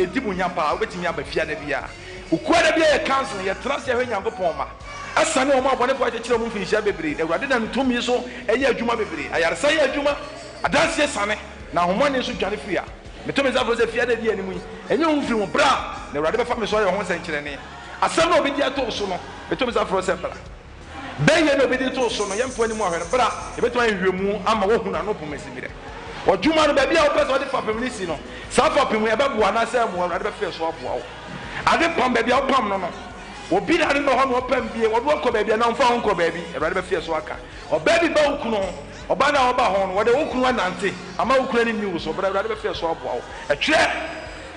ɛdi mu nya paa, wobɛtumi aba fiada biara. Okuada biara yɛ counseling, yɛtena ase hwɛ Nyankopɔn mma. Ɛsane wɔn a abɔnefoɔ akyekyere wɔn mfinhyia bebree, Awurade nam ne tumi so yɛ adwuma bebree. Ayaresa yɛ adwuma, adanseɛ sane, na ahomɔne nso dwane firi ha. Meto me nsa frɛ wo sɛ fiada a ɛdi anim yi, ɛnyɛ wo mfiri ho, bra, na Awurade bɛfa me so ayɛ wo ho nsɛnkyerɛnne. Asɛm no a ɔbɛdi ato wo so no, meto me nsa frɛ wo sɛ bra. Bɛyɛ na obi de to wo so no, yɛmfa anim ahwɛ no. Bra, yɛbɛtumi ayɛ nhwehwɛmu ama woahunu ano pomasiberɛ. W'adwuma no, baabi a wopɛ sɛ wode fapem no si no, saa fapem yi, ɛbɛboa anaasɛ ɛmmoa? Awurade bɛfa yɛn so aboa wo. Ade pam, baabi a wopam no no, obi na ade no wɔ hɔ na ɔpam bie, wɔde wo akɔ baabi anaa ɔmfa wo nkɔ baabi, Awurade bɛfa yɛn so aka. Ɔbaa bi ba wo kunu ho, ɔbaa no a ɔba ho no, wɔde wo kunu anante ama wo kunu ani nni wo so. Bra, Awurade bɛfa yɛn so aboa wo. Ɛtwerɛ,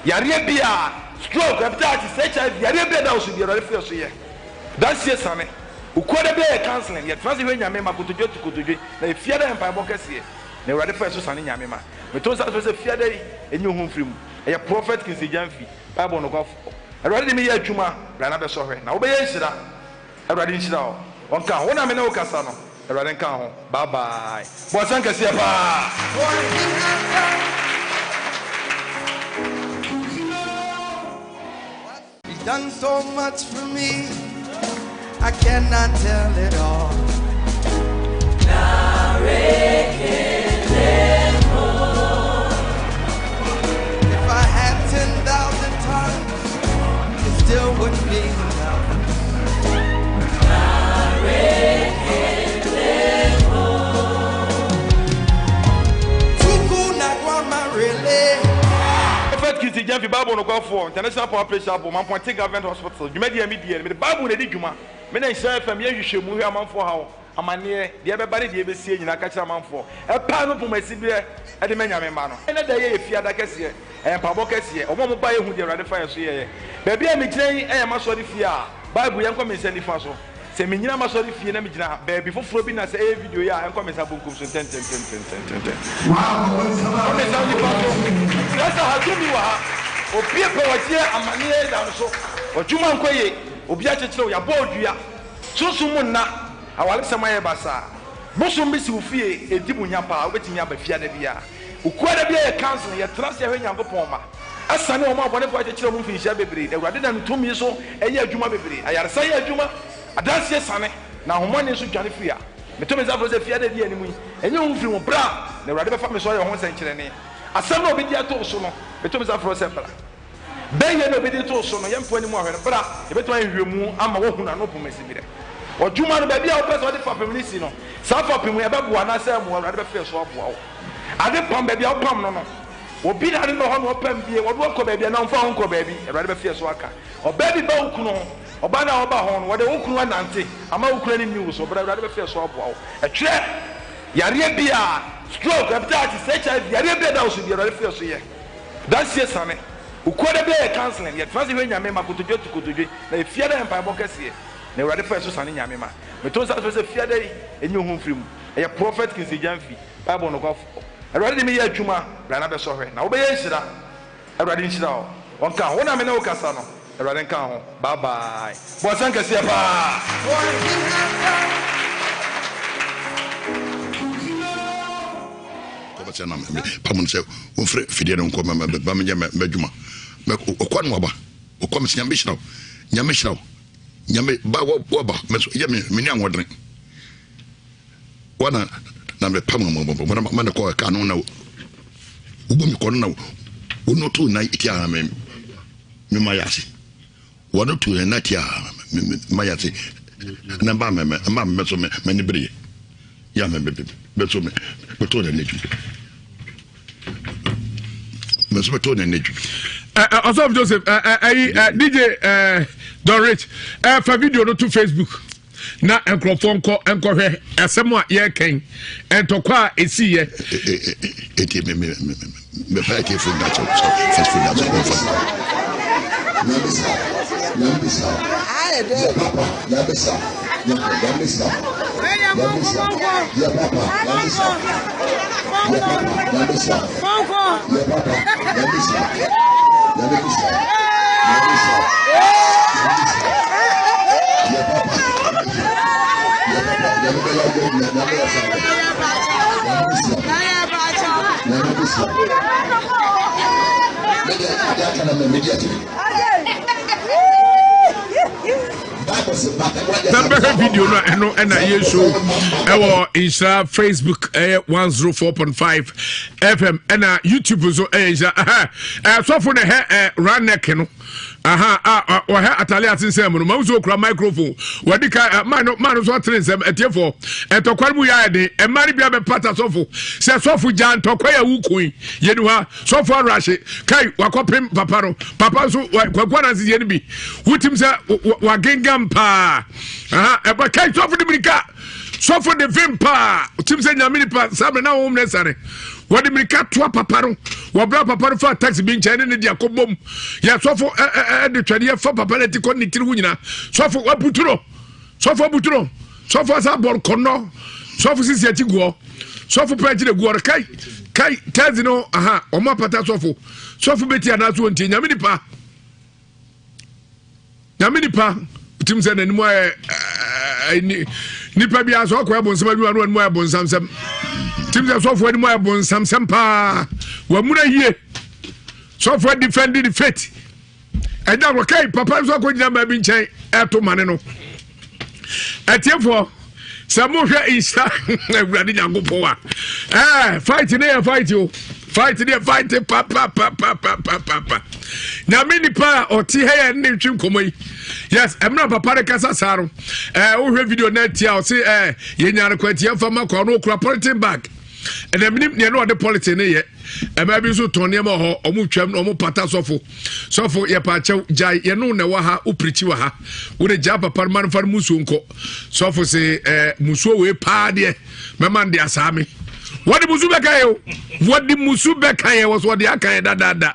yareɛ biara, stroke, hepatitis, HIV, yareɛ biara ɛda wo so biara, Awurade fa yɛn so yɛ. Dansie sane. Okuada biara yɛ counseling, yɛtena ase hwɛ Nyame ma kotodwe to kotodwe, na yɛ fiada yɛ mpaebɔ kɛseɛ, na Awurade fa yɛ so sane Nyame ma. Meto nsa frɛ sɛ fiada yi nyi wo ho mfiri mu. Ɛyɛ Prophet Kingsley Gyamfi, Bible nokwafoɔ. Awurade de me yɛ adwuma, bra na bɛsɔ hwɛ, na wobɛyɛ nhyira. Awurade nhyira wo. Ɔnka ho. Wo na me ne wo kasa no, Awurade nka ho. Bye bye. Bɔ nsɛm kɛseɛ paa. For he has done what He's done so much for me, I cannot tell it all. If I had 10,000 tongues, it still wouldn't be enough. Prophet Kingston Gyamfi, Bible Nokwafoɔ, International Power Play Chapel, Mampɔnten Government Hospital, dwumadi a medi yɛ no, mede Bible na ɛdi dwuma. Me na Nhyira FM yɛ nhwehwɛmu hwɛ amanfoɔ haw, amanneɛ, deɛ ɛbɛba ne deɛ ɛbɛsie nyinaa ka kyerɛ amanfoɔ. Ɛpae no poma siberɛ de ma Nyame mma no. Ɛnnɛ da yi yɛ Fiada kɛseɛ, ɛyɛ mpaebɔ kɛseɛ. Wɔn a wɔbaeɛ hu deɛ Awurade fa yɛn so yɛeɛ. Baabi a megyina yi yɛ m'asɔre fie a Bible yɛnkɔ me nsa nifa so. Sɛ mennyina m'asɔre fie na megyina baabi foforɔ bi na sɛ ɛyɛ video yi a, ɛnkɔ me nsa bonkum so ntɛntɛntɛntɛntɛntɛm. Ɛnkɔ me nsa nifa so. Kyerɛ sɛ ha tumi wɔ ha. Obi pɛ ɔgyeɛ amaneɛ da no so. W'adwuma nkɔ yie. Obi akyekyere wo. Yɛabɔ wo dua. Sunsum mu nna. Awaresɛm ayɛ basaa. Bosom bi si wo fie. Ɛdi mu nya paa. Wobɛtumi aba fiada biara. Okuada biara yɛ counseling. Yɛtena ase hwɛ Nyankopɔn mma. Ɛsane wɔn a abɔnefoɔ akyekyere wɔn mfinhyia bebree, Awurade nam ne tumi so yɛ adwuma bebree. Ayaresa yɛ adwuma, adanseɛ sane, na ahomɔne nso dwane firi ha. Meto me nsa frɛ sɛ fiada a ɛdi anim yi, ɛnyɛ wo mfiri ho, bra, na Awurade bɛfa me so ayɛ wo ho nsɛnkyerɛnne. Asɛm no a ɔbɛdi ato wo so no, meto me nsa frɛ wo sɛ bra. Bɛyɛ na ɔbɛdi to wo so no, yɛmfa anim ahwɛ no, bra, yɛbɛtumi ayɛ nhwehwɛmu ama woahunu ano pomasiberɛ. W'adwuma no, baabi a wopɛ sɛ wode fapem no si no, saa fapem yi, ɛbɛboa anaasɛ ɛmmoa? Awurade bɛfa yɛn so aboa wo. Ade pam, baabi a wopam no no, Obi na ade no wɔ hɔ na ɔpam bie, wɔde wo akɔ baabi anaa ɔmfa wo nkɔ baabi, Awurade bɛfa yɛn so aka. Ɔbaa bi ba wo kunu ho, ɔbaa no a ɔba ho no, wɔde wo kunu anante ama wo kunu ani nni wo so, bra Awurade bɛfa yɛn so aboa wo. Ɛtwerɛ yareɛ biara, stroke, hepatitis, HIV, yareɛ biara ɛda wo so biara, Awurade fa yɛn so yɛ. Dansie sane. Okuada biara yɛ counseling, yɛtena ase hwɛ Nyame ma kotodwe to kotodwe, na yɛ fiada yɛ mpaebɔ kɛseɛ, na Awurade fa yɛn so sane Nyame ma. Meto nsa frɛ sɛ fiada yi, ɛnyi wo ho mfiri mu. Ɛyɛ Prophet Kingsley Gyamfi. Bible nokwafo. Awurade de me yɛ adwuma, bra na bɛsɔ hwɛ, na wobɛyɛ nhyira. Awurade nhyira wo. Ɔnka ho. Wo na me ne wo kasa no, Awurade nka ho. Bye bye. Bɔ nsɛm kɛseɛ paa. For he has done. Kɔba sɛ na me pam no sɛ wɔmfrɛ fidie no nkɔ ma menyɛ m'adwuma. Ɔkɔ no waba. Ɔkɔ me sɛ Nyame hyira wo. Nyame hyira wo. Nyame ba waba. Me so yɛ me me ne ahoɔdene. Wana na me pam mo mo mo ma ne kɔ ka no na wobɔ me kɔ no na wono to na tia me me ma yase wɔno to na tia me ma yase na ba me ma me so me me ne bere ya me me me so me me to na ne ju me so me to na ne ju. Ɔsɔfo Joseph ɛyi DJ Don Rich fa video no to Facebook. na nkurɔfoɔ nkɔ nkɔhwɛ asɛm a yɛrekɛn ntɔkwa a ɛsiiɛ. Eti me me me me fa eti fo na kyɛw sɛ first fo na kyɛw wɔn fa. Nyamisa, nyamisa, yɛ papa, nyamisa, nyamisa, nyamisa, yɛ papa, nyamisa, yɛ papa, nyamisa, yɛ papa, nyamisa, nyamisa, nyamisa, nyamisa. Ka na mɛmɛ di akyire. Bible sɛ bata wagya sɛ bɛhwɛ video no a ɛno ɛna yɛ show ɛwɔ nhyira facebook ɛyɛ 104.5 fm ɛna youtube nso ɛyɛ nhyira ɛhɛ ɛsɔfo na ɛhɛ ɛ ranek no aha a ɔhɛ atale asensɛn mu no mahu sɛ okura microphone wɔde ka maa no maa no nso atene nsɛm atiefoɔ ntɔkwa no mu yɛ ayɛ den mmaa no bi abɛpata sɔfo sɛ sɔfo gya ntɔkwa yɛ awu kun yɛni hɔ a sɔfo awerɛhye kai wakɔpem papa no papa nso kwaku ananse yɛ no bi wotim sɛ wagengam paa aha ɛba kai sɔfo de mirika sɔfo de vim paa tim sɛ nyame nipa saa mmerɛ na honhom no asiane wɔde mirika toa papa no wɔbrɛ papa no fa taxi bi nkyɛn ne ne de akɔbom yɛ sɔfo ɛde twɛdeɛ fa papa no ati kɔ ne tiri ho nyinaa sɔfo wabutu no sɔfo abutu no sɔfo asa bɔ kɔnnɔ sɔfo sisi akyi guɔ sɔfo pɛ akyire guɔ no kai kai taxi no aha wɔn apata sɔfo sɔfo bɛti anaasɛ wɔntie nyame nipa Nyame nipa tim sɛ n'anim ayɛ ɛɛ nipa bi asɔ ɔkɔ ɛbonsam adwuma no anim ayɛ bonsamsɛm tim sɛ sɔfo anim ayɛ bonsamsɛm paa wamuna yie sɔfo defend the faith ɛda wɔ kai papa nso akɔ gyina baabi nkyɛn ɛto mane no ɛtiefoɔ sɛ mohwɛ nhyira awurade nyankopɔn a ɛɛ fight ne yɛ fight o fight ne yɛ fight papapapapapapa nyame nipa a ɔte ha yɛ ne ntwe nkɔmmɔ yi yes ɛmena papa no kasa saa no ɛɛ wohwɛ video no atia ɔse ɛɛ yɛnya no kwantia fa ma kwa no ɔkura polythene bag ɛnna menim nea na ɔde polythene ne yɛ Ɛmaa bi nso tɔn nneɛma wɔ hɔ, wɔn twam na wɔn pata sɔfo. Sɔfo yɛ paakyɛw gyae yɛne wo na ɛwɔ ha, wo pirikyi wɔ ha. Wo de gyaa papa no ma no fa no musuo nkɔ. Sɔfo se ɛɛ musuo wei paa deɛ mɛma no de asaa me. Wɔde musu bɛka yɛ o. Wɔde musu bɛka yɛ wɔ so wɔde aka yɛ dadaada.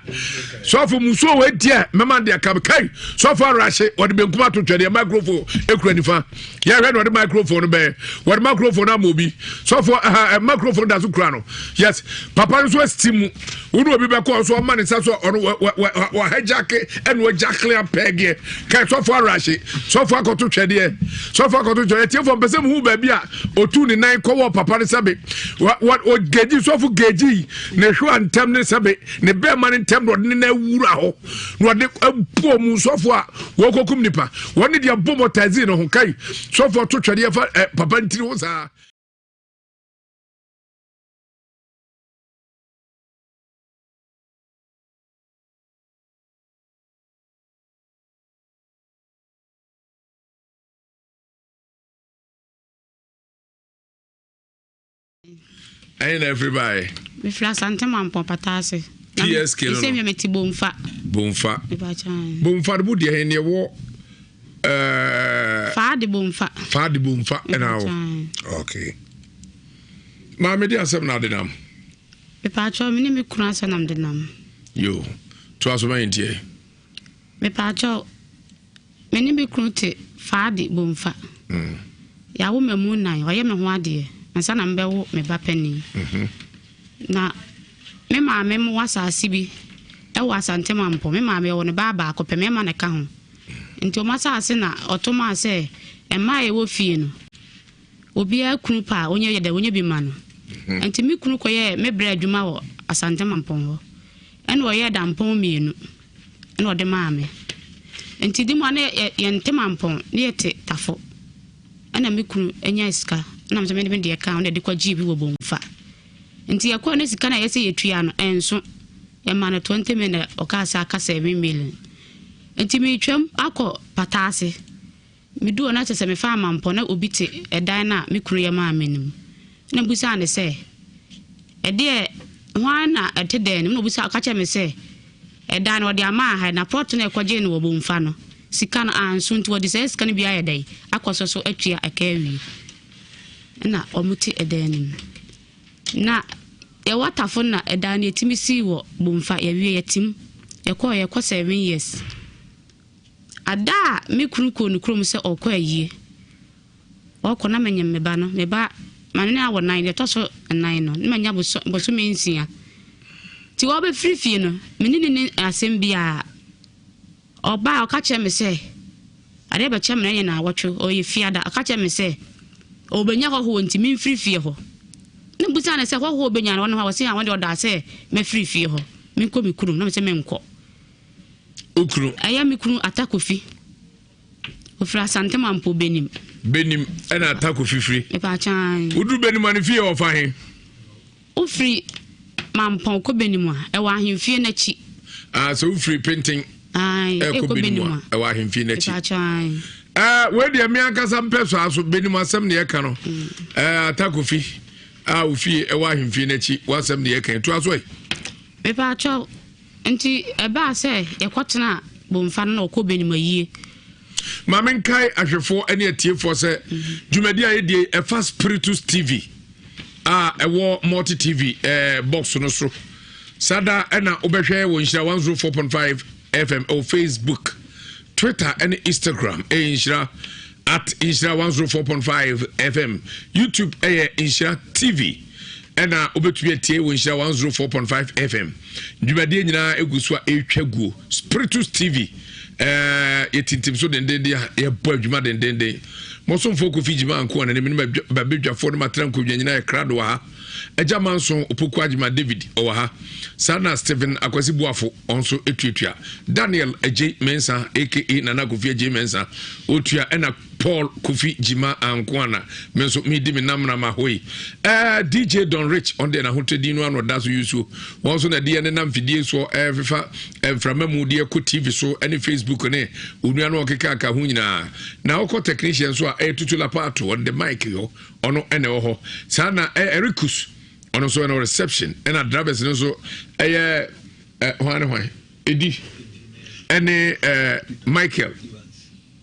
Sɔfo musuo wei deɛ mɛma no de aka me. Kai sɔfo arahye wɔde benkum ato twɛdeɛ microphone ekura nifa. Yɛhwɛ na ɔde microphone no bɛyɛ. Wɔde microphone no ama obi. Sɔfo ɛha microphone da so kura no. Yes, papa no nso asi mu. Wo ne obi bɛkɔ nso ɔma ne nsa so ɔno wɔhɛgyake ɛna ɔgyakle apɛɛgeɛ. Kae sɔfo arahye. Sɔfo akɔto twɛdeɛ. Sɔfo akɔto twɛdeɛ. Tiefo mpɛ sɛ muhu baabi a otu ne nan kɔwɔ papa no sɛbe. Ɔgegyi sɔfo gegyi ne hwewa ntɛm ne sɛbe ne bɛɛma no ntɛm na ɔde ne nan wura hɔ. Na ɔde bɔ mu sɔfo a wɔkɔkum nipa. Wɔne deɛ bɔ mɔtazi no ho kai sɔfo ɔto twɛdeɛ fa eh, papa ntiri ho saa. Ɛyɛ na ɛfiri baeɛ. Mefiri Asante Mampɔn Pata ase. PSK no. Ɛsɛ mi mete Bomfa. Bomfa. Bomfa no mu deɛ ɛne ɛwɔ. Ɛɛ. Faa de Bomfa. Faa de Bomfa ɛna awɔ. Okay. Maame de asɛm na ade nam. Mepaakyɛw me ne me kunu asɛm na mede nam. Yo, to aso ma yɛn tiɛ. Mepaakyɛw Me ne me kunu te Faadi Bomfa. Yɛawo mmamu nnan, ɔyɛ me ho adeɛ ansa na mebɛwo me ba panin. Na me maame mo asase bi wɔ Asante Mampɔ. Me maame ɔwɔ ne ba baako pɛ, mmarima na ɛka ho. Nti wɔn asase na ɔto maa sɛ mmaa a yɛwɔ fie no, obiara kunu pɛ a ɔnyɛ dɛ, ɔnyɛ bi ma no. Nti me kunu kɔyɛɛ me brɛ adwuma wɔ Asante Mampɔn hɔ. Ɛna ɔyɛɛ dampɔn mmienu. na ɔde maa me. Nti di mu a na yɛnte mampɔn, na yɛte tafo. Ɛna me kunu nyaa sika, ɛna me nso mede me deɛ kaa ho na yɛde kɔgyee bi wɔ Bomfa. Nti yɛkɔɔ na sika no a ɛyɛ sɛ yɛtua no, ɛnso. Yɛmaa no 20 million na ɔkaa sɛ aka 7 million. Nti meretwam akɔ Pataase. Meduu hɔ no na kyerɛ sɛ mefaa mampɔ na obi te ɛdan no a me kunu yɛ maa me no mu. Ɛna mebisaa no sɛ, Ɛdeɛ, hwan na ɛte dan no mu? Ɛna ɔbisaa, ɔka kyerɛɛ me sɛ, ɛdan no wɔde ama aha, na plot no a ɛkɔgyee no wɔ Bomfa no, sika no anso nti wɔde saa sika no bi ayɛ dɛn akɔsɔ so atua ɛka awie. Ɛna wɔte ɛdan no mu. Na yɛwɔ Atafo no na ɛdan no yɛtumi sii wɔ Bomfa, yɛwie yɛtem. Yɛkɔɔ yɛkɔ 7 years. Ada a me kunu kɔɔ ne kurom sɛ ɔrekɔ ayie, ɔrekɔ na menyem me ba no, me ba, ma ne awɔ nan, deɛ ɛtɔ so nnan no, na manya bosome nsia. Nti ɔrebɛfiri fie no, me ne no nni asɛm biara. Ɔbaa ɔka kyerɛɛ me sɛ, adeɛ bɛkyɛ me na ɛnyɛ naawɔtwe, ɔyɛ fiada, ɔka kyerɛɛ me sɛ ɔrebɛnya hɔhoɔ nti memfiri fie hɔ. Na mebisaa no sɛ hɔhoɔ ɔbɛnya no ɔne hɔ a, ɔse ɔno deɛ ɔdaa sɛ mɛfiri fie hɔ, menkɔ me kurom, na mese menkɔ. Okunu. Ɛyɛ me kunu Ata Kofi. Ofiri Asante Mampo Benim. Benim ɛna Ata Kofi firi. Mepaakyɛn. Woduru Benim a ne fie wɔ fa he? Wofiri Mampɔn kɔ Benim a, ɛwɔ ahemfie n'akyi. Ah, sɛ wofiri Penten ɛkɔ Benim a, ɛwɔ ahemfie n'akyi. Mepaakyɛn. Ɛɛ, wei deɛ me ankasa mpɛ so aso Benim asɛm na yɛka no. Ɛɛ, Ata Kofi a ofie ɛwɔ ahemfie n'akyi, w'asɛm na yɛka. Toa so ɛ. Mepaakyɛw. Nti ɛbaa sɛ yɛkɔtenaa Bomfa no na ɔkɔ Benim ayie. Ma menkae ahwɛfoɔ ne atiefoɔ sɛ dwumadi a yɛdie ɛfa Spiritus TV a ɛwɔ Multi TV eh, box no so. Saa da ɛna wobɛhwɛ wɔ Nhyira 104.5 FM ɛwɔ Facebook, Twitter ɛne Instagram ɛyɛ Nhyira at Nhyira 104.5 FM. YouTube ɛyɛ Nhyira TV ɛna wobɛtumi atie wɔ Nhyira 104.5 FM. Dwumadie nyinaa ɛgu so a ɛretwa guo. Spiritus TV ɛɛ yɛtintim so dendenden a yɛbɔ adwuma dendenden. Mɔsomfoɔ Kofi Gyima Anko a n'anim ne babadwafoɔ no matena nkonnwa nyinaa yɛ krado wɔ ha. Agya Manson Opoku Agyema David ɔwɔ ha. Saa na Stephen Akwasi Boafo ɔnso etuatua. Daniel Agyei Mensah aka Nana Kofi Agyei Mensah otua ɛna Paul Kofi Gyima Ankoana me nso medi me namnam ahoyi. Eh, DJ Don Rich ɔno deɛ n'ahotɛ no ano ɔda so yusuo. Wɔn nso na ɛde yɛn nenam fidie soɔ ɛfefa mframa mu deɛ kɔ TV so ɛne Facebook ne onua no ɔkeka aka ho nyinaa. Na ɔkɔ technician nso a ɛyɛ Tutu Lapato ɔde the mic hɔ ɔno ɛna ɛwɔ hɔ. Saa na Ericus ɔno nso ɛna reception ɛna drivers no nso ɛyɛ hwan ne hwan Edi ɛne Michael.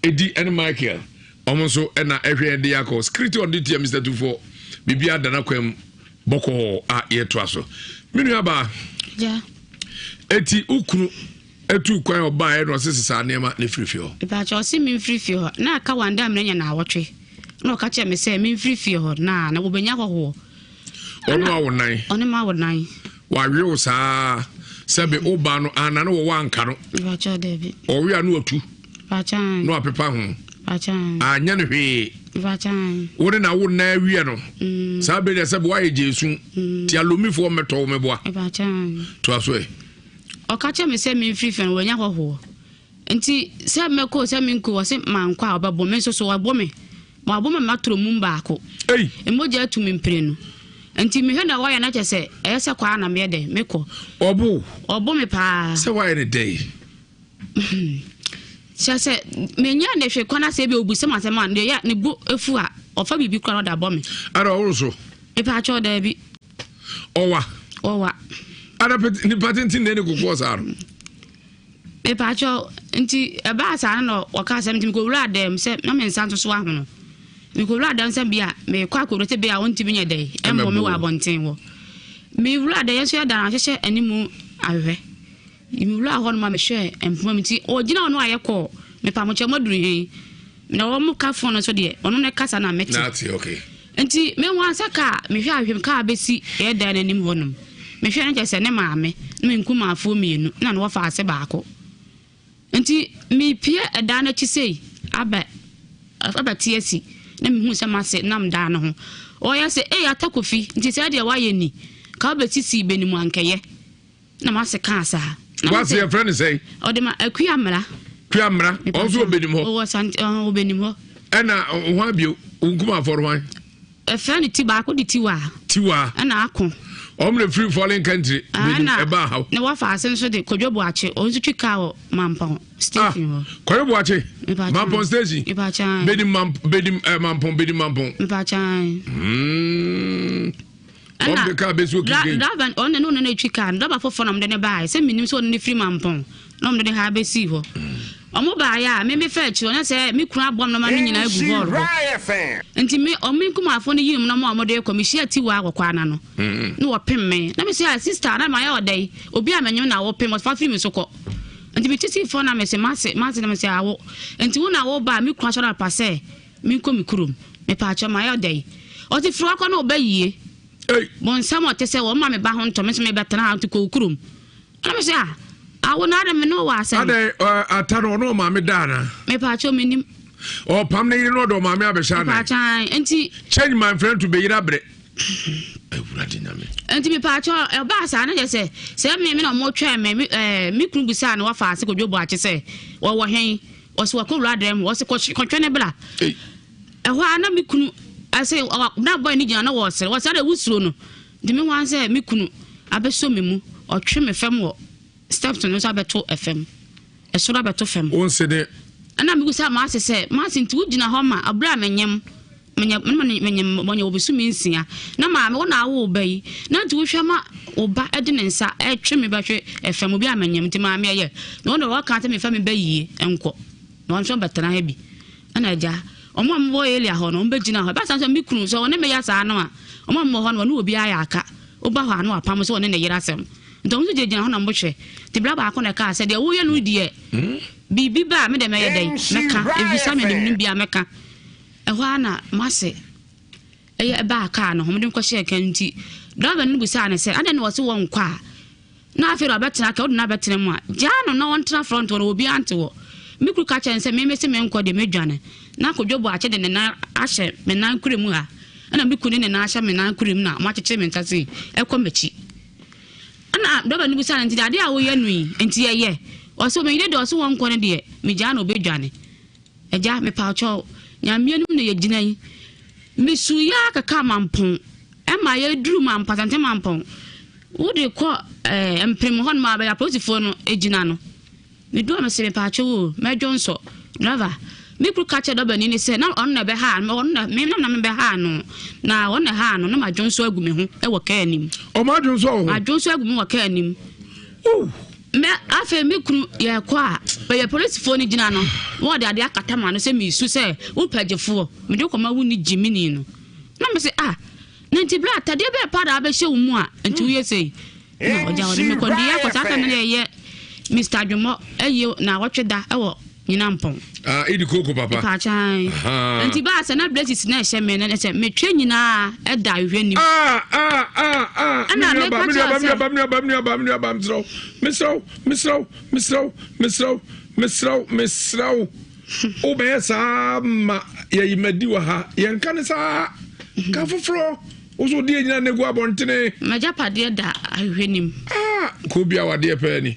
Edi ɛne Michael wɔn nso ɛna ɛhwɛ yɛn de akɔ security on duty Mr. Tufo biribi ada n'akwan mu bɔkɔɔ a yɛtoa so me nua baa eti ukunu etu kwan ɔbaa ɛna ɔse sesa nneɛma ne firi fie hɔ. Ìbàkyɛ ɔse mi nfiri fie hɔ na aka wɔn dɛ mmerɛ nyɛ na awɔtwe na ɔka kyerɛ mi sɛ mi nfiri fie hɔ na na wɔbɛnya hɔhoɔ. Ɔno awo nan. Ɔne ma awo nan. Wawe wo saa sɛbe wo ba no ana no wɔwɔ anka no. Ìbàkyɛ dɛbi. Ɔwe a no watu. Na wapepa ho. Anyɛ no hwee. Wo ne na wo nna awie no. Mm. Saa bere deɛ sɛbe woayɛ gyeesu. Mm. Ti alomifoɔ mmɛtɔ wo mɛboa. Toa so ɛ. Ɔka kyerɛ me sɛ memfiri fɛ no wanya hɔhoɔ. Nti sɛ mɛkɔ sɛ menkɔ wɔ se mankɔ a ɔbɛbɔ me nso so wabɔ me. Wabɔ me matoro mum baako. Mmogya atu me mprenu. Nti mehwɛ na wɔyɛ na kyɛ sɛ ɛyɛ sɛ kɔ a na meyɛ dɛ mekɔ. Ɔbo. Ɔbo me paa. Sɛ woayɛ ne dɛn? Kyerɛ sɛ menyɛ ne hwee kwan asɛ bi obusam asɛm a deɛ ne bo efu a ɔfa biribi koraa ɔda bɔ me. Ada ɔworo so. Mepaakyɛw daabi. Ɔwa. Ɔwa. Ada nipa tenten na ɛne kokoɔ saa no. Mepaakyɛw nti ɛbaa saa no na ɔka asɛm nti mekɔwura dɛm sɛ na me nsa nso so ahono. Mekɔwura dɛm sɛ bi a mekɔ akɔwura sɛ bi a ɔntumi nyɛ dɛn ɛmmɔ me wɔ abɔnten hɔ. Mewura dɛm yɛn nso yɛda no ahyehyɛ animu ahwehwɛ. Mewuraa hɔ nom a mehwɛɛ mpoma mu nti ɔgyina hɔ no ayɛ kɔɔ mepamokyɛ moaduru he na wɔn ka fon no so deɛ ɔno ne kasa na mete nti mehu ansa kaa mehwɛ ahwehwɛ mu kaa bɛsi yɛ dan no anim hɔ nom mehwɛ no kyɛ sɛ ne maame ne me nkumaafoɔ mmienu na ne wɔfa ase baako nti mepie ɛdan no akyi sei aba abɛte asi na mehu sɛ mase nam dan no ho ɔyɛ sɛ ei Ata Kofi nti sɛ deɛ woayɛ ni ka wobɛsisi bɛnimu ankɛyɛ Na m'ase kaa saa. Na W'ase yɛfrɛ no sɛn? Ɔde ma Akua Mmara. Kua Mmara, ɔno nso ɔbɛnim hɔ. Ɔwɔ Sant ɔbɛnim hɔ. Ɛna hwan bio? Wo nkumafoɔ no hwan? Ɛfrɛ no ti baako de Tiwa. Tiwa. Ɛna Ako. Wɔn na firi fallen country. Bɛnim ɛbaa ha. Na wafa ase nso de Kwadwo Boakye ɔno nso twi kaa wɔ Mampɔn station hɔ. Ah, Kwadwo Boakye. Mampɔn station. Mipakyan. Bɛnim Bɛnim Mampɔn Bɛnim Mampɔn. Mipakyan. Ɛna de kaa bɛsi okike. Driver ɔno ne ɔno na etwi kaa no driver foforɔ na ɔmo de ne baeɛ sɛ menim sɛ ɔno ne firi Mampɔn na ɔmo de ne ha bɛsii hɔ. Ɔmo baeɛ a me me fa akyire ɔnyɛ sɛ me kunu aboa me nneɛma no nyinaa agu hɔɔl hɔ. Nti me ɔmo me nkumafoɔ no yii me nneɛma a ɔmo de kɔ mehyia Tiwa wɔ kwan n'ano na wɔpem me na me sɛ ah sister na mayɛ ɔdɛ yi obi a menye na wɔpem ɔfa firi me so kɔ. Nti me ti sii fam na me se mase mase na me se awo nti wo na wo ba a me kunu asɔre apa sɛ Menkɔ me kurom. Mepaakyɛw, mayɛ ɔdɛ yi. Ɔse, firi hɔ kɔ na ɔba yie. Bonsam ɔte sɛ wɔn ma me ba ho ntɔ me nso mebɛtena ha nti kɔ wo kurom. Ɛna me sɛ ah, awo na adɛ me ne wo wɔ asɛm. Adɛ ata no ɔne ɔmaame da anaa? Mepaakyɛw, menim. Ɔpam ne yere no ɔde ɔmaame abɛhyɛ anan. Mepaakyɛw, nti. Change my friend to bɛyere abrɛ. Awurade nyame. Nti mepaakyɛw ɛbaa saa na kyerɛ sɛ sɛ me me na ɔmo twɛn me me ɛɛ me kunu bisaa no wafa ase Kwadwo Boakye sɛ ɔwɔ hen ɔse wakɔ wura dan mu ɔse kɔ kɔtwɛn ne bra ɛhɔ a na me kunu ɛsɛ na bɔyɛ ne gyina na wɔsere wɔsɛ adɛ wusuro no nti me ho an sɛ me kunu abɛsɔ me mu ɔtwe me fam wɔ steps no nso abɛto ɛfam ɛsoro abɛto fam. Wo nse de. Ɛna mebisa m'ase sɛ, M'ase, nti wogyina hɔ ma bere a menyem, menyɛ, menyem, manya wɔ bosome nsia, na maame, wo na awo wo ba yi, na nti wohwɛ ma wo ba de ne nsa twe me bɛhwe fam, obi a menyem, nti maame ɛyɛ, na wɔn de wɔka sɛ mefa me ba yie nkɔ, na wɔn nso bɛtena ha bi. Ɛna agya, wɔn a wɔwɔ area hɔ no, wɔn bɛgyina hɔ. Ɛba saa sɛ me kunu, sɛ wɔne me yɛ saa no a, wɔn a wɔwɔ hɔ no, wɔne obiara yɛ aka. Woba hɔ a na wapam sɛ ɔne ne yere asɛm. Nti ɔmo nso gyinagyina hɔ na ɔmo hwɛ. Nti bra baako na ɛkaa sɛ, deɛ woyɛ no deɛ, biribi ba a me deɛ mɛyɛ dɛn? Mɛka. Ɛfisa me nim no biara mɛka. Ɛhɔ ara na m'ase ɛyɛ ɛbaa kaa no ho, mede no kɔhyɛɛ kaa no nti driver no bisaa no sɛ, adɛn na ɔse wɔnkɔ a? Na afei de wabɛtena kaa, wode no abɛtena mu a, gyaa no na ɔntena front hɔ na obiara nte hɔ. Me kunu ka kyerɛɛ no sɛ, me mese menkɔ deɛ mɛdwane. Na Kojo Boakye de ne nan ahyɛ me nan kura mu ha. Ɛna me kunu de ne nan ahyɛ me nan kura mu na wɔakyekyere me nsa sei ɛkɔ m'akyi. Ɛna dɔba no bisa no nti adeɛ a woyɛ no yi nti ɛyɛ? Ɔse me yere deɛ ɔse wɔnkɔ no deɛ megyaa no ɔbɛdwane. Agya mepawkyɛw Nyame anim na yɛgyina yi. Mesuiɛ ara keka Mampɔn ɛma yɛduru Mampɔn Asante Mampɔn wode kɔ ɛɛ Mprem hɔ nom a baabi apolisifoɔ no gyina no. Medu hɔ mese mepaakyɛw o, mɛdwo nsɔ. Driver, me kunu ka kyerɛɛ dɔbani no sɛ na ɔno na ɛbɛhaa no, ɔno na me na mebɛhaa no, na ɔno na ɛhaa no, na madwo nsɔ agu me ho wɔ kaa anim. Ɔmo adwo nsɔ wɔ ho? Madwo nsɔ agu me wɔ kaa anim. Oh. Mɛ afei me kunu yɛkɔ a, bɛyɛ polisifoɔ no gyina no, na wɔde adeɛ akata m'ano sɛ mesu sɛ wopɛ gyefoɔ, mede wo kɔma wo ni gyimini no. Na mese ah, na nti berɛ atadeɛ bɛɛ paa na abɛhyɛ wo mu a, nti woyɛ sei. Na ɔgya ɔde me kɔ ndua kɔ saa no yɛ Mr. Adwumɔ ayi na wɔtwe da wɔ Nyinampɔn. Ah, idi koko papa. Ipakyan. Nti ba sɛ na braces na ɛhyɛ me na sɛ metwe nyinaa ɛda ahwehwɛ nim. Ah ah ah ah. Ɛna me ka kyerɛ sɛ. Me nuaba me nuaba me nuaba me nuaba mesrɛw mesrɛw mesrɛw mesrɛw mesrɛw mesrɛw mesrɛw. Wobɛyɛ saa ma yɛyi madi wɔ ha yɛnka ne saa ka foforɔ. Wo so deɛ nyina na egu abɔntene. M'agyapadeɛ da ahwehwɛ nim. Ah, kuro bi a wadeɛ pɛɛ ni.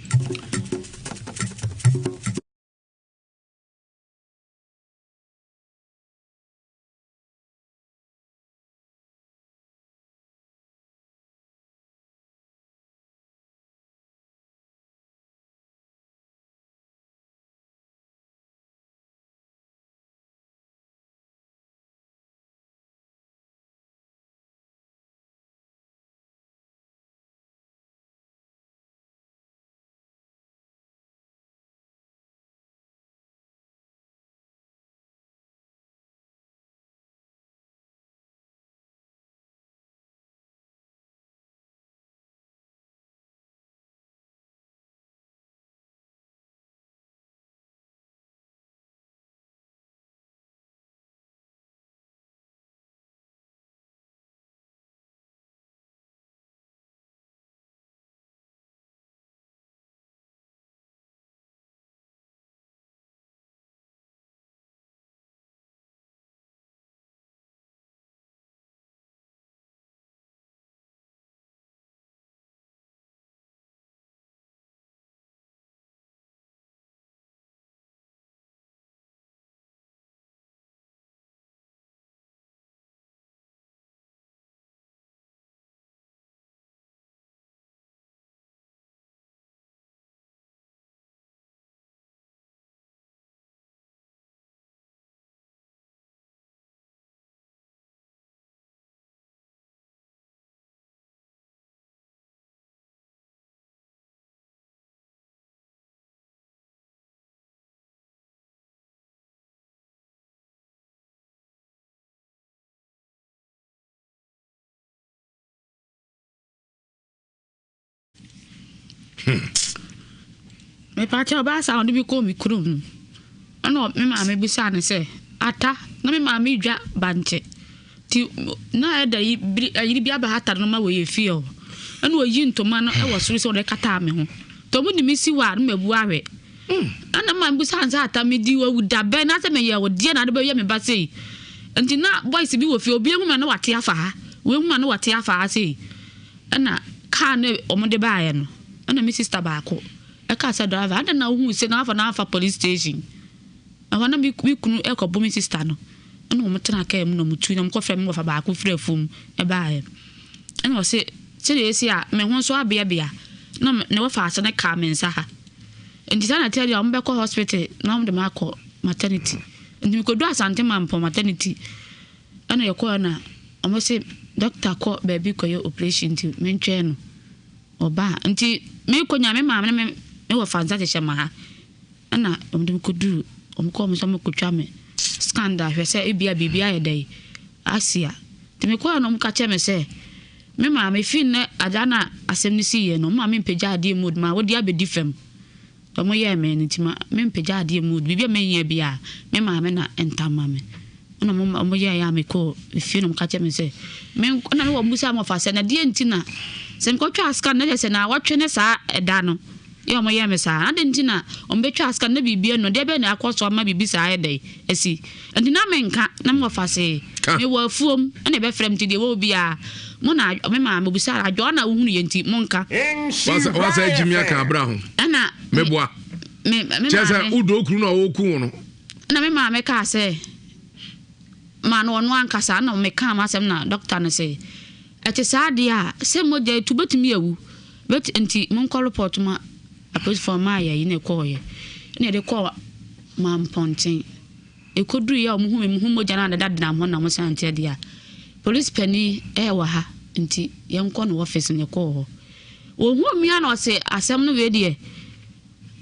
Mepakyɛ ɔbaa saa ɔde me kɔɔ me kurom no ɛna me maame bisaa no sɛ ata na me maame dwa bankye nti na ɛda yi biri ayiri bi abɛhata no ma wɔ yɛ fie hɔ ɛna ɔyi ntoma no ɛwɔ soro sɛ ɔde kataa me ho nti ɔmo de me si hɔ a na mabu ahwɛ Ɛna maame bisa no sɛ ata medi wawu da bɛn na sɛ meyɛ wo deɛ na ade bɛyɛ me ba sei nti na boys bi wɔ fie obi ehu ma na wate afa ha wei hu ma na wate afa ha sei. Ɛna kaa no a wɔde baeɛ no, ɛna me sister baako ɛkaa sɛ driver adɛn na wohuu sei na woafa no amfa police station. Ɛhɔ na me me kunu ɛkɔbo me sister no ɛna wɔn tena kaa mu na wɔn tu na wɔn kɔfrɛ me wɔfa baako firi afuom ɛbaeɛ. Ɛna ɔse sɛdeɛ ɛsi a me ho nso abeabea na ne wɔfa ase no kaa me nsa ha. Nti saa na ɛteɛ deɛ wɔn bɛkɔ hospital na wɔn de me akɔ maternity. Nti mekɔduru Asante Mampɔn maternity. Ɛna yɛkɔɛ na ɔmo se doctor kɔ baabi kɔyɛ operation nti mentwɛn no ɔba a nti mekɔ nyinaa me maame ne me me wɔfa nsa hyehyɛ ma ha ɛna ɔmo de me kɔduru ɔmo kɔɔ ɔmo sɛ ɔmo kɔtwa me scan da hwɛ sɛ ebia biribi ayɛ dɛn asi a nti mekɔɛ na ɔmo ka kyerɛ me sɛ me maame fi nnɛ ada na asɛm no siiɛ no ɔmo maame mpagya adeɛ mu ma wode abɛdi fam. Wɔn yɛɛ me no nti ma me mpagya adeɛ mu biribi a mɛhia biara me maame na ntam ma me ɛna wɔn wɔn yɛɛ a me kɔɔ efie na wɔn ka kyerɛ me sɛ me ɛna me wɔn bisa wɔn fa sɛ na deɛ nti na sɛ me kɔ twa scan na kyerɛ sɛ na wɔtwe ne saa ɛda no yɛ wɔn yɛɛ me saa na deɛ nti na wɔn bɛ twa scan na biribi ɛno deɛ bɛyɛ na akɔ so ama biribi saa ayɛ dɛ asi nti na me nka na me wɔ fa se me wɔ afuom ɛna ɛbɛfrɛ me nti deɛ ɛwɔ biara mo na me maame obisa adwoa na wohunu yɛ nti mo nka. Wasa agyimi aka abira ho. Ɛna meboa. Me me kyerɛ sɛ wodɔ okunu na ɔwɔ ku no. Ɛna me maame kaa sɛ ma no ɔno ankasa ɛna me kaa m'asɛm na dɔkta no sɛ ɛte saa deɛ a sɛ mogya etu betumi awu bet nti monkɔ report ma apolisifoɔ maa yɛ yi na ɛkɔɔyɛ ɛna yɛde kɔɔ mampɔnten. Ekoduruiɛ a wɔhuu me mehu mogya no a na ɛda denam hɔ na wɔsan nteɛ deɛ a, polisi panin wɔ ha nti yɛnkɔ ne office na yɛkɔɔ hɔ. Wɔhuu me a na ɔse asɛm no wei deɛ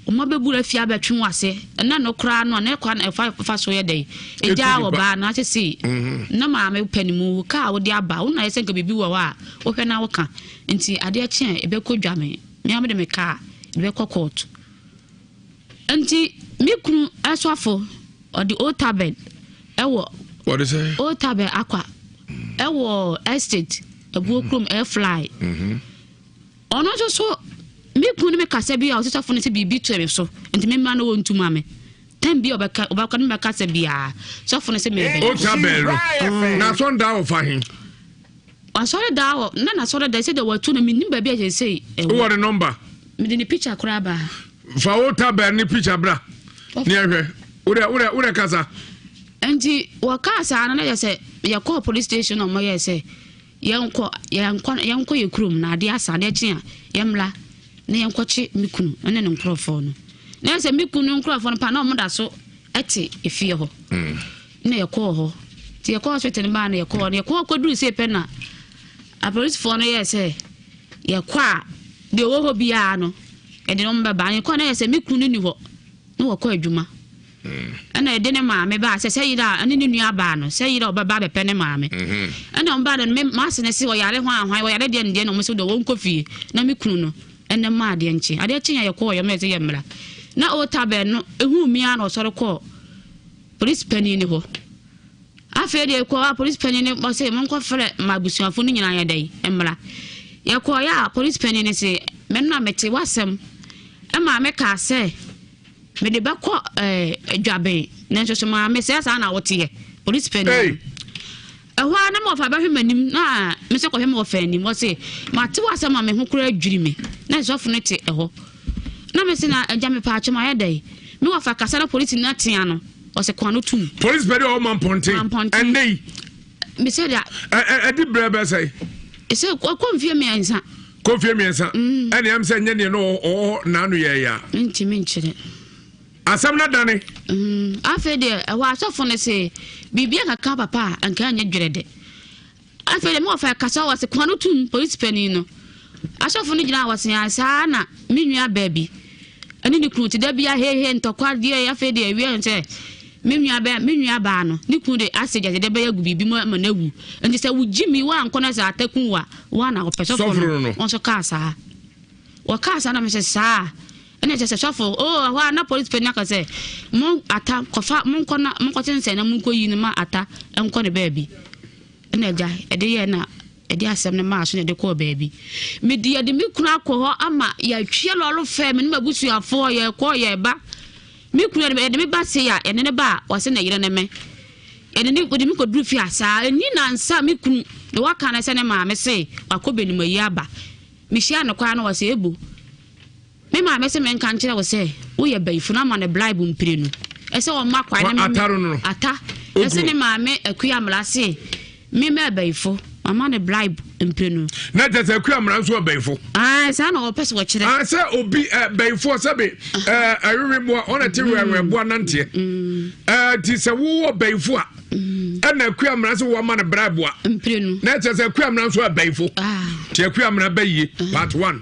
wɔn abɛbura fie abɛtwe wo ase ɛna no koraa no a na ɛkwan ɛfa fa so yɛ dɛn ɛgyaa wɔ baa no ase sei mhm. na maame pɛ ne mu kaa wode aba wo na yɛ sɛ nka biribi wɔ hɔ a wohwɛ na woka nti adeɛ kye a ɛbɛkɔ dwa me me a mede me kaa ɛbɛkɔ court. Nti me kunu sɔfo ɔde Old Tavern ɛwɔ Wɔde sɛ? Old Tavern Akwa ɛwɔ estate Abuo mhm. kurom Airfly. Mhm. Ɔno nso so me kunu ne me kasa bi a ɔsɛ sɔfo no sɛ biribi to me so nti me mmra no wɔntu ma me. Tɛm bi a ɔbɛka ɔbɛka ne bɛkasa biara sɔfo no sɛ mebɛn. Old Tavern no na asɔnda wɔ fa he? Asɔre daa hɔ na n'asɔre da sɛ deɛ watu no menim baabi a seesei ɛwɔ. Wowɔ ne nɔmba? Mede ne picture koraa baa. Fa wo tabɛn ne picture bra ne yɛhwɛ. Wodɛ wodɛ wodɛ kasa. Nti wɔkaa saa no na yɛ sɛ yɛkɔɔ police station na wɔyɛɛ sɛ yɛnkɔ yɛnkɔ yɛnkɔ yɛ kurom na adeɛ asa adeɛ kye a yɛmmra na yɛnkɔkye me kunu ne ne nkurɔfoɔ no. Na yɛ sɛ me kunu ne nkurɔfoɔ no pa na wɔn da so te efie hɔ. Mm. Na yɛkɔɔ hɔ. Nti yɛkɔɔ hospital no baa na yɛkɔɔ hɔ. Yɛkɔɔ kɔduru sei pɛ na apolisifoɔ no yɛɛ sɛ yɛkɔ a deɛ ɔwɔ hɔ biara no yɛde wɔn bɛba. Yɛkɔɔ na yɛ sɛ me kunu no ni hɔ na wɔkɔ adwuma. Mm. Ɛna yɛde ne maame baa sɛ sɛ yere a ɛne ne nua baa no sɛ yere a ɔbɛba abɛpɛ ne maame. Mm-hmm. Ɛna wɔn baa no me maase no se ɔyare hwan hwan ɔyare deɛ ne deɛ na wɔn sɛ deɛ wɔnkɔ fie na me kunu no ɛnɛ ma adeɛ nkye. Adeɛ kye yɛ yɛkɔɔ yɛ mɛ sɛ yɛ mmra. Na ɔtabɛn no ehuu mi ara na ɔsɔre kɔɔ Polisi panin no hɔ. Afei deɛ yɛkɔɔ a polisi panin no ɔse monkɔfrɛ m'abusuafo no nyinaa yɛ dɛn mmra. Yɛkɔeɛ a polisi panin no se me no na mete w'asɛm ɛma mekaa sɛ mede bɛkɔ ɛɛ dwaben nanso so maame sɛ saa na woteɛ polisi panin no. Ɛhɔ ara na me wɔfa bɛhwɛ m'anim na me nso kɔhwɛ me wɔfa anim. Ɔse, mate w'asɛm a me ho koraa dwiri me. Na sɔfo no te ɛhɔ. Na me se na agya mepaakyɛ mayɛ dɛn? Me wɔfa kasa na polisi no atea no. Ɔse kɔn no tum. Polisi pɛ de ɔwɔ Mampɔnten. Mampɔnten. Ɛnɛ yi. Me sɛ da. Ɛdi brɛ bɛ sɛn? Sɛ kɔ mfie mmiɛnsa. Kɔ mfie mmiɛnsa. Mm. Ɛne ɛm sɛ nyɛ neɛ no ɔwɔ hɔ n'ano yɛ ya. Ntumi nkyerɛ. Asɛm no adane. Mm, afei deɛ ɛhɔ asɔfo no se biribi ankaka papa a anka anyɛ dwerɛ dɛ. Afei deɛ me wɔfa kasa wɔ se kwan no tum polisi panin no. Asɔfo no gyina wɔ se a saa na me nua baa bi ɛne ne kunu te da bia hehe ntɔkwa deɛ afei deɛ awie sɛ me nua bɛ me nua baa no ne kunu de ase gyagye de bɛyɛ agu biribi mu ama no awu. Nti sɛ wogyi mi woankɔ no sɛ ataku wa wa na wɔpɛ sɔfo no wɔn nso kaa saa. Wɔkaa saa na mesɛ saa. Ɛna kyerɛ sɛ sɔfo, oh, ɛhɔ a na polisi panyin aka sɛ, mo Ata, kɔfa, monkɔ na monkɔte nsɛn na monkɔyi no ma Ata nkɔ ne baabi. Ɛna agya, ɛde yɛɛ na ɛde asɛm no maa so na ɛde kɔɔ baabi. Mede yɛde me kunu akɔ hɔ ama yɛatwie lɔre fɛ, me ne m'abusuafoɔ, yɛkɔ, yɛba. Me kunu yɛde me ba sei a, yɛne ne ba a, ɔse ne yere ne me. Yɛde ne wɔde me kɔduru fie a saa ɛnni nansa me kunu deɛ waka ne sɛ ne maame se wakɔ Benim ayi aba. Mehyia no koraa na ɔse Ebo me maame se menka nkyerɛ wo sɛ woyɛ bayifo na ama no bribe mprenu ɛsɛ ɔmma kwan na me ata ɛsɛ ne maame Akua Mmara se Me mɛ abayifo, mama no bribe mprenu. Na kyerɛ sɛ akua mmara nso abayifo. Ah, saa na wɔpɛ sɛ wɔkyerɛ. Ah, sɛ obi bayifo sɛbe ɛwewe boa ɔna te wɛwɛ boa nanteɛ. Ɛɛ ti sɛ wowɔ bayifo a. Ɛna akua mmara sɛ wɔama no bribe a. Mprenu. Na kyerɛ sɛ akua mmara nso abayifo. Ah. Ti akua mmara bɛyie part one.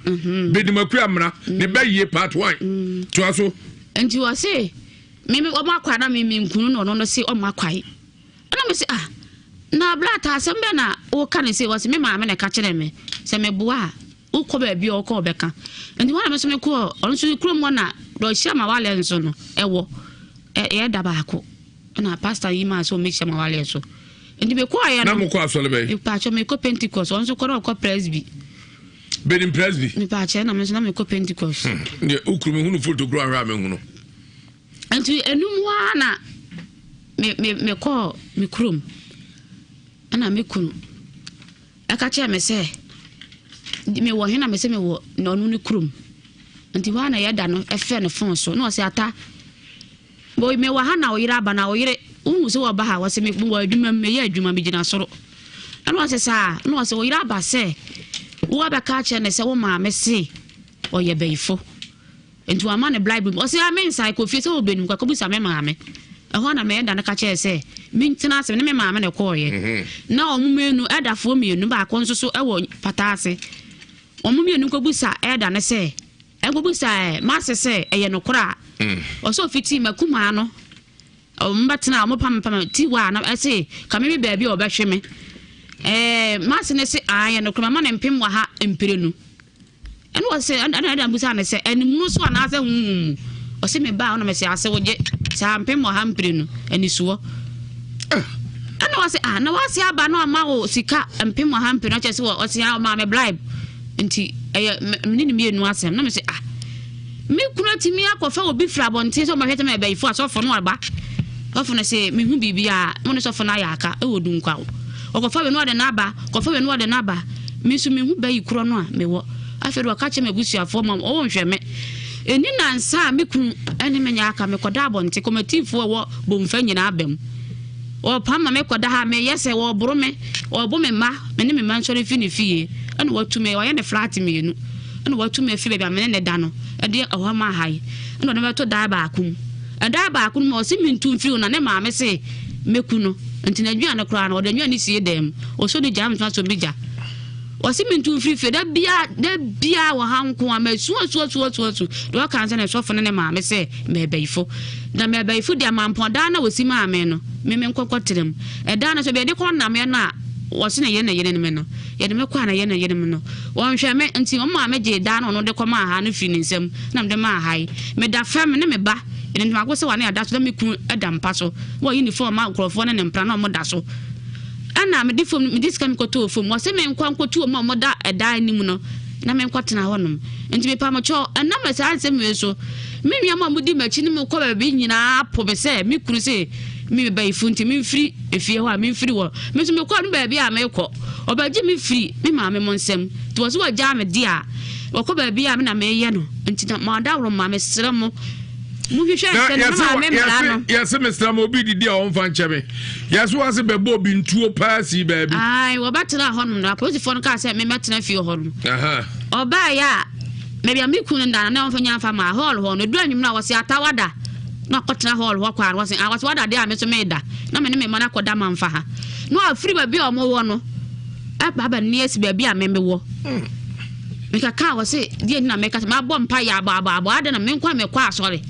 Bedim akua mmara ne bɛyie part one. Toa so. Nti wɔse me me wɔn akwa na me me nkunu na ɔno no se wɔn akwae. Ɛna me se, ah, na Blata, asɛm bɛn na woka no sei? Ɔse, me maame na ɛka kyerɛɛ me sɛ meboa a, wokɔ baabi a ɔkɔ ɔbɛka. Nti hɔ na me nso mekɔɔ, ɔno nso ne kurom hɔ na deɛ ɔhyia m'awaleɛ nso no ɛwɔ. Ɛyɛ da baako. Ɛna pastor yi maa sɛ ɔmmɛhyia m'awaleɛ so. Nti mekɔɔeɛ no. Na mokɔ asɔre bɛn? Mepaakyɛ mekɔ Pentecost, ɔno nso kɔ na ɔkɔ Presby. Benin Presby? Mepaakyɛ na me nso na mekɔ Pentecost. Hmm. Deɛ wokuru mehunu foto koro ahwɛ a mehunu. Nti ɛno mu ara na me me mekɔɔ me kurom ɛna me kunu ɛka kyerɛ me sɛ mewɔ he na me sɛ mewɔ na ɔno ne kurom nti hɔ a na yɛda no ɛfɛ ne fon so na ɔsɛ ata mewɔ ha na ɔyere aba na ɔyere wohu sɛ wɔba ha wɔsɛ mewɔ adwuma mu meyɛ adwuma megyina soro ɛna ɔsɛ saa na ɔsɛ ɔyere aba sɛ woabɛka akyerɛ ne sɛ wo maame se ɔyɛ bɛyifo Nti wama no bribe bi. Ɔse ah mensan kɔ fie sɛ ɔbɛnim kɔ akɔbisa me maame. Ɛhɔ na me ɛda no ka kyerɛɛ sɛ mentena ase, me ne me maame na ɛkɔɔeɛ. Mhm. Na wɔn mmienu, ɛdafoɔ mmienu, baako nso so ɛwɔ pata ase. Wɔn mmienu nkɔbisa ɛda no sɛ, ɛnkɔbisa ɛ, m'ase sɛ ɛyɛ nokorɛ a. Mm. Ɔsɛ ɔfiti m'akumaa no, wɔn bɛtena, wɔn pam pam ti wa na ɛse ka me me baabi a ɔbɛhwe me. Ɛɛ m'ase no se ah ɛyɛ nokorɛ, mama no mpem wɔ ha mprenu. Ɛna ɔse, ɛna Adam bisaa no sɛ, Animu so anaasɛ honhom mu? Ɔse, Mebaa hɔ na mese, ase wogye saa mpem ɔha mprenu anisoɔ. Ɛna ɔse, ah, na wase aba na ɔma wo sika mpem ɔha mprenu akyɛ sɛ ɔse, ah, ɔmaa me bribe. Nti, ɛyɛ me ne ne mmienu asɛm. Na mese, ah, Me kunu atumi akɔfa obi firi abɔnten sɛ ɔmmɛhwɛ sɛ mɛyɛ bayifo a, sɔfo no aba. Sɔfo no se, Mehu biribi a, mo ne sɔfo no ayɛ aka wɔ Dunkwaw. Ɔkɔfa wei na ɔde no aba, kɔfa wei na ɔde no aba. Me nso mehu bayi korɔ no a mewɔ. Afei de ɔka kyerɛ m'abusuafoɔ ma wɔnhwɛ me. Ɛnni nnansa a me kunu ne me nyɛ aka, mekɔda abɔnten, kɔmatifoɔ a ɛwɔ Bomfa nyinaa aba mu. Wɔpam ma mekɔda ha, meyɛ sɛ wɔreboro me, wɔrebo me mma, me ne me mma nsɔre mfi ne fie. Ɛna watu me, wayɛ ne flat mmienu. Ɛna watu me afi baabi a me ne no da no, de ɛhɔ ma ha yi. Ɛna ɔde me bɛto dan baako mu. Ɛdan baako no mu, ɔse mentu mfiri hɔ na ne maame se mɛku no. Nti n'aduane koraa no, ɔde aduane sie dan mu. Ɔsɔ ne gya, mentumi asɔ me gya. Ɔse mentu mfiri fie, da biara, da biara wɔ ha nko a, masu asu asu asu asu. Deɛ ɔka ne sɛ ne sɔfo ne ne maame sɛ mɛɛbɛyifo. Na mɛɛbɛyifo deɛ mampɔn dan no a wɔsi maa me no, me menkɔ nkɔtena mu. Ɛdan no nso, baabi a yɛde kɔ nameɛ no a, wɔse ne yere ne yere ne me no, yɛde me kɔ a na yere ne yere me no. Wɔnhwɛ me, nti wɔn maame gyee dan no a ɔno de kɔmaa ha no firii ne nsam na mede maa ha yi. Meda fam, me ne me ba, yɛde ntomago sɛ wɔne ada so na me kunu da mpa so. Na wayi ne fon ama nkurɔfoɔ ne ne mpena na wɔda so. Ɛna mede fam, mede sika mekɔtɔɔ fam. Wɔse menkɔ nkɔtu wɔn a wɔda ɛdan no mu no na menkɔtena hɔnom. Nti mepa mo kyɛw, ɛnam saa nsɛm wei so, me nua mo a modi m'akyi ne mo kɔ baabi nyinaa po me sɛ me kunu se me bayifo nti memfiri efie hɔ a memfiri hɔ. Me nso mekɔ no baabi a mekɔ. Ɔbɛgye me firi me maame mo nsam. Nti wɔse wɔgyaa me de a, wɔkɔ baabi a me na meyɛ no. Nti na mo adaworoma mesrɛ mo, monhwehwɛ nsɛm no, me maame mmara no. Yɛse mesrɛ mo, obi didi a ɔmfa nkyɛ me. Yɛse wɔase bɛbɔ obi ntuo paa sii baabi. Ae, wɔbɛtena hɔnom no, apolisifoɔ no kaa sɛ memmɛtena fie hɔ no. Ɔbaeɛ a, baabi a me kunu no da no, na ɔmfa nya mfa maa hall hɔ no. Ɛduru anwummerɛ a, wɔse ata wada. Na ɔkɔtena hall hɔ kɔ a, wɔse ah, wɔse wada deɛ a me nso meda. Na me ne me mma no akɔda mamfa ha. Na wafiri baabi a wɔwɔ no aba abɛne asi baabi a me mewɔ. Mekaka a wɔse deɛ nti na meka sɛ mabɔ mpa yɛ abɔ abɔ abɔ adɛn na me nko a mekɔ asɔre.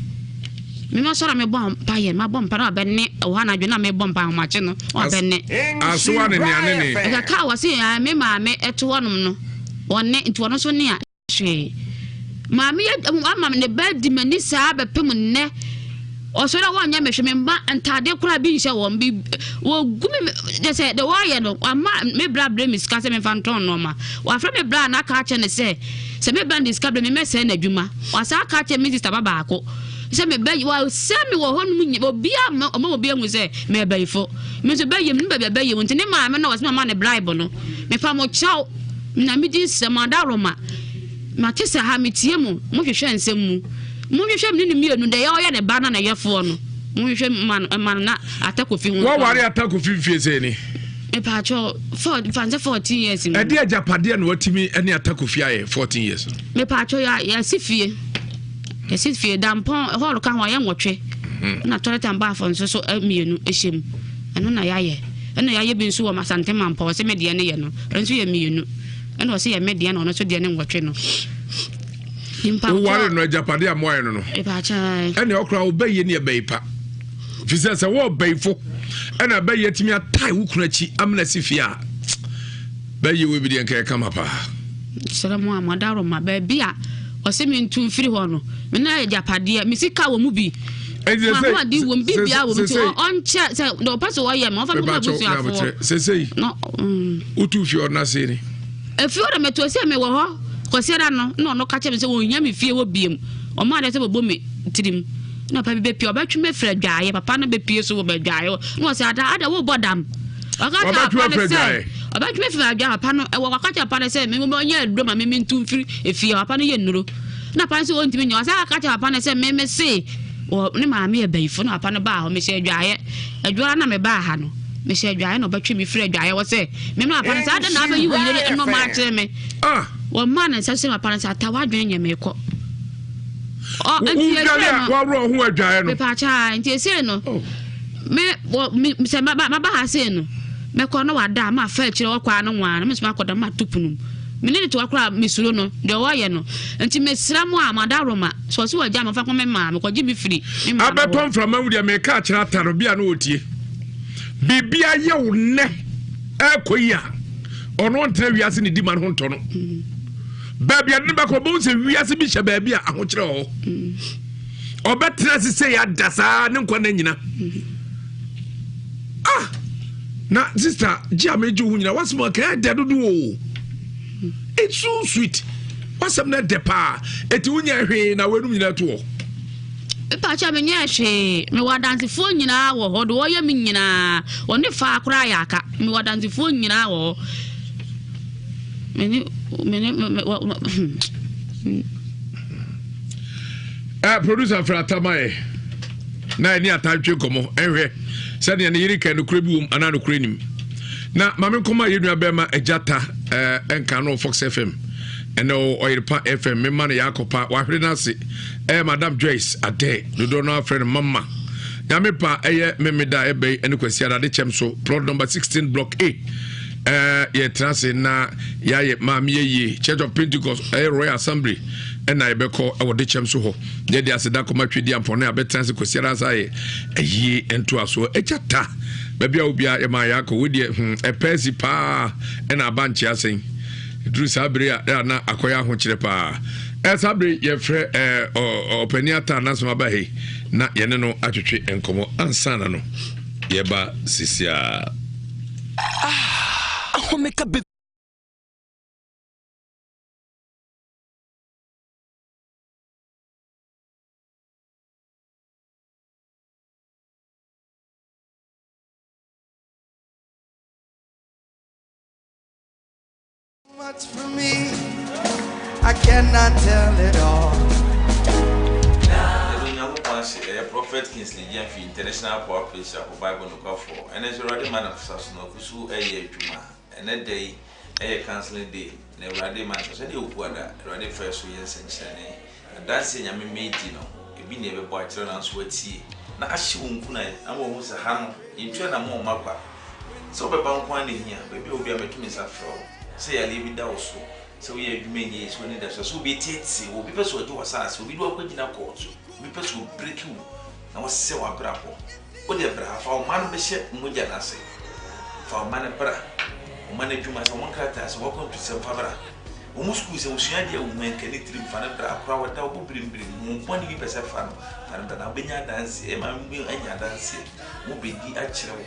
Me masɔre a mebɔ mpa yɛ mabɔ mpa na wabɛne wɔ ha anadwo na mebɔ mpa ahomakye no wabɛne. Asowa ne nea ne ne. Mekaka a wɔse me maame ɛte hɔnom no ɔne nti ɔno nso ne a. Hwee. Maame yi ama ne ba adi m'ani saa bɛpem nnɛ. Ɔsɔre a wɔnyɛ me hwee, me mma ntaadeɛ koraa bi nhyɛ wɔn. Bi wɔgu me kyɛ sɛ deɛ wɔyɛ no, wama me bra brɛ me sika sɛ memfa ntɔn nneɛma. Wafrɛ me bra na aka akyerɛ no sɛ sɛ me bra no de sika brɛ me mɛsɛe n'adwuma. Wasan aka akyerɛ me sista ba baako. Sɛ me bɛ wa sɛ me wɔ hɔ nom nyɛ obi a ma ɔma obi ahu sɛ me bɛyifo. Me nso bɛyɛ mu ne baabi a bɛyɛ mu nti ne maame no ɔsɛ mama ne bribe no. Me pa mo kyɛw na me di nsɛm adaworoma. Mate sɛ ha metie mo, mohwehwɛ nsɛm mu. Monhwehwɛ me ne no mmienu deɛ ɔyɛ ne ba na ne yɛfoɔ no. Monhwehwɛ ma no ma no na Ata Kofi ho. Waware Ata Kofi mfie sɛ ni? Mepaakyɛw, fa nsɛ 14 years mu. Ɛde agyapadeɛ na watumi ne Ata Kofi ayɛ 14 years no? Mepaakyɛw, yɛasi fie. Yɛasi fie, dampɔn, hall ka ho a, yɛ nwɔtwe. Mhm. Na toilet and bath nso so eh, mmienu hyɛ mu. Ɛno na yɛayɛ. Ɛna yɛayɛ bi nso wɔ Asante Mampɔ, ɔsɛ me deɛ ne yɛ no. Ɛno nso yɛ mmienu. Ɛna ɔsɛ yɛ me deɛ na ɔno nso deɛ ne nwɔtwe no. Woware no agyapadeɛ a moayɛ no no. Ɛne ɔkora wobɛyɛ ne ɛbɛyi pa. Fi sɛ sɛ wɔ bɛyifo ɛna bɛyɛ tumi atae wo kunu akyi amena si fie a bɛyɛ wo bi deɛ nka ɛkama paa. Srɛ mo a mo adaworoma baabi a ɔsɛ me ntu mfiri hɔ no me na agyapadeɛ me sika wɔ mu bi mahoɔden wɔ mu biribiara wɔ mu nti ɔnkyɛ sɛ deɛ ɔpɛ sɛ ɔyɛ ma ɔfa me kɔma abusuafoɔ. Sesei wotu fie ɔno ase ni. Efie hɔ na mɛto sɛ mewɔ hɔ kɔsiada no na ɔno ka kyerɛ me sɛ wɔnhia me fie hɔ biem ɔmo adeɛ sɛ bɔbɔ me tirim na papa bi bɛpie ɔbɛtwe me afiri adwaeɛ papa no bɛpie so wɔ adwaeɛ hɔ na ɔsɛ ada ada wobɔ dam ɔka kyerɛ papa no sɛ ɔbɛtwe me afiri adwaeɛ papa no ɛwɔ ɔka kyerɛ papa no sɛ me ɔnyɛ aduro ma me mentu mfiri efie papa no yɛ nnuro na papa no sɛ ɔntumi nyɛ ɔsɛ aka kyerɛ papa no sɛ me me se wɔ ne maame yɛ bayifo na papa no baa hɔ mehyɛ adwaeɛ adwara na mebaa ha no mehyɛ adwaeɛ na ɔbɛtwe me firi adwaeɛ hɔ sɛ me ma papa no sɛ adɛn na abɛyi wɔ yere nnoɔma akyerɛ me ah. wɔmaa ne nsa sɛ papa no sɛ ata w'adwene nyɛ mekɔ wodwane a waworɔ ho adwaeɛ no mepaakyɛ nti ɛsei no oh. me wɔ me sɛ maba ha sei no mɛkɔ na wada a mafa akyire ɔkɔ a no nwaa no me nso makɔda mato pono mu me ne ne toa koraa mesuro no deɛ ɔyɛ no nti mesrɛ mo a mada roma sɛ ɔse wagya me fa kɔ me maa mekɔgye me firi me maa abɛtɔ mframa mu deɛ meka akyerɛ ata no bia na ɔtie biribi ayɛ wo nnɛ ɛkɔ yi a ɔno ɔntena wiase ne di ma no ho ntɔ no mm. Baabi a ne bɛkɔ ɔbɛhu sɛ wiase bi hyɛ baabi a ahokyerɛ wɔ hɔ. Ɔbɛtena ase sɛ yɛada saa ne nkwa na nyina. Ah! Na sista gye a megye wo nyina wasɛm aka ɛdɛ dodo o. It's so sweet. Wasɛm no ɛdɛ paa. Eti wonyɛ hwee na w'anum nyina to hɔ. Mepakyɛ menyɛɛ hwee. Mewɔ adansefoɔ nyinaa wɔ hɔ. De wɔyɛ me nyinaa. Wɔne faa koraa yɛ aka. Mewɔ adansefoɔ nyinaa wɔ hɔ. Eh, producer fira atama yɛ na ɛne ata ntwe nkɔmmɔ ɛnhwɛ sɛdeɛ ne yere ka nokorɛ bi wom anaa nokorɛ nim na maame nkɔmmɔ a yɛnua bɛrima agya ta eh, ɛnka no fox fm ɛnɛ ɔyerepa fm mema no yɛakɔpa wahwere no ase ɛyɛ eh, madam joyce adɛ dodoɔ no afrɛ no mama nyame pa ɛyɛ memeda ɛbɛyi ɛne kwasi adade kyɛm so plot number 16 block a ɛɛ yɛtena ase na yɛayɛ maame yɛ yie church of pentecost ɛyɛ royal assembly ɛna yɛbɛkɔ ɛwɔ de kyɛm so hɔ yɛde aseda kɔma twedi ampɔne a bɛtena ase kwasi ara asa yɛ ayie ntoasoɔ ɛgya ta baabi a wobia yɛma yɛakɔ wodeɛ hmm ɛpɛ asi paa ɛna aba nkyea sɛn ɛduru saa bere a ɛna na akɔyɛ ahokyerɛ paa ɛ saa bere yɛfrɛ ɛɛ ɔpanin ata anasɛm aba he na yɛne no atwetwe nkɔmmɔ ansa na no yɛba sisiaa Ah, ahomeka be. Much for me, I cannot tell it all. Yɛda Onyankopɔn ase, ɛyɛ Prophet Kingsley Gyamfi, International Power Preacher for Bible Nokwafoɔ. Ɛnnɛ nso Awurade ma no sa so na ɔgu so reyɛ adwuma. Ɛnnɛ da yi yɛ counseling day na Awurade ma no sa so. Ɛnnɛ yɛ Okuada, Awurade frɛ so yɛ nsɛnkyerɛnne. Adanse a Nyame ma edi no, ebi na yɛbɛbɔ akyerɛ nanso woatie na ahyɛ wo nkuran ama woahu sɛ ha no, yɛntu anammɔn mma kwa. Sɛ wobɛba nko ara na ehia. Baabi a wɔ biara mɛto me nsa afrɛ wo. Sɛ yareɛ bi da wo so, sɛ woyɛ adwuma ɛnyɛ yie, sɛ w'ani da so, sɛ obi ateetee wo, obi pɛ sɛ ɔgye w'asaase, obi de wo akɔgyina kɔɔto, obi pɛ sɛ ɔbreki wo na wasɛe w'abrabɔ. Wo deɛ bra, fa wo mma no bɛhyɛ mogya no ase. Fa wo mma no bra. Wo mma no adwuma sɛ, wɔn nkrataa sɛ, wɔn akwantusɛm fa bra. Wɔn sukuu sɛ osua adeɛ a ohu ɛnka ne tirim fa no bra akora wɔda ɔbɔ birimbirim ho bɔne bi pɛ sɛ fa no fa no bra na wobɛnya adanseɛ ɛma maame bi anya adanseɛ wɔn bɛdi akyerɛ wo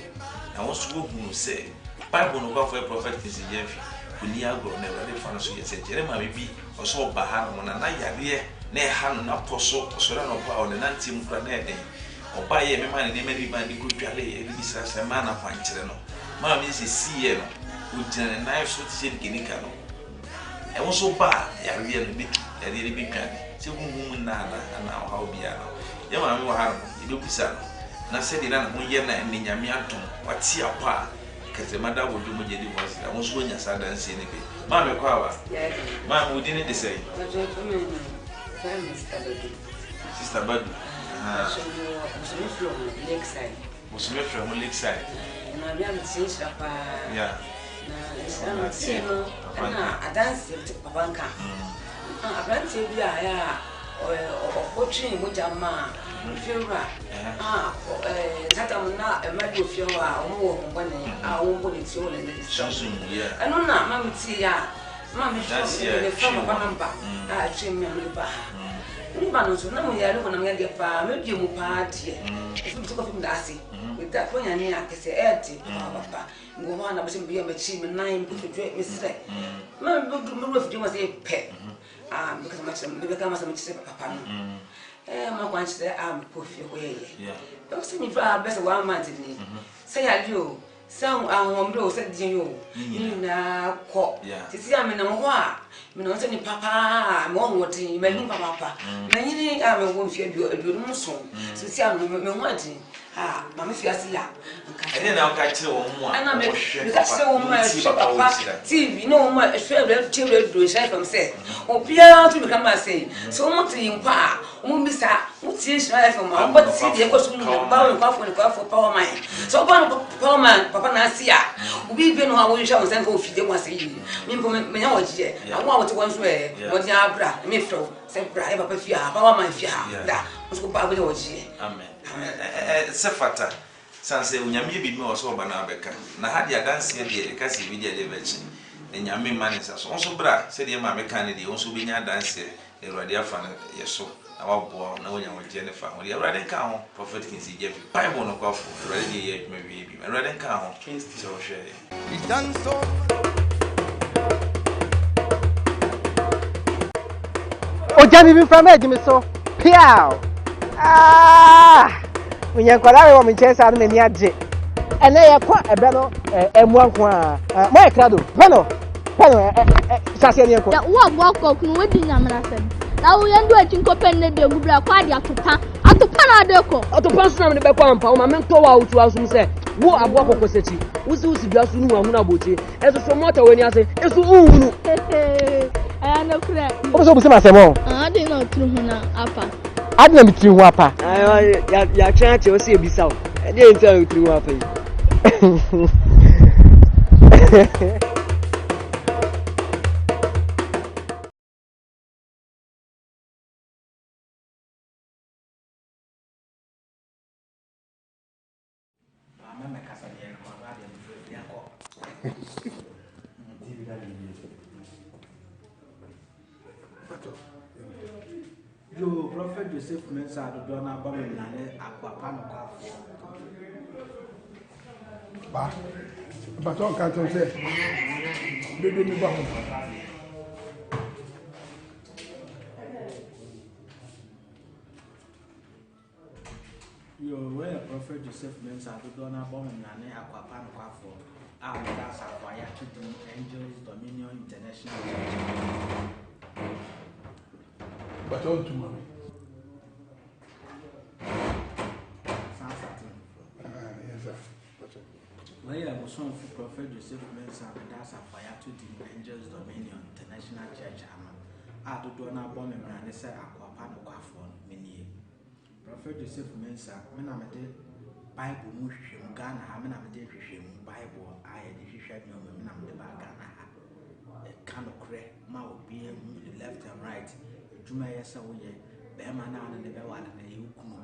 na wɔn nso wɔhunu sɛ Bible nokwafo yɛ Prophet Kingsley Gyamfi ɔnni agorɔ na Awurade fa no so yɛ sɛnkyerɛnne maame bi ɔsɛ ɔba ha nom na na yareɛ. Na ɛha no, n'apɔ so, ɔsɔre anɔpa a, ɔne nanteɛ mu koraa na ɛyɛ den. Ɔbaeɛ, memaa no nneɛma no bi maa no de kɔdwareeɛ, de bi srasrae, maa no akwankyerɛ no. Maa me sɛ siiɛ no, ɔgyina ne nan so te sɛ nikanika no. Ɛwo nso ba a, yareɛ no bɛtu, yareɛ no bɛdwane. Sɛ honhom mu nna anaa, anaa ɔhaw biara no. Yɛn maame wɔ ha no, yɛbɛbisa no, na sɛdeɛ na ne ho yɛ no a ɛnnɛ Nyame adom, wate apɔ a, Kɛtɛma da abodwo mogya di hɔ ase a, wo nso woanya saa adanseɛ no bi. Maame Kwawa, maame wo din de sɛn? Sister Badu. Bosome frɛ ho Lakeside. Yeah. Papa nka. Aberanteɛ bi a ɛyɛ a ɔtwee mogya maa efiewura a saa tam no na mmaa bi wɔ fie hɔ a wɔwɔ ho bɔne a wɔbɔ ne ti wɔ ne nsa ɛno na ma me tie a ma me frɛ me papa namba a ɛtwe me a mede ba ha me ba no nso na mo yare honam yadeɛ paa medue mu paa deɛ ɛfiri me sɛ kɔfim da ase meda kɔ nyane a kɛsɛ ɛɛde papaapa mewɔ hɔ a na bɛsɛ mebɛyɛ m'akyi me nan mekotodwe mesrɛ ma mewura fidie mu sɛ pɛ a mebɛka makyerɛ mebɛka masɛm kyerɛ papa no ɛɛ ma kwan kyerɛ a mekɔ fie kɔyɛyɛ ɛwɔ sɛ mefa a bɛsɛ one month ni sɛ yare o sɛ ahoɔmmerɛ o sɛ deɛ o ne nyinaa kɔ sisi a menam hɔ a menam sɛ nipa paa mewɔ ahoɔden m'anim papaapa manyini a mewɔ mfeɛ 57 sisi a me ho aden Ah, maame fi ase ya. Ɛdeɛn na woka kyerɛ wɔn mu a wɔhwɛ papa, wɔtie papa wɔ nhyira? TV ne wɔn a ɛhwɛ radio tie radio nhyira fam sɛ obiara to mika ma sɛ sɛ wɔn te yi mpo a wɔn bisa wɔn tie nhyira fam a wɔn bɛ tie deɛ ɛkɔ so mu nyinaa power nkwafo nkwafo power man sɛ ɔba no power man papa na ase a obi bi no a wɔhwehwɛ wɔn nsa nka ofi deɛ wɔn ase yie mi mpo menya wɔn gyeɛ na wɔn a wɔte wɔn nso ɛ wɔn de abra mi frɛ wo sɛ bra yɛ papa fie ha power man fie ha da nso ba abɛnya wɔn gyeɛ. Amen. Ɛsɛ fata, sane sɛ Onyame yɛ biribi ma wɔ sɛ ɔba na abɛka. Na ha deɛ adanseɛ deɛ yɛka sɛ yɛbɛdi adeɛ bɛkye, na Nyame mma ne nsa so. Wo nso bra, sɛdeɛ maame kaa no deɛ, wo nso wobɛnya adanseɛ, na Awurade afa no yɛ so, na waboa wo, na woanya ɔgyeɛ ne fa ho deɛ. Awurade nka ho. Prophet Kingsley Gyamfi, Bible nokwafo, Awurade deɛ yɛ adwuma wie bi. Awurade nka ho sɛ wohwɛɛ yɛn. He's done so Ogya bibi mframa adi me so. Piaw! Ah! Menya nkwadaa wei wɔ me nkyɛn saa no m'ani agye. Ɛnɛ yɛkɔ ɛbɛ no ɛmmoa nko a. Moayɛ krado. Pɛ no. Pɛ no hyɛ aseɛ ne yɛnkɔ. Wo aboa kɔk no wodi nyamena sɛm. Na wo yɛn do akyi nkɔpɛ nnɛ de agu bra kɔ ade atopa. Atopa na ade kɔ. Atopa nso na mede bɛkɔ ampa wo ma mentɔ wo a wotu asom sɛ wo aboa kɔkɔ sɛkyi. Wosi wosi dua so no hu ahunu abotire. Ɛso so mɔta w'ani ase ɛso nhunu. Ɛyɛ nokorɛ. Wopɛ sɛ wobisa me asɛm ɔ? Ade na ɔtiri ho na apa. Ade na metiri ho apa. Yɛatwɛn akyɛ wo sɛ yɛbisa wo. Ɛdeɛ nti a wotiri ho apa yi. Yo, Prophet Joseph Mensah dodoɔ no aba mu nyina ne akoa pa nokwafoɔ. Ba, mpatɔ nka nkyɛn sɛ dede mi ba ho. Yo, wei yɛ Prophet Joseph Mensah dodoɔ no abɔ me mmara ne Akwapa nokwafoɔ a meda asafo a yɛato din Angels Dominion International Church. Bàtà ɔntu ma mi. San sate foforɔ. Wei yɛ mosomfo Prophet Joseph Mensah meda asafo a yɛato din Angels Dominion International Church ano a dodoɔ no abɔ me mmara ne sɛ Akwapa nokwafoɔ no menie. Prɔfɛt Joseph Mensah, me na mede Bible mu nhwehwɛmu, Ghana ha, me na mede nhwehwɛmu, Bible a yɛde hwehwɛ nneɛma me na mede baa Ghana ha. Ɛka nokorɛ ma obiara hu ne left and right. Adwuma ɛyɛ sɛ woyɛ, bɛrima no a ne ne bɛwale no ɛyɛ wo kunu,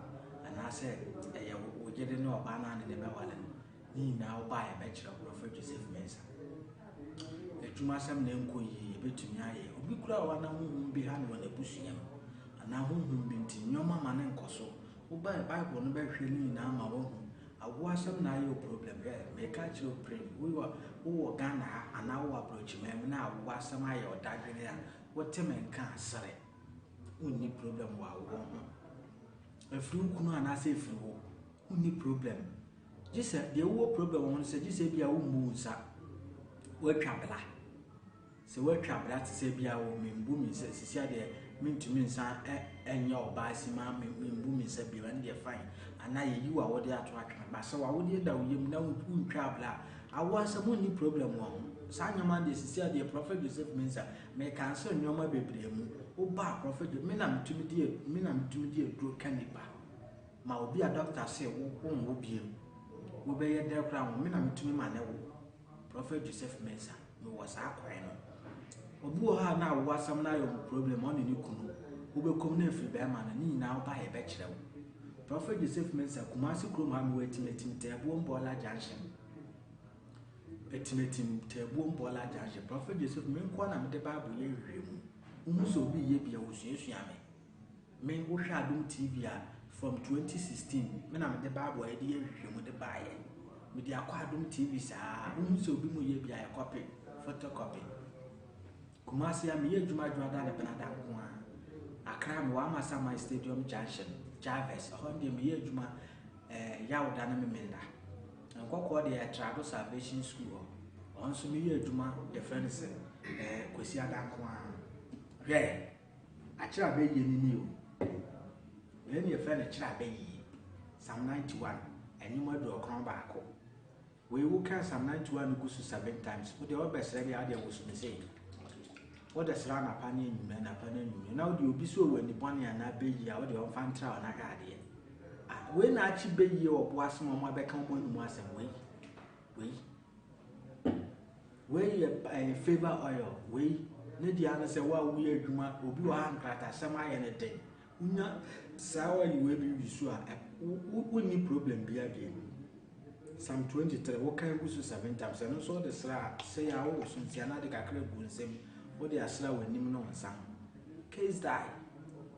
anaasɛ ɛyɛ wo yere ne ɔbaa no a ne ne bɛwale no. Ne nyinaa wo baa yɛbɛkyerɛ wo, Prɔfɛt Joseph Mensah. Adwuma asɛm na ɛnkɔ yie, yɛbɛtumi ayɛ. Obi kura a ɔnam honhom bi ha no wɔ n'abusua mu. Anaa honhom bi nti, nneɛma ma no nkɔ so. Wobae Bible no bɛhwehwɛ ne nyinaa ma woahu. Awoɔ asɛm na ayɛ wo problem. Hwɛ, meka akyerɛ wo pren, wowɔ wowɔ Ghana ha anaa wowɔ aborɔkyiman mu na awoɔ asɛm ayɛ wo dadwene a, wote me nka a, sere. Wonni problem wɔ awoɔ ho. Ɛfiri wo kunu anaasɛ ɛfiri wo. Wonni problem. Gye sɛ deɛ wowɔ problem wɔ ho no sɛ gye sɛ ebia wommu wo nsa. Woatwa bla. Sɛ woatwa bra te sɛ bi a o membu me nsa sisi adeɛ mentumi nsa nyɛ ɔbaa si ma membu me nsa bio ɛno deɛ fine anaa yɛyi w'awodeɛ ato atwene ba sɛ w'awodeɛ da wo yam na wontwa bra a awoɔ asɛm wonni problem wɔ ho saa nneɛma deɛ sisi adeɛ Prophet Joseph Mensah meka sɛ nneɛma bebree mu woba a Prophet me na metumi di me na metumi di aduro ka nipa ma obi a doctor se wo wonwo biem wobɛyɛ dɛ koraa wo me na metumi ma ne wo Prophet Joseph Mensah mewɔ saa kwan no. Obi wɔ hɔ a na awo asɛm no ayɛ ɔmo problem ɔne ne kunu. Wobɛkɔ mu na afiri bɛrima no ne nyinaa woba a yɛbɛkyerɛ wo. Prophet Joseph Mensah Kumasi kurom ha mewɔ Atimatim Taabuom Bɔɔla Junction. Atimatim Taabuom Bɔɔla Junction. Prophet Joseph me nkoa na mede Bible yɛ nhwehwɛmu. Wohu sɛ obi yɛ bi a wosuasua me. Me wohwɛ Adom TV a from 2016 me na mede Bible a yɛde yɛ nhwehwɛmu de baeɛ. Mede akɔ Adom TV saa wohu sɛ obi mu yɛ bi a yɛkɔpe photocopy. Kumasi a meyɛ adwuma adwuma ne benada nko ara. Accra mewɔ Amasaman Stadium Junction, Jarvis, ɛhɔ deɛ meyɛ adwuma eh, Yawda ne Memenda. Nkɔkɔɔ deɛ Trado Salvation School hɔ. Ɔno nso meyɛ adwuma yɛfrɛ no sɛ eh, Kwasiada nko ara. Hwɛ! Akyerɛ abɛyie no ni o. Wei ne yɛfrɛ no kyerɛ abɛyie. Psalm 91, ɛnwom 91. Wei wo kan Psalm 91 no gu so seven times. Wo deɛ wobɛsrɛ deɛ adeɛ woso no sei. Wode srɛ anapa ne anwummerɛ, anapa ne anwummerɛ. Na wode obi so wɔ ani bɔne anaa bɛyie a wode ɔmfa ntra wo na hwɛ adeɛ. Ah, wei na akye bɛyie wɔ boa so ma ɔmo abɛka ɔmo anum asɛm wei. Wei. Wei yɛ ɛyɛ favour oil. Wei ne deɛ ano sɛ wo a woyɛ adwuma obi wɔ ha nkratasɛm ayɛ no den. Wonya saa oil wei bi wi so a wonni problem biara bio. Psalm 23 wokan gu so seven times ɛno nso wode sra a sɛ yɛ a wowɔ so nti anaa de kakra gu nsam wode asra w'anim ne wo nsa ho. Case die.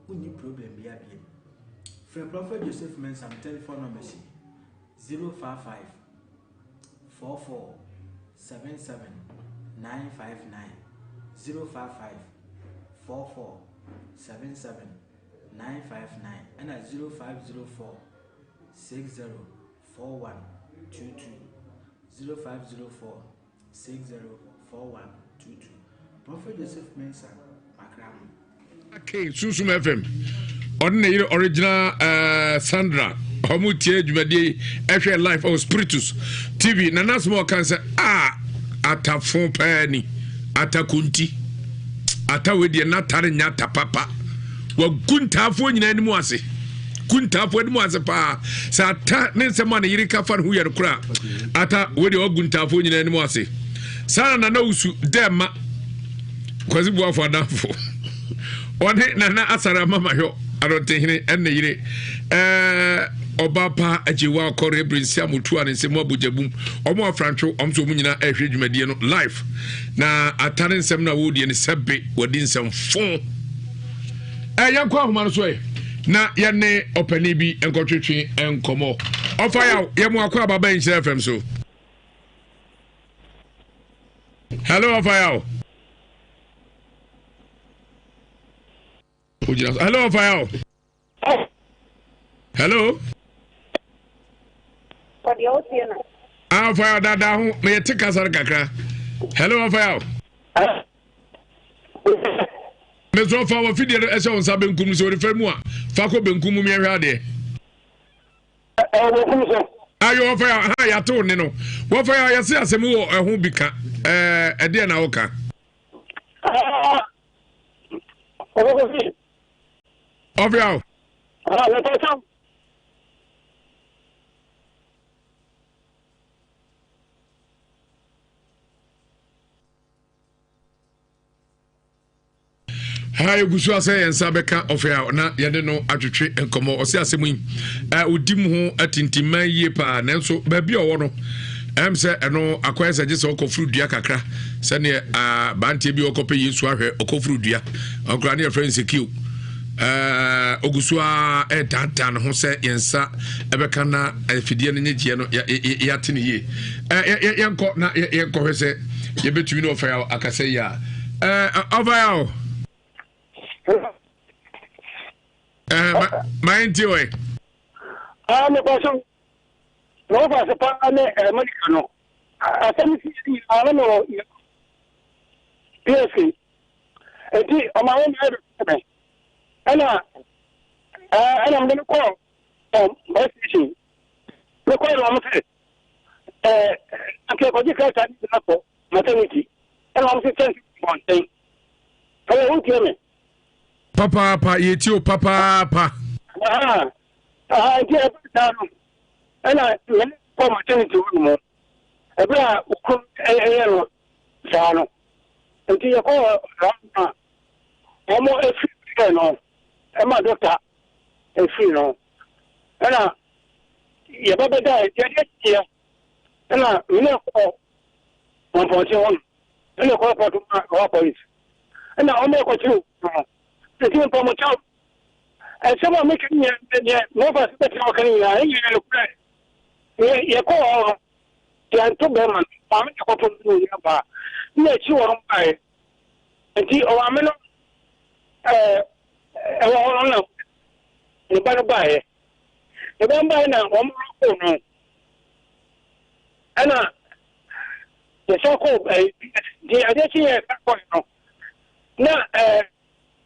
Wonni problem biara bio. Frɛ Prophet Joseph Mensah me telephone number si 055 44 77 959 055 44 77 959 ɛna 0504 60 41 22 0504 604122 Prophet Joseph Mensah Makra ho. K Sunsum FM ɔne ne yere original uh, Sandra wɔn tie dwumadie yi ɛhwɛ live ɔwɔ Spiritus TV na n'asɛm a ɔka sɛ a atafo paa ni atakonti ata wei deɛ n'atare nyɛ ata papa wagu ntaafoɔ nyinaa anim ase gu ntaafoɔ anim ase paa sɛ ata ne nsɛm a ne yere ka fa ne ho yɛ no koraa ata wei deɛ wagu ntaafoɔ nyinaa anim ase saa na nana wusu dɛ ma kwasi buafo adamfo ɔne nana asare amamahwɛ adɔntehene ɛne yere ɛɛ ɔba pa agyewa akɔre ebirinsi amotu a ne nsɛm abogyabum ɔmo afrantwo ɔmo nso ɔmo nyinaa ɛhwɛ dwumadie no live na ata ne nsɛm no a wɔredie no sɛbe wɔdi nsɛm fo ɛ yɛnkɔ ahoma no so ɛ na yɛne ɔpanin bi nkɔtwetwe nkɔmmɔ ɔfa yaw yɛmo akɔ ababa nhyira fam so Hello, Ɔfayaw. Ogyina so. Hello, Ɔfayaw. Hello. Ah, Ɔfayaw dada ho. Meyɛ te kasa no kakra. Hello, Ɔfayaw. Mesrɛ fa wɔ fidie no ɛhyɛ wo nsa benkum sɛ ɔde mu a fa kɔ benkum mu mmiɛhwɛ adeɛ. Ɛwɔ benkum so. Ayo wɔfa ya ha yɛate wo ne no wɔfa ya yɛse asɛm wɔ ɛho bi ka ɛɛ ɛdeɛ na woka. Ɔfɛ ya o. Ha yɛgu so asɛ yɛn nsa bɛka ɔfɛ a na yɛne no atwetwe nkɔmmɔ ɔsɛ asɛm yi ɔdi mu ho atintimman yie paa nanso baabi a ɔwɔ no ɛm sɛ ɛno akɔyɛ sɛ gye sɛ ɔkɔforo dua kakra sɛneɛ abanteɛ bi ɔkɔpɛ yesu ahwɛ ɔkɔforo dua ɔkora ne yɛfrɛ nsekio ɔgu so a ɛdandan ne ho sɛ yɛn nsa ɛbɛka na afidie no nyegyeɛ no yɛate ne yie yɛnkɔ na yɛnkɔhwɛ sɛ yɛbɛtumi ne ɔfɛ akasa yi a ɔfɛ o. Ɛɛ ma ma yɛn ti wɔ yi. Aa mekɔ so na wɔfa ase paa ne ɛɛ Monica no asɛm si yɛ nyinaa na mewɔ PSC nti ɔmaame ma ɛbɛ me ɛna ɛɛ ɛna mede no kɔɔ ɛɛ bus station mekɔɔ na wɔn sɛ ɛɛ anka ɛkɔgye krataa bi na kɔ maternity ɛna wɔn sɛ kyɛnse bɔnten ɛyɛ wotie me. Papaapa yɛtie o papaapa. Nti ɛbɛ saa no ɛna mene kɔ maternity hɔ nom ɛberɛ a okunu ɛyɛ no saa no nti yɛkɔ saa no a wɔn efiri fɛ no ɛma dɔkta efiri no ɛna yɛba bɛda yɛde kyeɛ ɛna mene kɔ mpɔnten hɔ no ɛna kɔ kɔto ma ɔwɔ polisi ɛna wɔn ɛkɔkyerɛ no nti mpɔmɔkyɛw ɛnsɛm a meka nyɛ deɛ mɔfa sɛ bɛtena ɔka no nyinaa ɛnyɛ yɛ nokorɛ yɛkɔ hɔ no yɛnto bɛrima no maame na ɛkɔto no nyina baa na akyi wɔ no baeɛ nti ɔmaame no ɛwɔ hɔ no na ne ba no baeɛ ne ba no baeɛ na wɔn kɔɔ no ɛna yɛsan kɔɔ ɛɛ deɛ adeɛ kye yɛ kɔɔ no na ɛɛ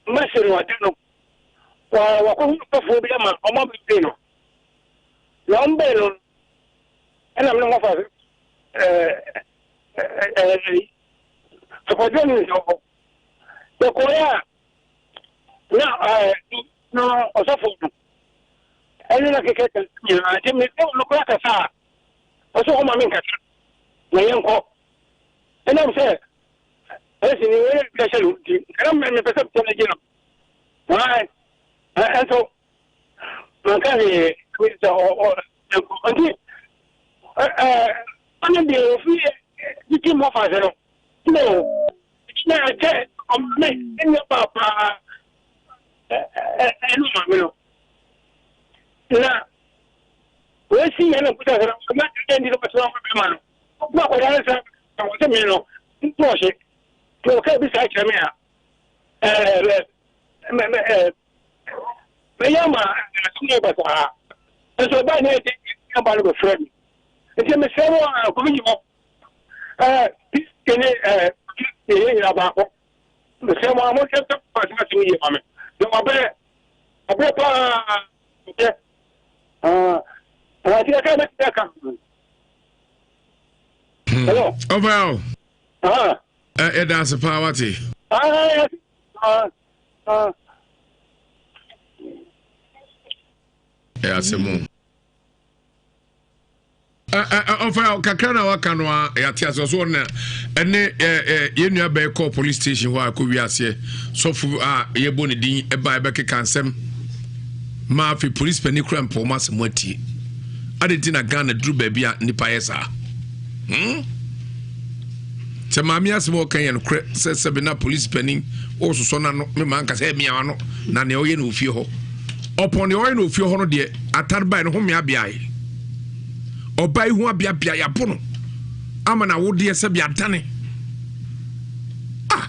mmɛsi no ɔde no wɔ wɔkɔ hu sɔfoɔ bi ama ɔmo abɛbie no na ɔmo bɛn no ɛna mo ne mo fa ɛɛ ɛɛ ɛɛ sɔfɔdua no nsa hɔ yɛkɔɛ a na ɛɛ no ɔsɔfo no ɛne na kekɛ nyinaa nti me no kora kasa a Ɔsɛ ɔma me nkasa na yɛnkɔ. Ɛnam sɛ ɛsi ne wei bi ahyɛ no nti, nkana mepɛ sɛ mepɛ no gye no. Ɛnso manka hwee sɛ ɔ nti ɔno deɛ ofi titi mmɔfa ase no no na ɛkyɛ ɔme ɛnyɛ paapaa ɛno maame no na Wei yɛ na kuta sɛ ɔma ɛdɛ nti na ɔsɛ ɔma bɛma no ɔbu akwadaa no sɛ ɔwɔ sɛ me no nto ɔhye nti ɔka bi saa kyerɛ me a ɛɛ mɛ mɛ ɛɛ mɛyɛ ama ɛsɛ yɛ basaa nso ɔbaa ne ɛde ɛba no bɛfrɛ me nti mesrɛ mo a kɔmi nyimɔ ɛɛ pii ne ɛɛ yɛ nyina baako mesrɛ mo a mo sɛ sɛ asɛm asɛm yie ma me na wabɛrɛ aberɛ paa yɛ Ah, nti ɛka bɛtumi aka. Hmm. Hello. Ɔfa o. Ah. Ɛda ase paa wate. Ah, ah, ah. Ɛyɛ asɛm o. Ɔfa kakra na waka no a yɛate ase ɔso ɔno na ɛne yɛn nua bɛyɛ kɔɔ police station hɔ a kɔ wi aseɛ sɔfo a yɛbɔ ne din ɛba ɛbɛkeka nsɛm ma afei police panin kura mpɔw mu asɛm atie ade nti na Ghana duru baabi a nipa yɛ saa hmm? Sɛ maame asɛm a ɔka yɛ nokorɛ sɛ sɛbe na polisi panin ɔresosɔ n'ano me maa nka sɛ ɛmia ano na nea ɔyɛ no ofie hɔ ɔpɔn nea ɔyɛ no ofie hɔ no deɛ atare bae no ho mmeabeae ɔbaa yi ho abeabea yɛabo no ama na awodeɛ sɛbe adane ah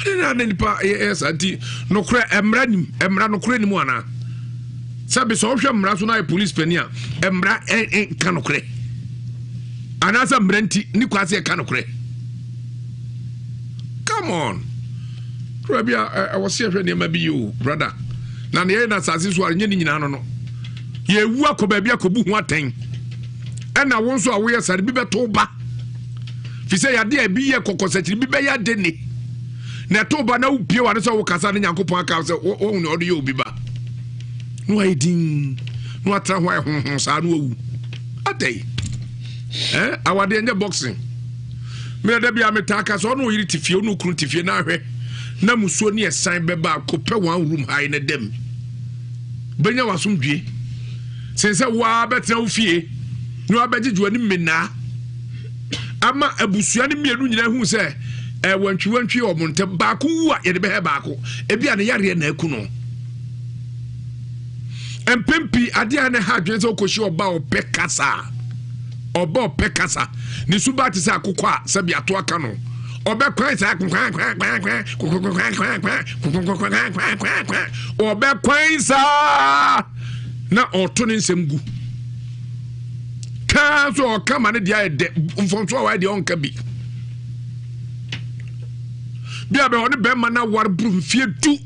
ade na na nipa yɛ saa nti nokorɛ mmara nim mmara nokorɛ nim anaa sɛbe sɛ ɔhwɛ mmara so na ayɛ polisi panin a mmara nka nokorɛ Anaasɛ mmara nti ne kwa sɛ ɛka nokorɛ? Come on. Kura bi a ɛwɔ sɛ yɛhwɛ nneɛma bi yie o, brother. Na nea ɛyɛ no asase so a nyɛ ne nyinaa no no. Yɛwu akɔ baabi akɔbu ho atɛn. Ɛna wo nso a woyɛ saa no bi bɛto ba. Fi sɛ yadeɛ a ebi yɛ kɔkɔsɛkyiri bi bɛyɛ ade ne. Na ɛto ba na wopie w'ano sɛ wokasa ne Nyankopɔn aka sɛ wohu ne ɔde yɛ obi ba. Na wayɛ din na watra ho ayɛ honhon saa na wawu. Adɛn? Eh, awadeɛ nyɛ boxing. Mena da bia metaa ka sɛ ɔne ɔyere te fie, ɔne okunu te fie na ahwɛ na musuo ne ɛsan bɛba a kɔpɛ one room ha na dam. Bɛnya w'asomdwie. Sen sɛ woa bɛtena wo fie na wabɛgyegye w'anim menaa. Ama abusua no mmienu nyinaa hu sɛ eh, wantwi wantwi wɔn ntam. Baako wu a yɛde bɛhɛ baako. Ebi a ne yareɛ na aku no. Mpɛn pii adeɛ a na ɛha adwene sɛ wokɔhyia ɔba a ɔpɛ kasa a ɔba ɔpɛ kasa ne su baa te sɛ akokɔ a sɛbi ato aka no. Ɔbɛkwan saa kwankwankwankwankwankwankwankwankwankwankwankwankwa ɔbɛkwan saa na ɔto ne nsɛm gu kaa so ɔka ma ne deɛ ayɛ dɛ mfɔnso a wayɛ deɛ ɔnka bi bi a bɛ ɔne bɛrima no aware boro mfie du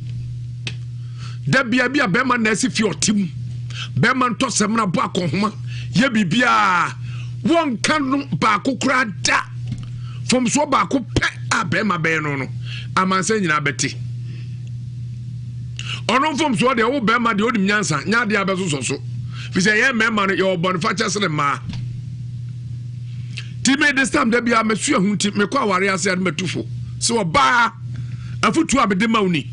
da bia bi a bɛrima na asi fie ɔte mu bɛrima ntɔ sɛmina bɔ akɔnhoma yɛ biribiara wɔnka no baako koraa da fomsoɔ baako pɛ a bɛrima bɛyɛ no no amansan nyinaa bɛte ɔno mfomsoɔ deɛ wo bɛrima deɛ wonim nyansa nyɛ adeɛ abɛsosɔ so fi sɛ yɛ mmarima no yɛwɔ bɔnefakyɛ sene mmaa nti me this time da biara masua ho nti mekɔ aware ase a no matu fo sɛ ɔbaa afotuo a mede ma wo ni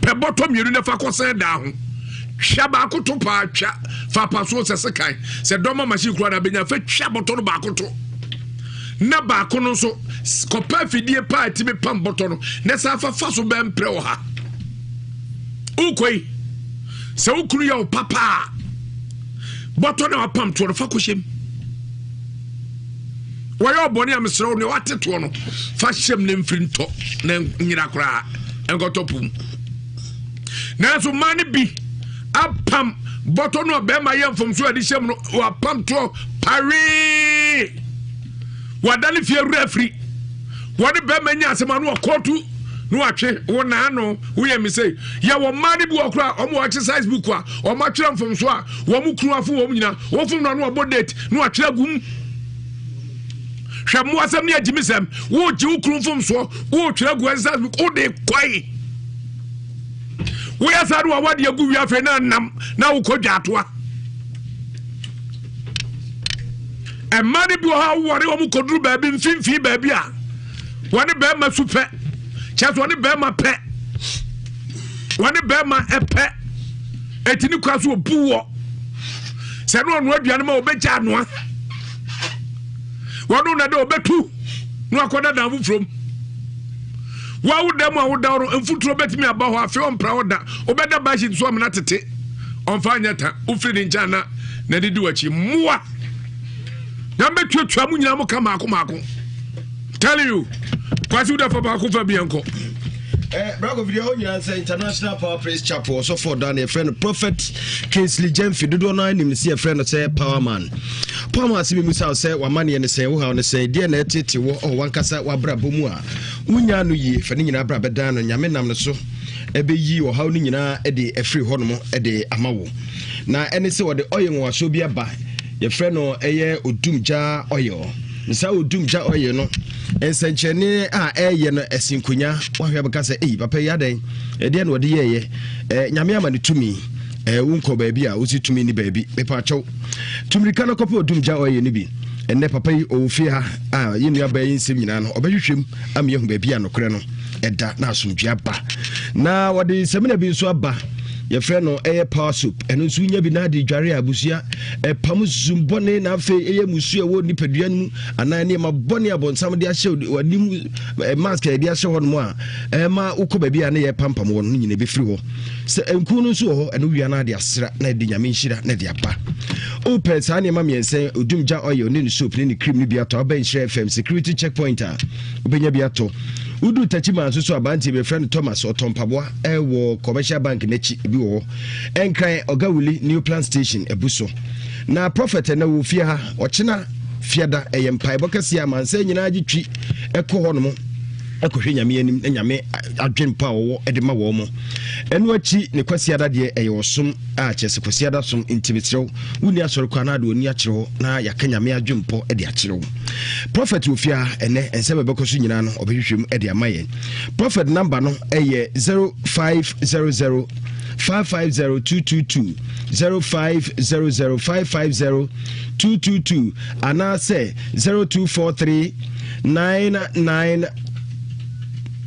pɛ bɔtɔ mmienu na fa kɔsɛn daa ho twa baako to paa twa fa pasoɔ sɛ sekan sɛ dɔma machine kura na bɛnya fa twa bɔtɔ no baako to na baako no nso kɔpɛ afidie paa ɛtumi pam bɔtɔ no na san fa fa so bɛn mprɛ wɔ ha wokɔ yi sɛ wo kunu yɛ wo papa a bɔtɔ na wapam toɔ no fa kɔhyɛ mu wɔyɛ ɔbɔne a mesrɛ wo nea wate toɔ no fa hyɛm ne mfiri ntɔ na nyina koraa nkɔtɔ po mu nanso mmaa no bi apam bɔtɔ no a bɛrima yɛ mfomso a ɛde hyɛm no wapam toɔ pawee wada ne fie awura afiri wɔne bɛrima nya asɛm ano ɔkɔɔtu na watwe wo naano woyɛ me sei yɛwɔ mmaa no bi wɔ koraa wɔn wɔ exercise book a wɔn atwerɛ mfomso a wɔn kunu afo wɔn nyina wɔfom no ano wɔbɔ date na watwerɛ agum hwɛ mmoasɛm ne agyimisɛm wogye wo kunu mfomsoɔ wotwerɛ agu exercise book wode kɔe woyɛ saa de wawade agu wie afei na nam na wokɔ dwaatoa mmaa no bi wɔ hɔ a wowɔre wɔn kɔduru baabi mfimfini baabi a wɔne bɛrima su pɛ kyerɛ sɛ wɔne bɛrima pɛ wɔne bɛrima pɛ ɛti ne kura so ɔbu wɔ sɛ ne ɔnoa aduane ma ɔbɛgya anoa wɔno na dɛ ɔbɛtu na wakɔda dan foforɔ mu wawo da mu a woda no mfuturo bɛtumi aba hɔ afei ɔmpra hɔ da wobɛda bahyit so amena tete ɔmfa nyɛ ta wofiri ne nkyɛn na na de di w'akyi mmoa na mbɛtuatua mu nyinaa mo ka maako maako tell you kwasi woda fa baako fa bi nkɔ Eh, brako video hɔ nyinaa sɛ international power praise chapel ɔsɔfo ɔda no yɛfrɛ no prophet kingsley gyamfi dodoɔ no anim sɛ yɛfrɛ no sɛ power man power man asɛm mu sa sɛ wamanneɛ ne sɛn wo haw ne sɛn deɛ na ɛtete wɔ ɔ wankasa wabrabɔ mu a wonya no yie fa ne nyinaa bra bɛdan no nyame nam no so ɛbɛyi ɔhaw no nyinaa de afiri hɔnom de ama wo na ɛne sɛ wɔde ɔyɛ nwasoɔ bi aba yɛfrɛ no ɛyɛ odumgya oil saa odumgya oil no nsɛnkyerɛnne a ɛyɛ no ɛsi nkonya wahwɛ abɛka sɛ ei papa yi adɛn ɛdeɛ na wɔde yɛɛyɛ ɛ nyame ama no tumi ɛ wonkɔ baabi a wosi tumi ni baabi mepa kyɛw tumirika no kɔpɛ odumgya oil no bi ɛnɛ papa yi ɔwɔ fie ha a yɛn nua baa yi nsɛm nyinaa no ɔbɛhwehwɛ mu ama yɛahu baabi a nokorɛ no ɛda na asomdwe aba na wɔde samina bi nso aba yɛfrɛ no ɛyɛ power soap ɛno nso wonya bi na ade dware a abusua ɛpam susum bɔne na afei ɛyɛ musu ɛwɔ nipadua no mu anaa nneɛma bɔne a bɔnsam de ahyɛ w'anim mask a yɛde ahyɛ hɔ nom a ɛma wokɔ baabi a ne yɛpampam wɔ no nyina ɛbɛfiri hɔ sɛ nku no nso wɔ hɔ ɛno wia no ade asra na ɛde nyame nhyira na ɛde aba wopɛ saa nneɛma mmiɛnsa odum gya oil ne ne soap ne ne cream no bi atɔ abɛn nhyira fm security checkpoint a wobɛnya bi atɔ Wodu Techiman nso so aberanteɛ bi yɛfrɛ no Thomas ɔtɔn mpaboa wɔ Commercial Bank n'akyi ebi wɔ hɔ. Nkran Ɔga Wuli New Plan Station abu so. Na Prophet ɛnɛ wɔ fie ha ɔkyena fiada ɛyɛ mpaebɔ kɛseɛ amansan nyinaa gye twi ɛkɔ hɔ nom ɛkɔhwɛ nyame anim na nyame adwen pa a ɔwɔ ɛde ma wɔn mo. Ɛno akyi ne kwasiada deɛ ɛyɛ ɔsom a kyerɛ sɛ kwasiada som nti mesrɛ wo wonni asɔre kɔ anaa de w'ani akyerɛ hɔ na yɛaka nyame adwempɔ de akyerɛ wo Prophet wɔ fie ha ɛnɛ nsɛm ɛbɛkɔ so nyinaa no ɔbɛhwehwɛ mu de ama yɛn. Prophet number no ɛyɛ 0500 550 222 0500 550 222 anaasɛ 0243 99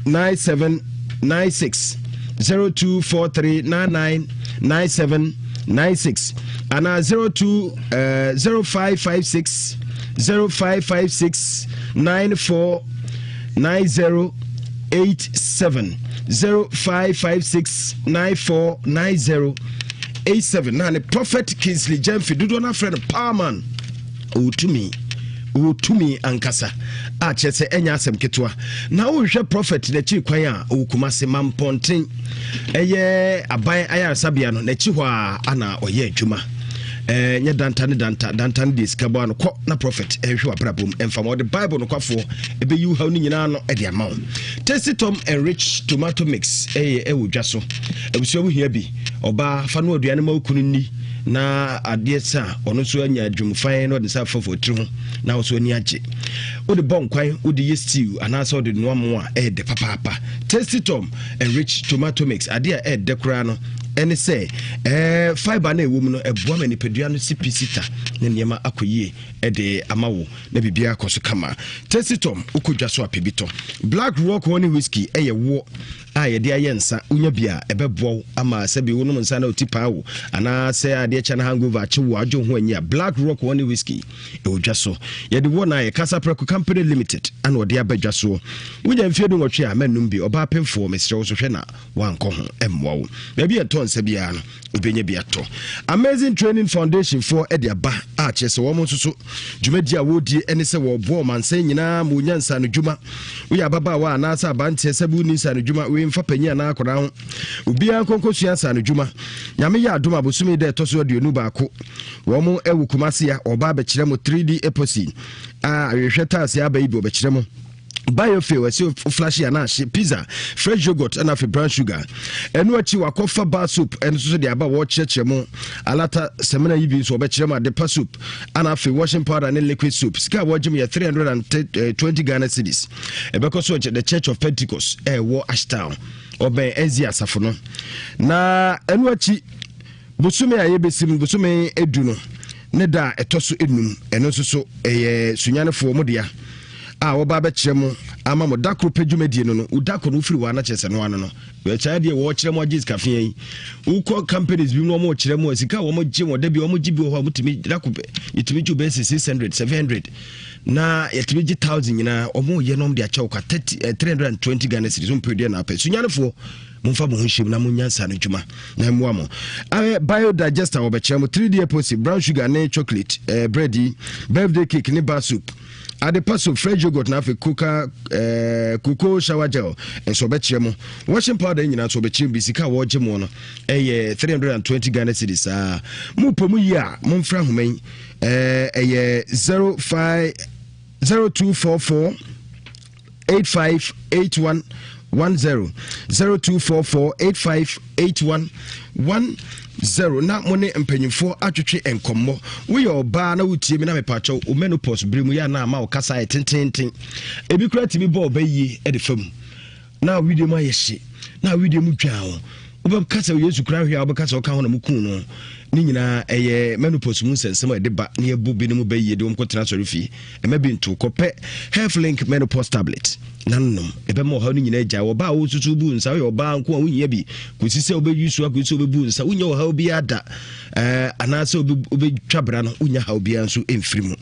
97 96 0243 99 97 96 anaa 02 uh, 0556 0556 94 90 87 0556 94 90 87 na ne prophet Kingsley Gyamfi dodoɔ no afrɛ no powerman ɔwɔ tumi Ɔwɔ tumi ankasa a kyerɛ sɛ ɛnyɛ asɛm ketewa. Na wohwehwɛ prɔfɛt n'akyiri kwan a, ɔwɔ Kumase, Mampɔnten, ɛyɛ aban ayaresabea no n'akyi hɔ a ana ɔyɛ adwuma. Ɛɛ nyɛ danta ne danta, danta ne deɛ sika bɔ ano kɔ na prɔfɛt ɛhwehwɛ w'abrabɔ mu ɛmfa ma ɔde Bible nokwafoɔ ɛbɛyi wo haw no nyinaa no ɛde ama wo. Tasty Tom Enrich Tomato Mix ɛyɛ ɛwɔ dwa so. Abusua wo hia bi, ɔbaa fa no aduane ma wo kunu nni. Na adeɛ sa a, ɔno nso anya adwumfan na ɔde nsa afafo tiri ho na ɔso ani agye. Wode bɔ nkwan, wode yɛ stew anaasɛ wode noa mo a, ɛyɛ dɛ papaapa. Tasty Tom Enrich Tomato Mix, adeɛ a ɛyɛ dɛ koraa no ɛne sɛ ɛɛ fiber no a ɛwɔ mu no ɛboa ma nipadua no si pi sita ne nneɛma akɔ yie ɛde ama wo na biribiara akɔ so kama. Tasty Tom, wokɔ dwa so apɛ bi tɔ. Black Rock Honey Whiskey ɛyɛ woɔ a yɛde ayɛ nsa, wonya bi a, ɛbɛboa wo ama sɛbi wonom nsa na oti paa wo, anaasɛ adeɛ kyɛ na hangover akye wo a, wodwe wo ho anyi a, Black Rock Honey Whiskey ɛwɔ dwa so. Yɛde wɔ no ayɛ Kasaprɛko Company Limited ana ɔde aba dwa soɔ. Wonya mfeɛ dunwɔtwe a, mɛnnom bi. Ɔbaa pemfoɔ, mesrɛ wo so hwɛ na woankɔ ho, ɛmmoa wo. Baabi a ɛtɔ nsa biara no, wobɛnya bi atɔ. Amazing Training Foundation foɔ de aba a kyerɛ sɛ wɔn nso so dwumadie a wɔredie ne sɛ wɔreboa ɔmansan nyinaa ma wɔnya nsaanodwuma. Woyɛ ababaawa anaasɛ abanteɛ sɛ wonni nsaanodwuma, wei mfa panyin anaa akwadaa ho. Obiara nkɔnkɔsua nsaanodwuma. Nyame yɛ adom a bosome da ɛtɔ so 21 wɔn wɔ Kumasi a wɔba abɛkyerɛ mo 3D epoxy a ahwehwɛ taase aba yi bi wɔbɛkyerɛ mo. Biofuel ɛsɛ flashy anaa ahye pizza fresh yogurt ɛna afei brown sugar. Ɛno akyi wakɔfa bar soap ɛno nso so de aba wɔkyerɛkyerɛ mu alata sɛmina yi bi nso wɔbɛkyerɛ mu adepa soap ɛna afei washing powder ne liquid soap. Sika a wɔgye mu yɛ 320 Ghana cedis. Ɛbɛkɔ so the Church of Pentecost ɛwɔ Ashtown ɔbɛn Ɛzi asafo no. Na ɛno akyi bosome a yɛbɛsi mu bosome edu no ne da a ɛtɔ so enum, ɛno nso so ɛyɛ sunyanefoɔ mo dea a wɔba abɛkyerɛ mo ama mo da koro pɛ dwumadie no no da koro no wofiri hɔ a na kyerɛ sɛ no ano no ɛkyɛ deɛ wɔkyerɛ mo agye sika fea yi. Wokɔ companies bi mu na wɔkyerɛ mo a sika a wɔgye wɔn da bi wɔgye bi wɔ hɔ a wɔtumi da koro pɛ yɛtumi gye bɛyɛ sɛ 600 700 na yɛtumi gye 1000 nyinaa wɔn yɛ no wɔn de akyɛw ka 30 320 Ghana cedis. Wɔn pɛ deɛ na apɛ sunyanefoɔ momfa mo ho nhyɛm na monya nsa no dwuma na mmoa mo. Biodigester wɔbɛkyerɛ mo 3D epoxy, brown sugar ne chocolate bread yi, birthday cake ne bar soap, adepa soap, fresh yogurt na afei coca cocoa shower gel nso wɔbɛkyerɛ mo. Washing powder nyinaa nso wɔbɛkyerɛ bi. Sika a wɔregye mo no ɛyɛ 320 Ghana cedis. Saa mopɛ mu yie a momfrɛ ahoma yi, ɛyɛ 05 0244 8581 10 0244 8581 10 na mo ne mpanyinfoɔ atwetwe nkɔmmɔ. Woyɛ ɔbaa na wotie mi na mepakyɛw wo menopause bere mu yɛ anaa ama wo kasa ayɛ tententen, ebi koraa tumi bɔ ɔba yie de fam na awidie mu ayɛ hye na awidie mu dwan wo, wobɛka sɛ Yesu koraa hwɛ a wobɛka sɛ ɔka ho na mokuu no ne nyinaa ɛyɛ menopause mu nsɛnsɛm a ɛde ba na yɛbɔ binom bɛ yie de wɔn kɔtena asɔre fie. Ɛma bi nto kɔpɛ Health Link menopause tablet na nom, ɛbɛma ɔhaw no nyinaa agyae. Ɔbaa a wosusu bu nsa, woyɛ ɔbaa nko a wohia bi kɔsi sɛ wobɛyi so akɔsi sɛ wobɛbu nsa, wonya ɔhaw biara da anaasɛ wobɛtwa bra no, wonya haw biara nso mfiri mu.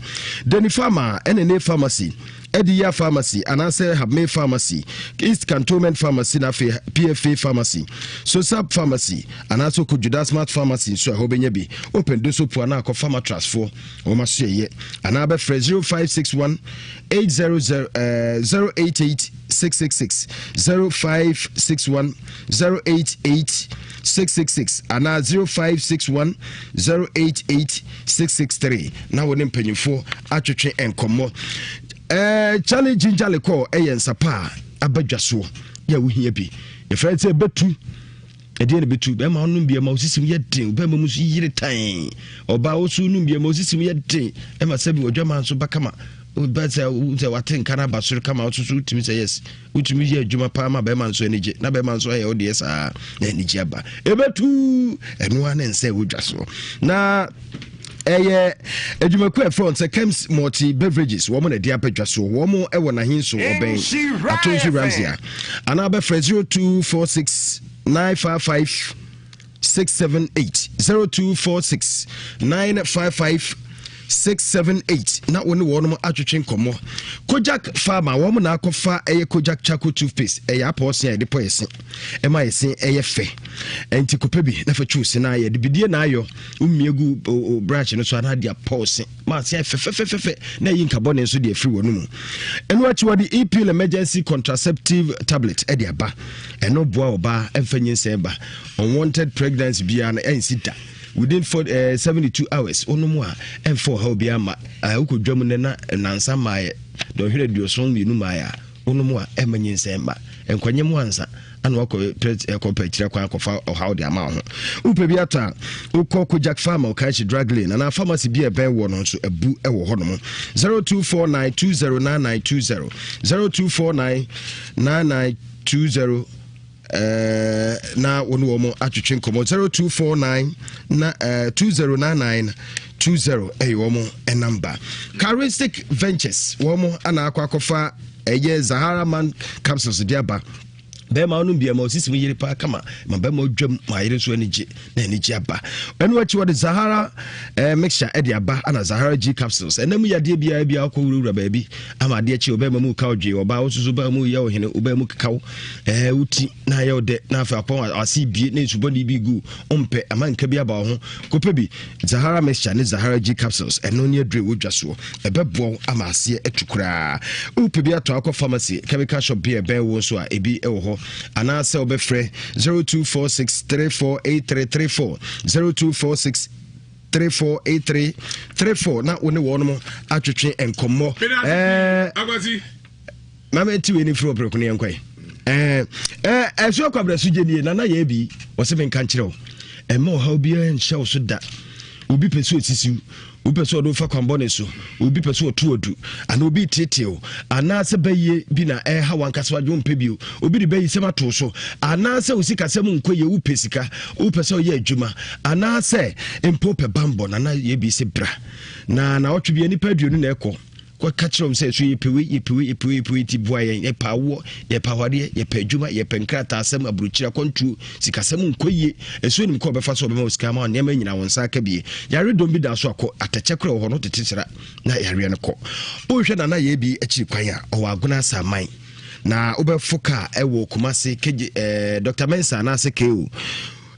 Dani Pharma ɛne ne pharmacy Adiya Pharmacy anaasɛ Habme Pharmacy, East Cantonment Pharmacy na afei PFA Pharmacy, Sosab Pharmacy anaasɛ wokɔ Judah Smart Pharmacy nso a ɛhɔ bɛnya bi. Open do so poa na akɔ Pharmatrust foɔ wɔn asoɛyɛ anaa bɛfrɛ 0561 800 088 666 0561 088 666 anaa 0561 088 663 na wo ne mpanyinfoɔ atwetwe nkɔmmɔ. Charlie ginger liqueur ɛyɛ nsapa a aba dwa soɔ yɛ a wohia bi. Yɛfrɛ sɛ ɛbɛtu ɛdeɛ na bɛtu bɛrima wonom bi ɛma wosisim yɛ den, bɛrima mu nso yere tan. Ɔbaa wo so nom bi ɛma wosisim yɛ den, ɛma sɛbi ɔdwama nso ba kama, ba sɛ sɛ wate nka no aba soro kama, wo so so wotumi sɛ yes, wotumi yɛ adwuma paa ma bɛrima nso ani gye na bɛrima nso ayɛ wo deɛ saa na anigye aba. Ɛbɛtu ɛno ara ne nsa ɛwɔ dwa soɔ na ɛyɛ adwumakuo a ɛfrɛ wɔn sɛ Kems Multi Beverages wɔn na ɛde aba dwa soɔ. Wɔn ɛwɔ n'ahenso ɔbɛn Atonsu Ramsey a anaa bɛfrɛ 0246 955 678 0246 955 678 na wo ne wɔnom atwetwe nkɔmmɔ. Kojak Pharma wɔn na akɔfa ɛyɛ Kojak Charcoal Toothpaste ɛyɛ apɔɔse a yɛde pɔ yɛ se ɛma yɛ se ɛyɛ fɛ ɛnti kɔpɛ bi na fa twi se na yɛde bidie na ayɔ womie gu brush no so anaa de apɔ se ma ase ayɛ fɛfɛfɛfɛ na ɛyi nkabɔne nso de afiri wɔn mu. Ɛno akyi wɔde e-pill emergency contraceptive tablet ɛde aba ɛno boa ɔbaa ɛmfa nyinsɛn ba unwanted pregnancy biara no ɛnsi da within for, eh, 72 hours wonom a ɛmfa ɔhaw biara ma eh, wokɔ dwam nnɛ na nansa maayɛ dɔnhwerɛ 72 maayɛ a wonom a ɛmma nyinsɛn mma nkwanyɛ mu ansa ana wakɔ kɔpɛ akyirɛ kwan akɔfa ɔhaw de ama wo ho wopɛ bi atɔ a wokɔ Kojak Pharma Okashi Drug Lane anaa pharmacy bi a ɛbɛn wɔ no nso abu wɔ hɔ nom 0249209920 0249 9920 Eh, na wo ne wɔn atwetwe nkɔmmɔ 0249 na eh, 2099 20 ɛyɛ wɔn namba charistic ventures wɔn ana akɔ akɔfa ɛyɛ zahara man capsules de aba bɛrima wonom bia ma ɔsisi mu yere paa kama ma bɛrima odwam ma ayere nso ani gye na ani gye aba ɛno akyi wɔde zahara eh, mixture ɛde aba ana zahara g capsules ɛnam yadeɛ biara biara kɔ wurawura baabi ama adeɛ kye ɔbɛrima mu ka ɔdwe ɔbaa wososo baa mu yɛ ɔhene ɔbaa mu kekaw ɛɛ woti na ayɛ ɔdɛ na afei apɔn ase bie ne nsubɔne bi gu ɔmpɛ ama nka bi aba wo ho kɔpɛ bi zahara mixture ne zahara g capsules ɛno ne adure wɔ dwa soɔ ɛbɛboa wo ama aseɛ atu koraa wopɛ bi atɔ akɔ pharmacy chemical shop bi a ɛbɛn wo nso a ebi wɔ hɔ anaasɛ wobɛfrɛ 0246 348334 0246 348334 na wo ne wɔn atwetwe nkɔmmɔ ɛɛ maame ti wei ne firi ɔpere ko ne yɛn kwan ɛɛ ɛɛ ɛso akɔ abiraso gye nie nana yɛ bi wɔsɛ mi nka nkyerɛ o ɛmɛ ɔhaw biara nhyɛ wo so da obi pɛ sɛ osisiw obi pɛ sɛ ɔde fa kwanbɔne so obi pɛ sɛ ɔto adu anaa obi teetee wo anaasɛ bɛyie bi na ɛha wankasa wadwo mpɛ bio obi de bɛyi sɛm ato so anaasɛ wo sikasɛm nkɔ yie wopɛ sika wopɛ sɛ ɔyɛ adwuma anaasɛ mpo pɛ bambɔ nana yɛ bi sɛ bra na na ɔtwe bi nipa 20 na ɛkɔ kɔka kyerɛ wɔn sɛ so yɛpɛ wei yɛpɛ wei yɛpɛ wei yɛpɛ wei nti boa yɛn yɛpɛ awoɔ yɛpɛ awadeɛ yɛpɛ adwuma yɛpɛ nkrataasɛm aburokyire akwantuo sikasɛm nkɔ yie ɛso nim kɔ ɔbɛfa so ɔbɛma wo sika ama nneɛma nyinaa wɔn nsa aka bie yare dɔm bi da so akɔ atɛkyɛ korɛ wɔ hɔ no tete sra na yareɛ no kɔ wohwɛ nana yɛ bi akyiri kwan a ɔwɔ agona asaman na wobɛfo kaa ɛwɔ kumase kegye ɛɛ dr mensa anaasɛ ko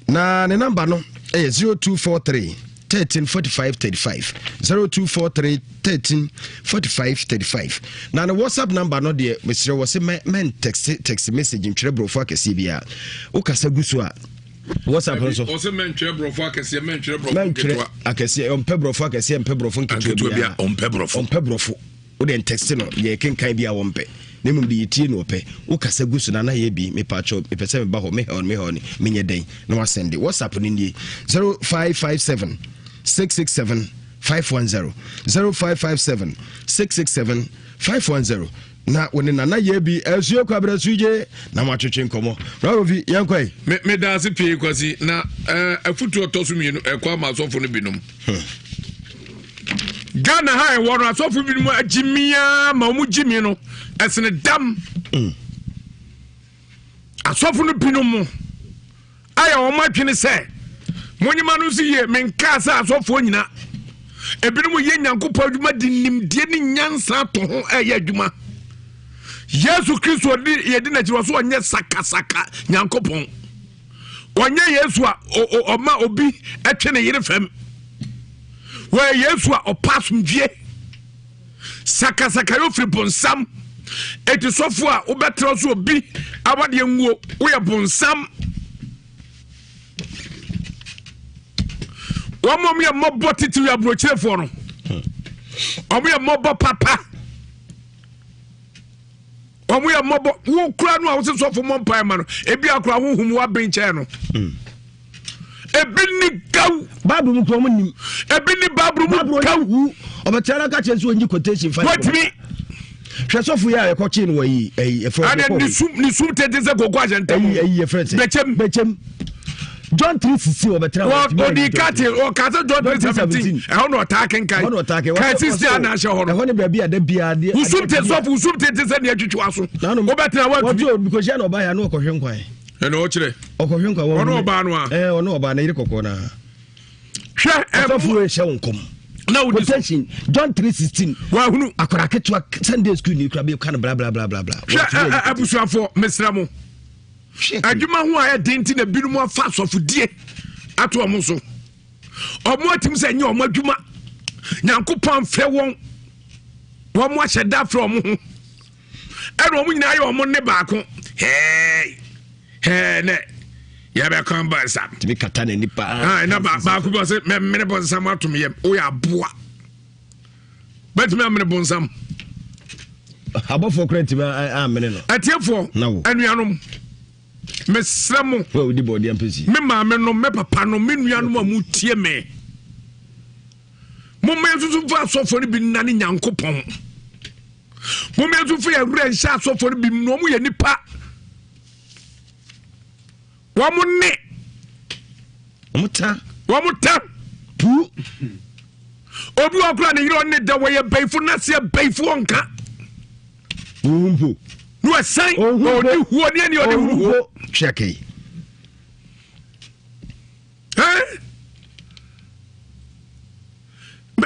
Na ne namba no yɛ 0243 13 45 35 0243 13 45 35 na ne whatsapp number no deɛ mesrɛ wɔ se mɛn text text message ntwerɛ borɔfo akɛseɛ biara wokasa gu so a whatsapp no so ɔsɛ mɛntwerɛ borɔfo akɛseɛ mɛntwerɛ borɔfo mɛntwerɛ akɛseɛ ɔmpɛ borɔfo akɛseɛ mpɛ borɔfo nketewa biara ɔmpɛ borɔfo ɔmpɛ borɔfo Wo deɛ ntɛkste no deɛ yɛkenkan biaa wɔmpɛ na mmom deɛ yɛtie no ɔpɛ. Wo kasa gu so na na yɛ bi mepaakyɛw mepɛ sɛ meba hɔ me haw no me haw no menyɛ dɛn na wasɛnde. WhatsApp no nie 0557 667 510 0557 667 510 na wo ne Nana yɛ bi asue kwabrɛ sugye na moatwetwe nkɔmmɔ. Bra Kofi yɛnkɔ yi. Me meda ase pii Kwasi na eh, afutuo ɔtɔ so mmienu ɛkɔ ama asɔfo no binom. Hmm. Ghana ha ɛwɔ no asɔfo binom agyimi ma wɔn gyimi no ɛsene dam. Mm. Asɔfo no binom ayɛ wɔn adwene sɛ monyema no nso yie menkaa sɛ asɔfoɔ nyina ebinom yɛ nyankopɔn adwuma de nimdeɛ ne nyansa ato ho ɛyɛ adwuma yesu kristo yɛdi n'akyi wɔ so ɔnyɛ sakasaka nyankopɔn ɔnyɛ yesu a ɔma obi twe ne yere fam wɔyɛ yesu a ɔpa asomdwie sakasaka yɛ ofiri bonsam eti sɔfo a wobɛtena so obi awadeɛ nguo woyɛ bonsam wɔn a wɔyɛ mmɔbɔ titiri aburokyerefoɔ no wɔn yɛ mmɔbɔ papa. Wɔn yɛ mmɔbɔ wo kura no a wosɛ sɔfo mmɔ mpae ma no ebi akora honhom waben kyɛn no hmm. ebi ni gaw bible mu kura wɔn nim ebi ni bible mu gaw ɔbɛtɛ ara ka kyerɛ sɛ onyi quotation fa wɔtumi hwɛ sɔfo yi a yɛkɔkye no wɔ yi ɛyi ɛfrɛ ɛnɛ nisum nisum tete sɛ koko ahyɛ ntɛm ɛyi ɛyi ɛfrɛ sɛ bɛkyɛm bɛkyɛm John 3:16 wɔbɛtena hɔ. Ɔdi kate ɔkase John 3:17 ɛhɔ na ɔtaa kenkan. Ɛhɔ na ɔtaa kenkan. Kan 16 ana ahyɛ hɔ no. Ɛhɔ ne baabi a da biara deɛ. Wusum te sɔfo wusum te te sɛ nea twitwi aso. Wobɛtena watumi. Wɔtu obi na ɔbaa yɛ ano ɔkɔhwe nkwan. Ɛna ɔkyerɛ. Ɔkɔhwe nkwan. Ɔno ɔbaa no a. Ɛɛ ɔno ɔbaa na yere kɔkɔɔ na. Hwɛ ɛmu. Ɔsɔfo ehyɛ wo nkɔm. Na wodi so. Quotation John 3:16. Wahunu. Akwadaa ketewa Sunday school ni kura bi ka no bla bla bla bla bla. Hwɛ abusuafoɔ mesrɛ mo. Adwuma ho a ɛyɛ den nti na binom afa asɔfodie ato wɔn so. Wɔn atim sɛ ɛnyɛ wɔn adwuma. Nyankopɔn amfrɛ wɔn. Wɔn ahyɛ da afrɛ wɔn ho. Ɛna wɔn nyinaa yɛ wɔn nne baako. Hɛɛ hɛɛ nɛ yɛbɛka bɔnsam. Tumi kata n'ani paa. Ah, ɛna baako bi ɔsɛ mɛmene bɔnsam atom yam. Woyɛ aboa. Bɛtumi amene bɔnsam. Abɔfoɔ kora ntumi amene no. Atiefoɔ, anuanom, mesrɛ mo. Me maame nom, me papa nom, me nuanom a motie me. Momma yɛnsusu mfa asɔfoɔ no bi nnane Nyankopɔn. Momma yɛnsusu mfa yɛn werɛ nhyɛ asɔfoɔ no bi mu na wɔn yɛ nipa. Wɔn ne. Wɔn ta. Wɔn ta. Puu. Obi wɔ kora ne yere ɔne da wɔyɛ bɛyifo n'aseɛ bɛyifo ɔnka. Ohun mpo. Ne wɔsan ɔdi huo ne ɛni ɔdi huo. Hwɛ kɛyi.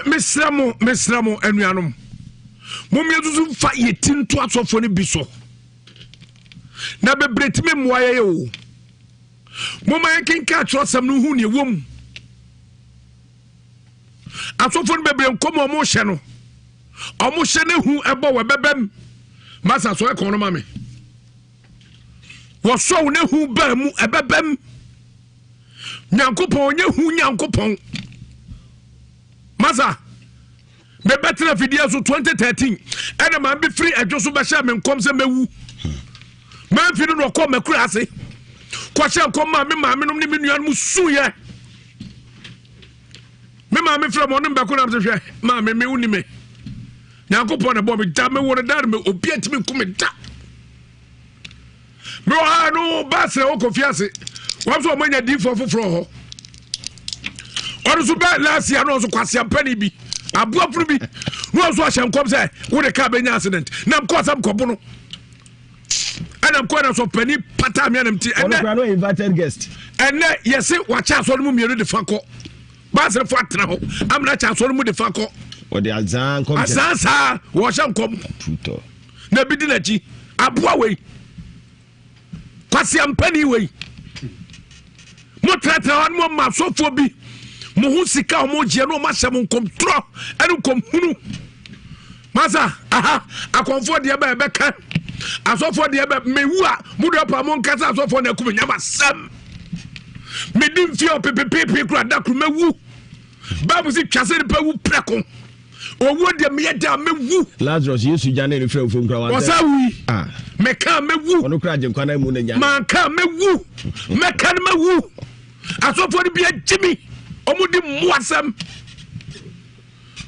Mesrɛ mo, mesrɛ mo anuanom, mommea susu mfa yɛ ti nto asɔfoɔ no bi so. Na bebree tumi mmoa yɛyɛ o. Momma yɛnkenka atwerɛsɛm no hu nea ɛwɔ mu. Asɔfoɔ no bebree nkɔm a wɔhyɛ no, wɔhyɛ no hu ɛbɔ wɔ ɛbɛbɛm. Masa so ɛkɔn no ma me. Wɔsɔ wo ne hu baa mu ɛbɛbɛm. Nyankopɔn ɔnyɛ hu Nyankopɔn. Masa mebɛtena afidie so 2013 ɛna maa bi firi ɛdwo so bɛhyɛ me nkɔm sɛ mɛwu. Mamfi no na ɔkɔ makura ase kɔhyɛ nkɔm maa me maame nom ne me nuanom suyɛ. Me maame frɛ me ɔne mbɛko nam sɛ hwɛ maame me woni me. Nyankopɔn na ɛbɔ me gya me wo no da no me obi atumi nku me da. Me wɔ ha no baasrɛ wɔ kɔfi ase wɔn nso wɔn anya diifoɔ foforɔ hɔ. Ɔno nso bɛ last year no nso kwasi ampani bi aboafunu bi na ɔno nso ahyɛ nkɔm sɛ wode kaa bɛnya accident na mkɔ asɛm kɔbo no ɛna mkɔ ɛna sɔ panin pata mi ɛna mti ɛnɛ ɔno kura no invited guest ɛnɛ yɛse wakyɛ asɔre mu mmienu de fa kɔ baasrɛfo atena hɔ amena kyɛ asɔre mu de fa kɔ ɔde azaa nkɔm azaa saa wɔhyɛ nkɔm na ebi di n'akyi aboa wei kwasiampani wei motenatena hɔ no mo ma asɔfoɔ bi mo ho sika a wɔgyeɛ no wɔn ahyɛ mo nkɔmtorɔ ɛne nkɔmhunu masa aha akɔmfoɔ deɛ bɛ ɛbɛka asɔfoɔ deɛ bɛ mewu a mo deɛ pa mo nkasa asɔfoɔ na ɛkum nyama sɛm medi mfie ɔpepepepe kura da koro mɛwu Bible sɛ twa sɛ nipa wu prɛko. Owuo deɛ meyɛ da mɛwu. Lazarus Yesu gya ne refrɛ ofo nkura wa. Ɔsa wui. Ah. Mɛka mɛwu. Ɔno kura agyenkwa na mu na nya. Manka mɛwu. Mɛka no mɛwu. Asɔfoɔ no bi agye mi. Ɔmo di mmoasɛm.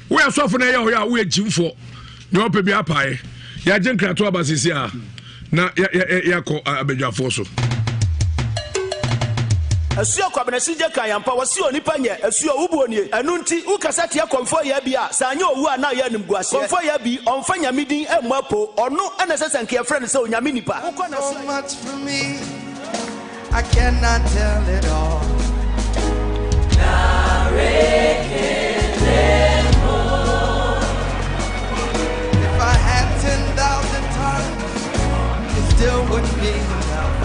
Woyɛ asɔfo na ɛyɛ ɔyɛ a woyɛ gyimfoɔ. Nea ɔpɛ bi apae. Yɛagye nkrato aba sisi a na yɛakɔ abadwafoɔ so. Asuo Kwabena Sigye ka yɛn ampa, wɔse onipa nyɛ asuo, wo buo nie. Ɛno nti, wo kasa tia Kɔmfoɔ Yaa bi a, sɛ anyɛ owu a na ayɛ animguaseɛ. Kɔmfoɔ Yaa bi, ɔmfa Nyame din mmɔ apo, ɔno na ɛsɛ sɛ nka yɛfrɛ no sɛ Onyame nipa. Wokɔ n'asuaeɛ. So much for me, I cannot tell it all. If I had 10,000 tongues, it still wouldn't be enough.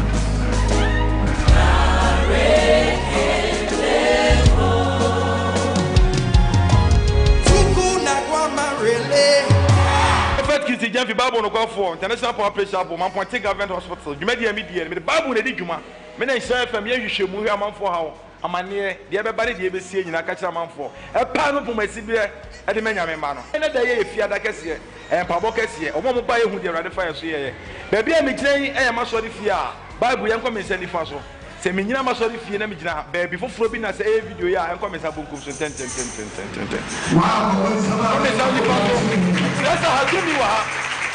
Prophet Christy Gyamfi Bible Nokwafoɔ, International Power Praise Chapel, Mampɔnte Government Hospital, dwumadi a medi yɛ no, mede Bible na ɛdi dwuma. Me na Nhyira FM yɛ nhwehwɛmu hwɛ amanfoɔ haw, amanneɛ, deɛ ɛbɛba ne deɛ ɛbɛsie nyinaa ka kyerɛ amanfoɔ. Ɛpae no poma siberɛ de ma Nyame mma no. Ɛnnɛ da yi yɛ Fiada kɛseɛ, ɛyɛ mpaebɔ kɛseɛ. Wɔn a wɔbaeɛ hu deɛ Awurade fa yɛn so yɛeɛ. Baabi a megyina yi yɛ m'asɔre fie a Bible yɛ nkɔ me nsa nifa so. Sɛ mennyina m'asɔre fie na megyina baabi foforɔ bi na sɛ ɛyɛ video yi a, ɛnkɔ me nsa bonkum so ntɛntɛntɛntɛntɛntɛm. Ɛnkɔ me nsa nifa so. Kyerɛ sɛ ha tumi wɔ ha.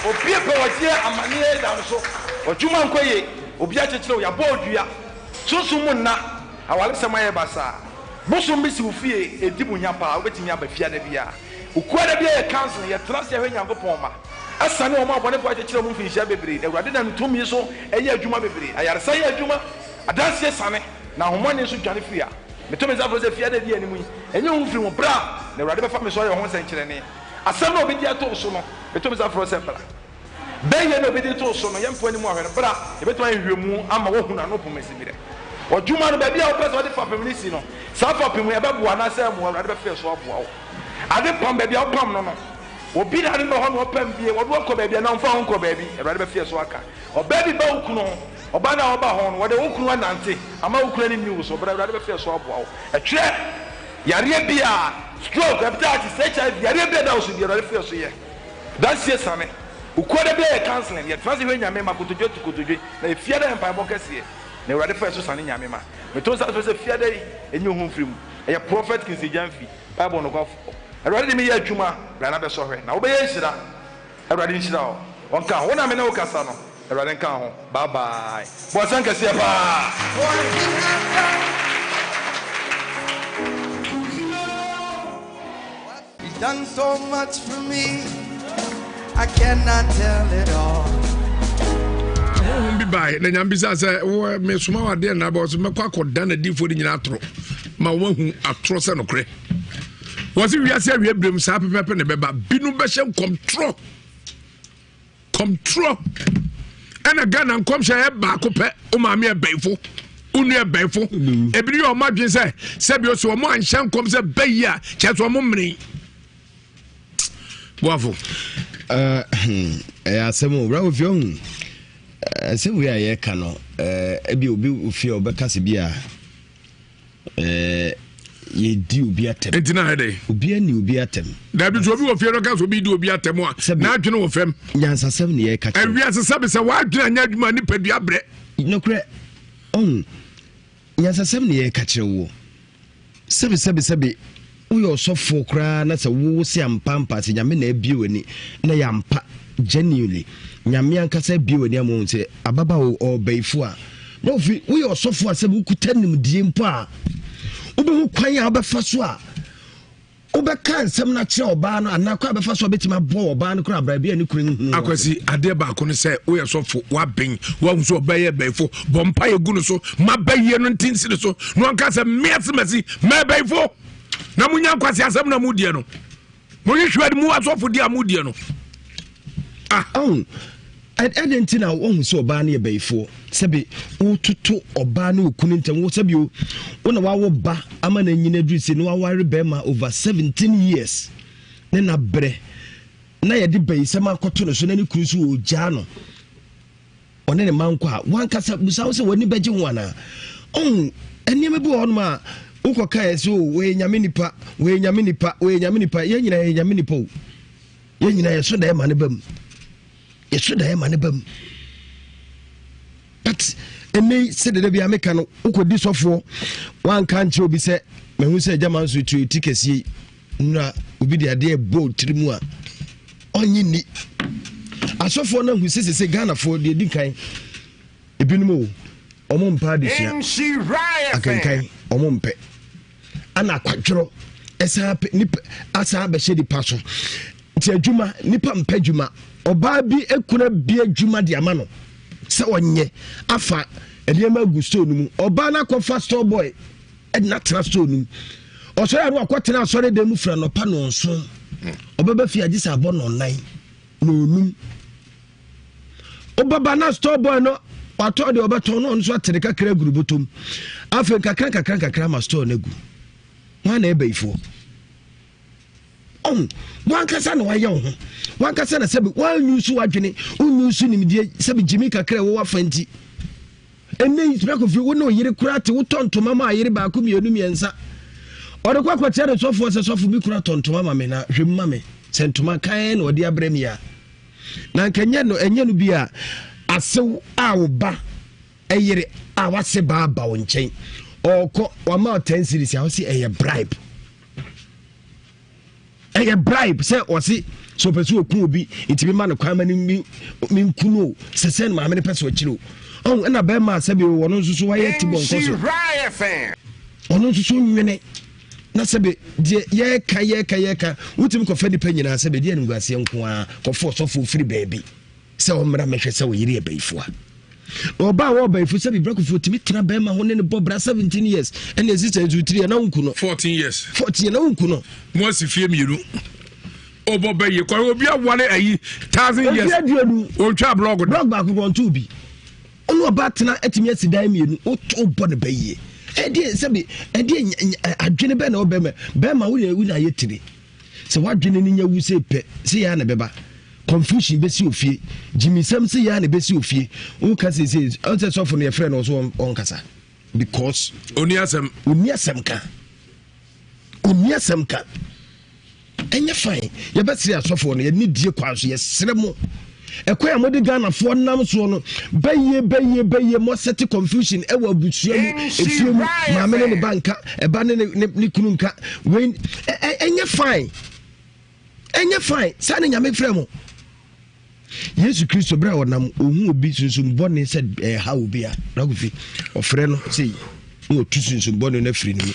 Obi pɛ ɔgyeɛ amaneɛ da no so. W'adwuma nkɔ yie. Obi akyekyere wo. Yɛabɔ wo dua. Sunsum mu nna. Awaresɛm ayɛ basaa. Bosom bi si wo fie. Ɛdi mu nya paa. Wobɛtumi aba fiada biara. Okuada biara yɛ counseling. Yɛtena ase hwɛ Nyankopɔn mma. Asiane wɔn a abɔnefo akyekyere wɔn mfinhyia bebree, na Awurade nam ne tumi so yɛ adwuma bebree. Ayaresa yɛ adwuma, adanse siane, na ahonhommɔne nso dwane firi ha. Meto me nsa frɛ wo sɛ fi ada a edi anim yi, ɛnyɛ wo mfiri ho. Bra! na Awurade bɛfa me so ayɛ wo ho nsɛnkyerɛnne. Asɛm no a obi de ato wo so no, meto me nsa frɛ wo sɛ bra. Bɛyɛ na obi de to wo so no, yɛmfa anim ahwɛ no. Bra, yɛbɛtumi ayɛ nhwehwɛmu ama woahunu ano pomasibirɛ. W'adwuma no, baabi a wopɛ sɛ wode fapem no si no, saa fapem yi, ɛbɛboa anaasɛ ɛmmoa? Awurade bɛfa yɛn so aboa wo. Ade pam, baabi a wopam no no, obi na ade no bɛhɔ na ɔpam bie, wɔde wo akɔ baabi anaa ɔmfa wo nkɔ baabi, Awurade bɛfa yɛn so aka. Ɔbaa bi ba wo kunu ho, ɔbaa no a ɔba ho no, wɔde wo kunu anante ama wo kunu ani nni wo so. Bra, Awurade bɛfa yɛn so aboa wo. Ɛtwerɛ, yareɛ biara, stroke, hepatitis, HIV, yareɛ biara a ɛda wo so biara, Awurade fa yɛn so yɛ. Dansie sane. Okuo da biara yɛ counseling, yɛtena ase hwɛ Nyame ma kotodwe to kotodwe, na yɛ fiada yɛ mpaebɔ kɛseɛ, na Awurade fa yɛ so sane Nyame ma. Meto nsa frɛ sɛ fiada yi ɛnyi wo ho mfiri mu. Ɛyɛ Prophet Kingsley Gyamfi, Bible nokwafoɔ. Awurade de me yɛ adwuma, bra na bɛsɔ hwɛ, na wobɛyɛ nhyira. Awurade nhyira wo. Ɔnka ho. Wo na me ne wo kasa no, Awurade nka ho. Bye bye. Bɔ nsɛm kɛseɛ paa. He's done so much for me, I cannot tell it all. Honhom bi bae na nyame bisa sɛ wo mesoma wo adeɛ nna bɛ ɔsɛ mɛkɔ akɔda n'adifoɔ no nyinaa atoro ma wɔahu atorɔ sɛ nokorɛ. Wɔse wiase awie berɛm saa pɛpɛpɛ na ɛbɛba binom bɛhyɛ nkɔmtorɔ kɔmtorɔ ɛna Ghana nkɔmhyɛ yɛ baako pɛ wo maame ɛbɛnfo wo nua ɛbɛnfo ebi yɛ ɔmo adwene sɛ sɛbi ɔsɛ ɔmo anhyɛ nkɔm sɛ bɛyi a kyerɛ sɛ ɔmo mmene boafo. Hmm, ɛyɛ asɛm o wura ofi ɔhu ɛsɛ wei a yɛka no ebi obi ofi a ɔbɛka sɛ bi a yɛdi obi atɛm. Nti na ayɛ dɛ. Obi ani obi atɛm. Dabi so obi wɔ fie no ka so obi di obi atɛm a n'adwene wɔ fam. Nyansasɛm ne yɛka kyerɛ. Awiase sɛbi sɛ w'adwene anyɛ adwuma nipadua brɛ. Nokorɛ ɔn nyansasɛm ne yɛka kyerɛ woɔ. Sɛbi sɛbi sɛbi woyɛ ɔsɔfoɔ koraa na sɛ wo se ampa ampa sɛ nyame na abie w'ani na yɛ ampa genuinely nyame ankasa abie w'ani ama wohu sɛ ababaawa ɔɔbayifo a na ofi woyɛ ɔsɔfo a sɛ wokuta nimdie mpo a wobɛhu kwan a wobɛfa so a wobɛka nsɛm no akyerɛ ɔbaa no anaa kwan a bɛfa so a wobɛtumi aboa ɔbaa no koraa abra bi a ne kunu no hunu akwasi adeɛ baako no sɛ woyɛ sɔfo woaben woahu sɛ ɔbɛyɛ bɛyifo bɔ mpa yɛ gu no so ma bɛyie no nte nsi no so na ɔnka sɛ mmease masi mɛbɛyifo na monya nkwasi asɛm na modiɛ no Mohwehwɛ mu asɔfodi a modiɛ no. Ah. Oh. Ɛdɛn nti na woahu sɛ ɔbaa no yɛ bayifoɔ? Sɛbe wototo ɔbaa ne okunu ntam wo sɛbe o wo na wawo ba ama no anyini aduru sei na waware bɛrima over 17 years ne na brɛ na yɛde bayisɛm akɔto no so na ne kunu nso ɔgyaa no ɔne ne mma nkɔ a wankasa busa wo sɛ w'ani bɛgye ho anaa ɔhu nneɛma bi wɔ hɔnom a wokɔka yɛ sɛ o wɔyɛ nyame nipa wɔyɛ nyame nipa wɔyɛ nyame nipa yɛn nyinaa yɛ nyame nipa o yɛn nyinaa yɛso da ɛma ne ba mu yɛso da ɛma ne ba mu but ɛnɛ yi sɛ deda bi a meka no wokɔdi sɔfoɔ wanka nkyerɛ obi sɛ mahu sɛ agya ma nso tuo ti kɛseɛ yi Nnura obi de adeɛ bɔ tiri mu a ɔnye nni. Asɔfoɔ no ahu sɛ sese Ghanafoɔ deɛ di kan ebinom o wɔn mpɛ adesua akenkan wɔn mpɛ ana akwadworɔ ɛsan apɛ nipa asan abɛhyɛ nipa so nti adwuma nipa mpɛ adwuma ɔbaa bi ekura bi adwuma de ama no sɛ ɔnyɛ afa nneɛma agu store no mu ɔbaa no akɔfa store boy. ɛde no atena store no mu ɔsɔre a no akɔtena asɔre dan mu fira nɔpa nɔnson ɔbɛba fie agye sɛ abɔ nɔnnan nɔnum wobɛba na store boy no watɔ deɛ ɔbɛtɔn no ɔno nso atere kakra agu ne bɔtɔm afei nkakra nkakra nkakra ma store no agu wɔn na ɛbɛyifoɔ ɔho wankasa na wayɛ wo ho wankasa na sɛbi wanyu so wadwene wonyu so nimdeɛ sɛbi gyimi kakra ɛwɔ wafa nti Ɛnnɛ yi, Sra Kofi, wo ne wo yere koraa te, wotɔ ntoma ma ayere baako, mmienu, mmiɛnsa. Ɔde kɔ akɔkyerɛ ne sɔfoɔ sɛ, sɔfo bi kura tɔ ntoma ma me na hwɛ mu ma me. Sɛ ntoma kann na ɔde abrɛ me a. Na nka ɛnyɛ no, ɛnyɛ no bi a asew a wo ba ɛyere a wase ba aba wo nkyɛn. Ɔkɔ, wama 10 series a ɔse ɛyɛ bribe. ɛyɛ bribe sɛ ɔse sɛ ɔpɛ sɛ ɔku obi nti mema no kwan ma no menku no o sɛ sɛ no maame no pɛ sɛ ɔkyerɛ o ɔhu ɛna bɛrima a sɛbi ɔno nso so wayɛ ti bɔnkɔ so ɔno nso so nwene na sɛbi deɛ yɛka yɛka yɛka wotumi kɔfa nipa nyinaa sɛbi deɛ animguaseɛ nko ara kɔfa ɔsɔfoɔ firi baabi sɛ ɔmmra mɛhwɛ sɛ ɔyere yɛ bayifoa. Na ɔbaa wɔ ɔbaifo sɛ bibra kofi otumi tena bɛrima ho ne ne bɔ bra 17 years ɛna ɛsi sɛ nso tiri ɛna wonku no. 14 years. 14 ɛna wonku no. Mo asi fie mmienu. Ɔbɔ bɛyɛ kwan obi awale ayi thousand years. Efi aduonu. Ontwa blɔg da. Blɔg baako kɔ ɔnto bi. Ɔno ɔbaa tena atumi asi dan mmienu woto bɔ ne bɛyie. Ɛdeɛ sɛbi ɛdeɛ adwene bɛn na ɔbɛrima bɛrima wo yɛ wo na ayɛ tiri. Sɛ w'adwene no nya wu sei pɛ, sei ara na ɛbɛba. Confusion bɛsi ofie. Gyimisɛm sei ara na ɛbɛsi ofie. Woka seesei, ɔn sɛ sɔfo no yɛfrɛ no ɔso ɔnkasa. Because. Ɔni asɛm. Ɔni asɛm ka. Ɔni asɛm ka. Ɛnyɛ fine. Yɛbɛsrɛ asɔfoɔ no, yɛne die kwan so, yɛsrɛ mo. Ɛkwan a mode Ghanafoɔ nam soɔ no, bɛyie bɛyie bɛyie mo asɛte confusion ɛwɔ abusua mu, efie mu, maame ne ne ba nka, ɛba ne ne ne kunu nka, wei ɛnyɛ fine, ɛnyɛ fine, saa ne Nyame frɛ mo. Yesu Kristo berɛ a ɔnam ɔhu obi sunsum bɔne sɛ ɛha obi a, Rakofi, ɔfrɛ no sei, na ɔtu sunsum bɔne no afiri ne mu.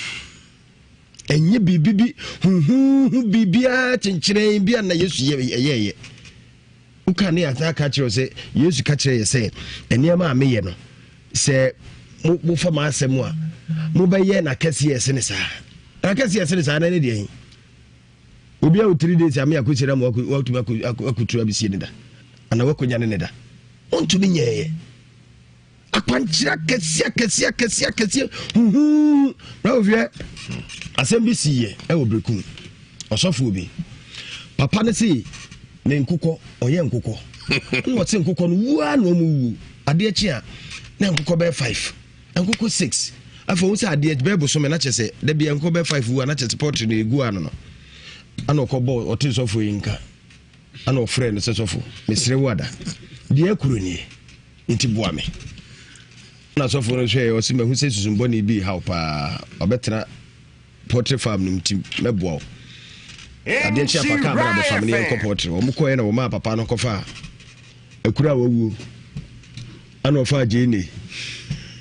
Ɛnyɛ biribi bi huhuuhu biribiara kyenkyerɛn bi a na Yesu yɛ ɛyɛɛyɛ. Woka ne yɛasan aka kyerɛ sɛ Yesu ka kyerɛ yɛ sɛ nneɛma a meyɛ no sɛ mofa m'asɛm a mobɛyɛ na kɛseɛ ɛsene saa. Na kɛseɛ ɛsene saa na ne deɛ obi a wo three days ame akɔhyira ma watumi akɔturu abɛsie ne da anaa wakɔnya ne ne da wontumi nyɛɛyɛ. Akwankyerɛ akɛseɛ akɛseɛ akɛseɛ akɛseɛ huhuu na wohwɛ asɛm bi siiɛ ɛwɔ berekum ɔsɔfoɔ bi papa no se ne nkokɔ ɔyɛ nkokɔ na ɔte nkokɔ no wua na ɔmo wuo adeɛ kye a na nkokɔ bɛyɛ five nkokɔ six afei ohun sɛ adeɛ bɛyɛ bosome na kyɛ sɛ dabi nkokɔ bɛyɛ five wu a na kyɛ sɛ pɔtri no egu ano no ana ɔkɔ bɔ ɔte sɔfoɔ yi nka ana ɔfrɛ no sɛ sɔfo mesrɛ wo ada deɛ akuro nie Nti boa me. Na sɔfo no hwɛɛ ɔse mahu sɛ susumbɔne bi rehaw paa ɔbɛtena poultry farm no nti mɛboa wo. Adeɛ kye apa kaa bra bɛfa me ne yɛnkɔ poultry. Wɔn kɔɛ na wɔmaa papa no kɔfaa akura a wawuo ana ɔfaa gyeene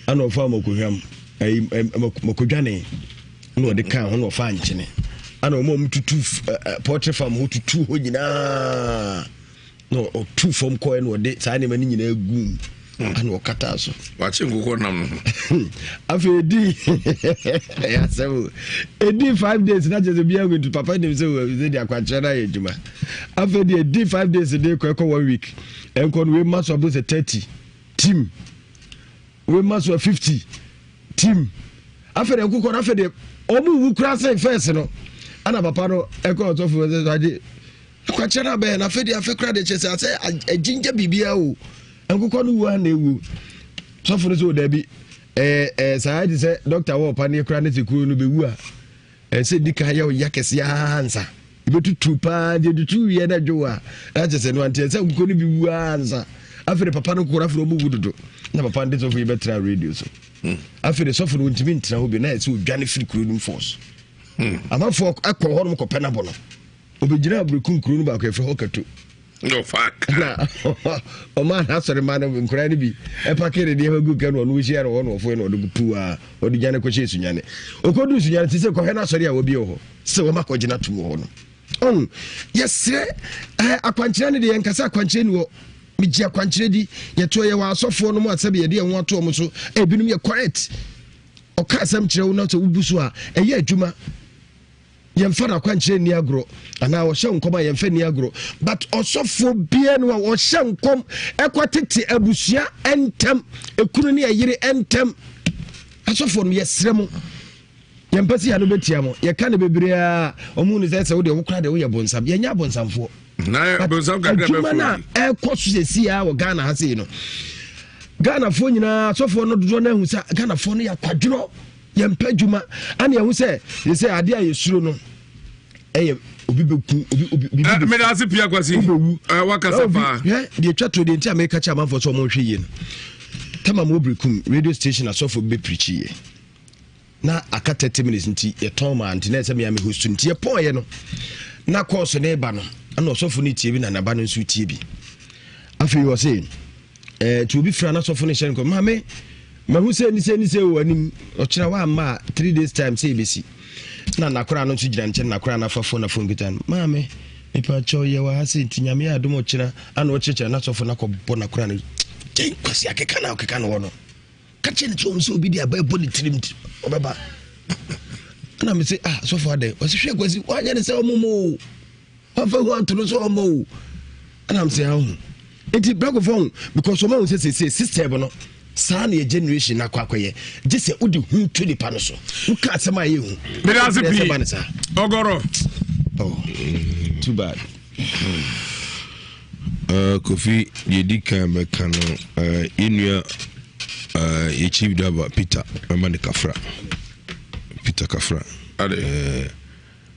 ana ɔfaa mɔkohwam ayi mɔkodwane na ɔde kaa ho na ɔfaa nkyene ana wɔn a wɔtutu poultry farm hɔ tutu hɔ nyinaa. Na ɔtu fam kɔɛ na ɔde saa nneɛma no nyinaa guu mu hmm. ana ɔkataa so. Wakye nkokɔ nam no ho. Afei edi ɛyɛ asɛm o edi five days na kyerɛ sɛ obiara ntu papa nim sɛ sɛ de akwankyerɛ no ayɛ adwuma afei deɛ edi 5 days de kɔ ɛkɔ one week ɛnkɔ no wei ma so abo sɛ 30 team wei ma so 50 team afei deɛ nkokɔ no afei deɛ wɔn wu kura sɛ fɛs no ana papa no ɛkɔ ɔsɔfo sɛ agye. Akwankyerɛ no abɛyɛ no afei deɛ afei koraa deɛ kyerɛ sɛ asɛ agyingya biribiara o nkokɔ no wu a na ewu sɔfo no sɛ o daabi ɛɛ ɛɛ saa te sɛ dɔkta wɔ ɔpaneɛ koraa ne sɛ kuro no bɛwu a ɛsɛ di kan yɛ ɔya kɛseɛ ansa ebetutu paa deɛ tutu wie na dwo a na kyerɛ sɛ no anteɛ sɛ nkokɔ no bi wu ansa afei de papa no kokoro afei ɔmo wu dodo na papa no de sɔfo yi bɛtena radio so hmm. afei de sɔfo no ntumi ntena hɔ bi na ɛsɛ odwane firi kuro no mu force hmm. amanfoɔ ɛkɔ hɔ nom kɔpɛ no abɔ no Obɛgyinaa Berekum kuro no baako yɛfrɛ hɔ Kato. Na ɔmaa n'asɔre ma no nkwadaa no bi ɛpake ne nneɛma gu ka no ɔno ɔhyia no hɔ na ɔfoe na ɔde puu a ɔde dwane kɔhyɛ Sunyane. Ɔkɔduu Sunyane te sɛ kɔhwɛ n'asɔre a wɔbie wɔ hɔ sɛ wɔma kɔgyina tom wɔ hɔ no. Ɔn yɛsrɛ eh, akwankyerɛ no deɛ yɛnkasa akwankyerɛ ni hɔ megye akwankyerɛ di yɛtoɔ yɛwɔ asɔfoɔ no mu a sɛbi yɛde yɛn ho ato wɔn so ebinom yɛ correct ɔka asɛm kyerɛ wo na sɛ wobu so a ɛyɛ adwuma Yɛmfa n'akwankyerɛ nni agorɔ anaa ɔhyɛ nkɔm a yɛmfa nni agorɔ but ɔsɔfoɔ biara no a ɔhyɛ nkɔm ɛkɔ tete abusua ntɛm ekunu ne ɛyere ntɛm asɔfoɔ no yɛsrɛ mo yɛmpɛ sɛ yɛano bɛtia mo yɛka no bebree a ɔmo nu sɛ sɛ wodeɛ wokora deɛ woyɛ bonsam yɛnyɛ abonsamfoɔ adwuma no a ɛkɔ so sɛsi a wɔ Ghana ha sei no Ghanafoɔ nyinaa asɔfoɔ no dodoɔ no ahu sɛ Ghanafoɔ no yɛ akwadworɔ Yɛmpɛ adwuma ana yɛhu sɛ yɛ sɛ adeɛ a yɛsuro no ɛyɛ obi bɛku obi obi bibi bɛ meda ase pia kwasi wobɛwu wakasa paa hwɛ deɛ twa to deɛ nti a meka kyɛ amanfoɔ sɛ ɔmo nhwɛ yie no tama mo obirikum radio station asɔfo bi bɛpirikyi yɛ na aka 30 minutes nti yɛtɔn maa nti na ɛsɛ mea me host nti yɛpɔn yɛ no na kɔɔso ne ba no ɛna ɔsɔfo no tie bi na naba no nso tie bi afei wɔ se Eh, nti obi fira n'asɔfo no hyɛ no nkɔm maame mahu sɛ ni sɛ ni sɛ wɔ anim ɔkyerɛ wa amma a 3 days time sɛ ebesi na nakora no nso gyina nkyɛn nakora no afa fon na fon kita no maame mepa kyɛw yɛ wɔ ha sɛ nti nyame yɛ adom ɔkyerɛ ana ɔkyerɛkyerɛ n'asɔfo no akɔbɔ nakora no Kyɛn kwasi akeka na ɔkeka no hɔ no. Ka kyerɛ ne sɛ ɔhu sɛ obi de aba ɛbɔ ne tirim nti ɔbɛba. Ɛna me se ah sɔfo adɛn? Ɔse hwɛ kwasi wanyɛ ne sɛ ɔmo mo o. Wamfa hu anto no sɛ ɔmo o. Ɛna me se ahu. Nti brɛkofo ho because ɔmo ahu sɛ sese system no saa na yɛ generation no akɔ akɔyɛ gye sɛ wode hu to nipa no so woka asɛm a ɛyɛ hu. Mede ase pii ɔgɔrɔ. Oh, too bad. Uh, Kofi, deɛ di kan bɛka no uh, yɛn nua uh, yɛ chief driver Peter mɛma ne kafra Peter kafra uh,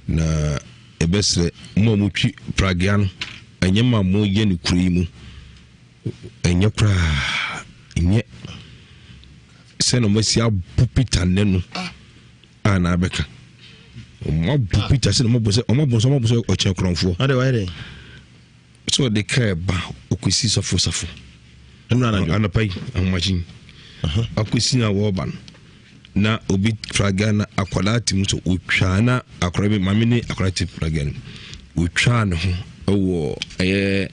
na ɛbɛsrɛ mo a motwi pragea no ɛnyɛ ma moyɛ no kuro yi mu ɛnyɛ koraa ɛnyɛ sɛ na ɔmasi abo Peter nnɛ no a na abɛka ɔmabɔ Peter sɛ na ɔmabɔ sɛ ɔmabɔ sɛ ɔmabɔ sɛ ɔkyɛn korɔmfoɔ sɛ ɔde kaa ba ɔkɔsi sɔfo safo anɔpa yi ahomakye akɔsi na wɔreba no na obi praga na akwadaa te mu sɛ ɔtwaa na akwadaa bi maame ne akwadaa te praga no ɔtwaa ne ho ɛwɔ ɛyɛ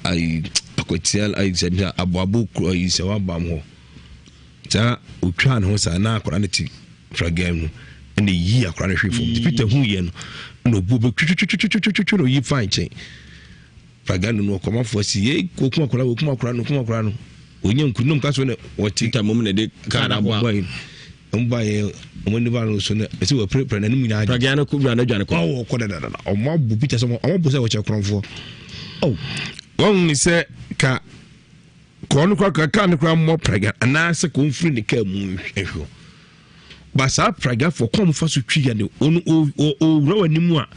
ayi akwatia ayi sɛ aboabo kuro ayi sɛ wabam hɔ saa ɔtwaa ne ho saa na akwadaa no te praga mu ɛna yi akwadaa no hwee fam nti Peter hu yɛ no ɛna obu obi twitwitwitwitwi na oyi fa nkyɛn praga no no ɔkɔmafoɔ si yɛ okum akwadaa okum akwadaa no okum akwadaa no onye nku nom kaso na wɔte Peter mom na de kaa na aboa yi ɔmo ba yɛ ɔmo nipa no so no ɛsɛ wɔ pere n'anim nyinaa praga no kɔ wura no adwane kɔ ɔwɔ kɔ dadadada ɔmo abo Peter sɛ ɔmo abo sɛ wɔkyɛ korɔmfoɔ wɔn ni sɛ ka kɔɔ no kora kaa no kora mmɔ praga anaasɛ kɔn firi ne kaa mu nhwɛ ba saa pragafo kɔn fa so twi ya ne ɔno ɔwura wɔ anim a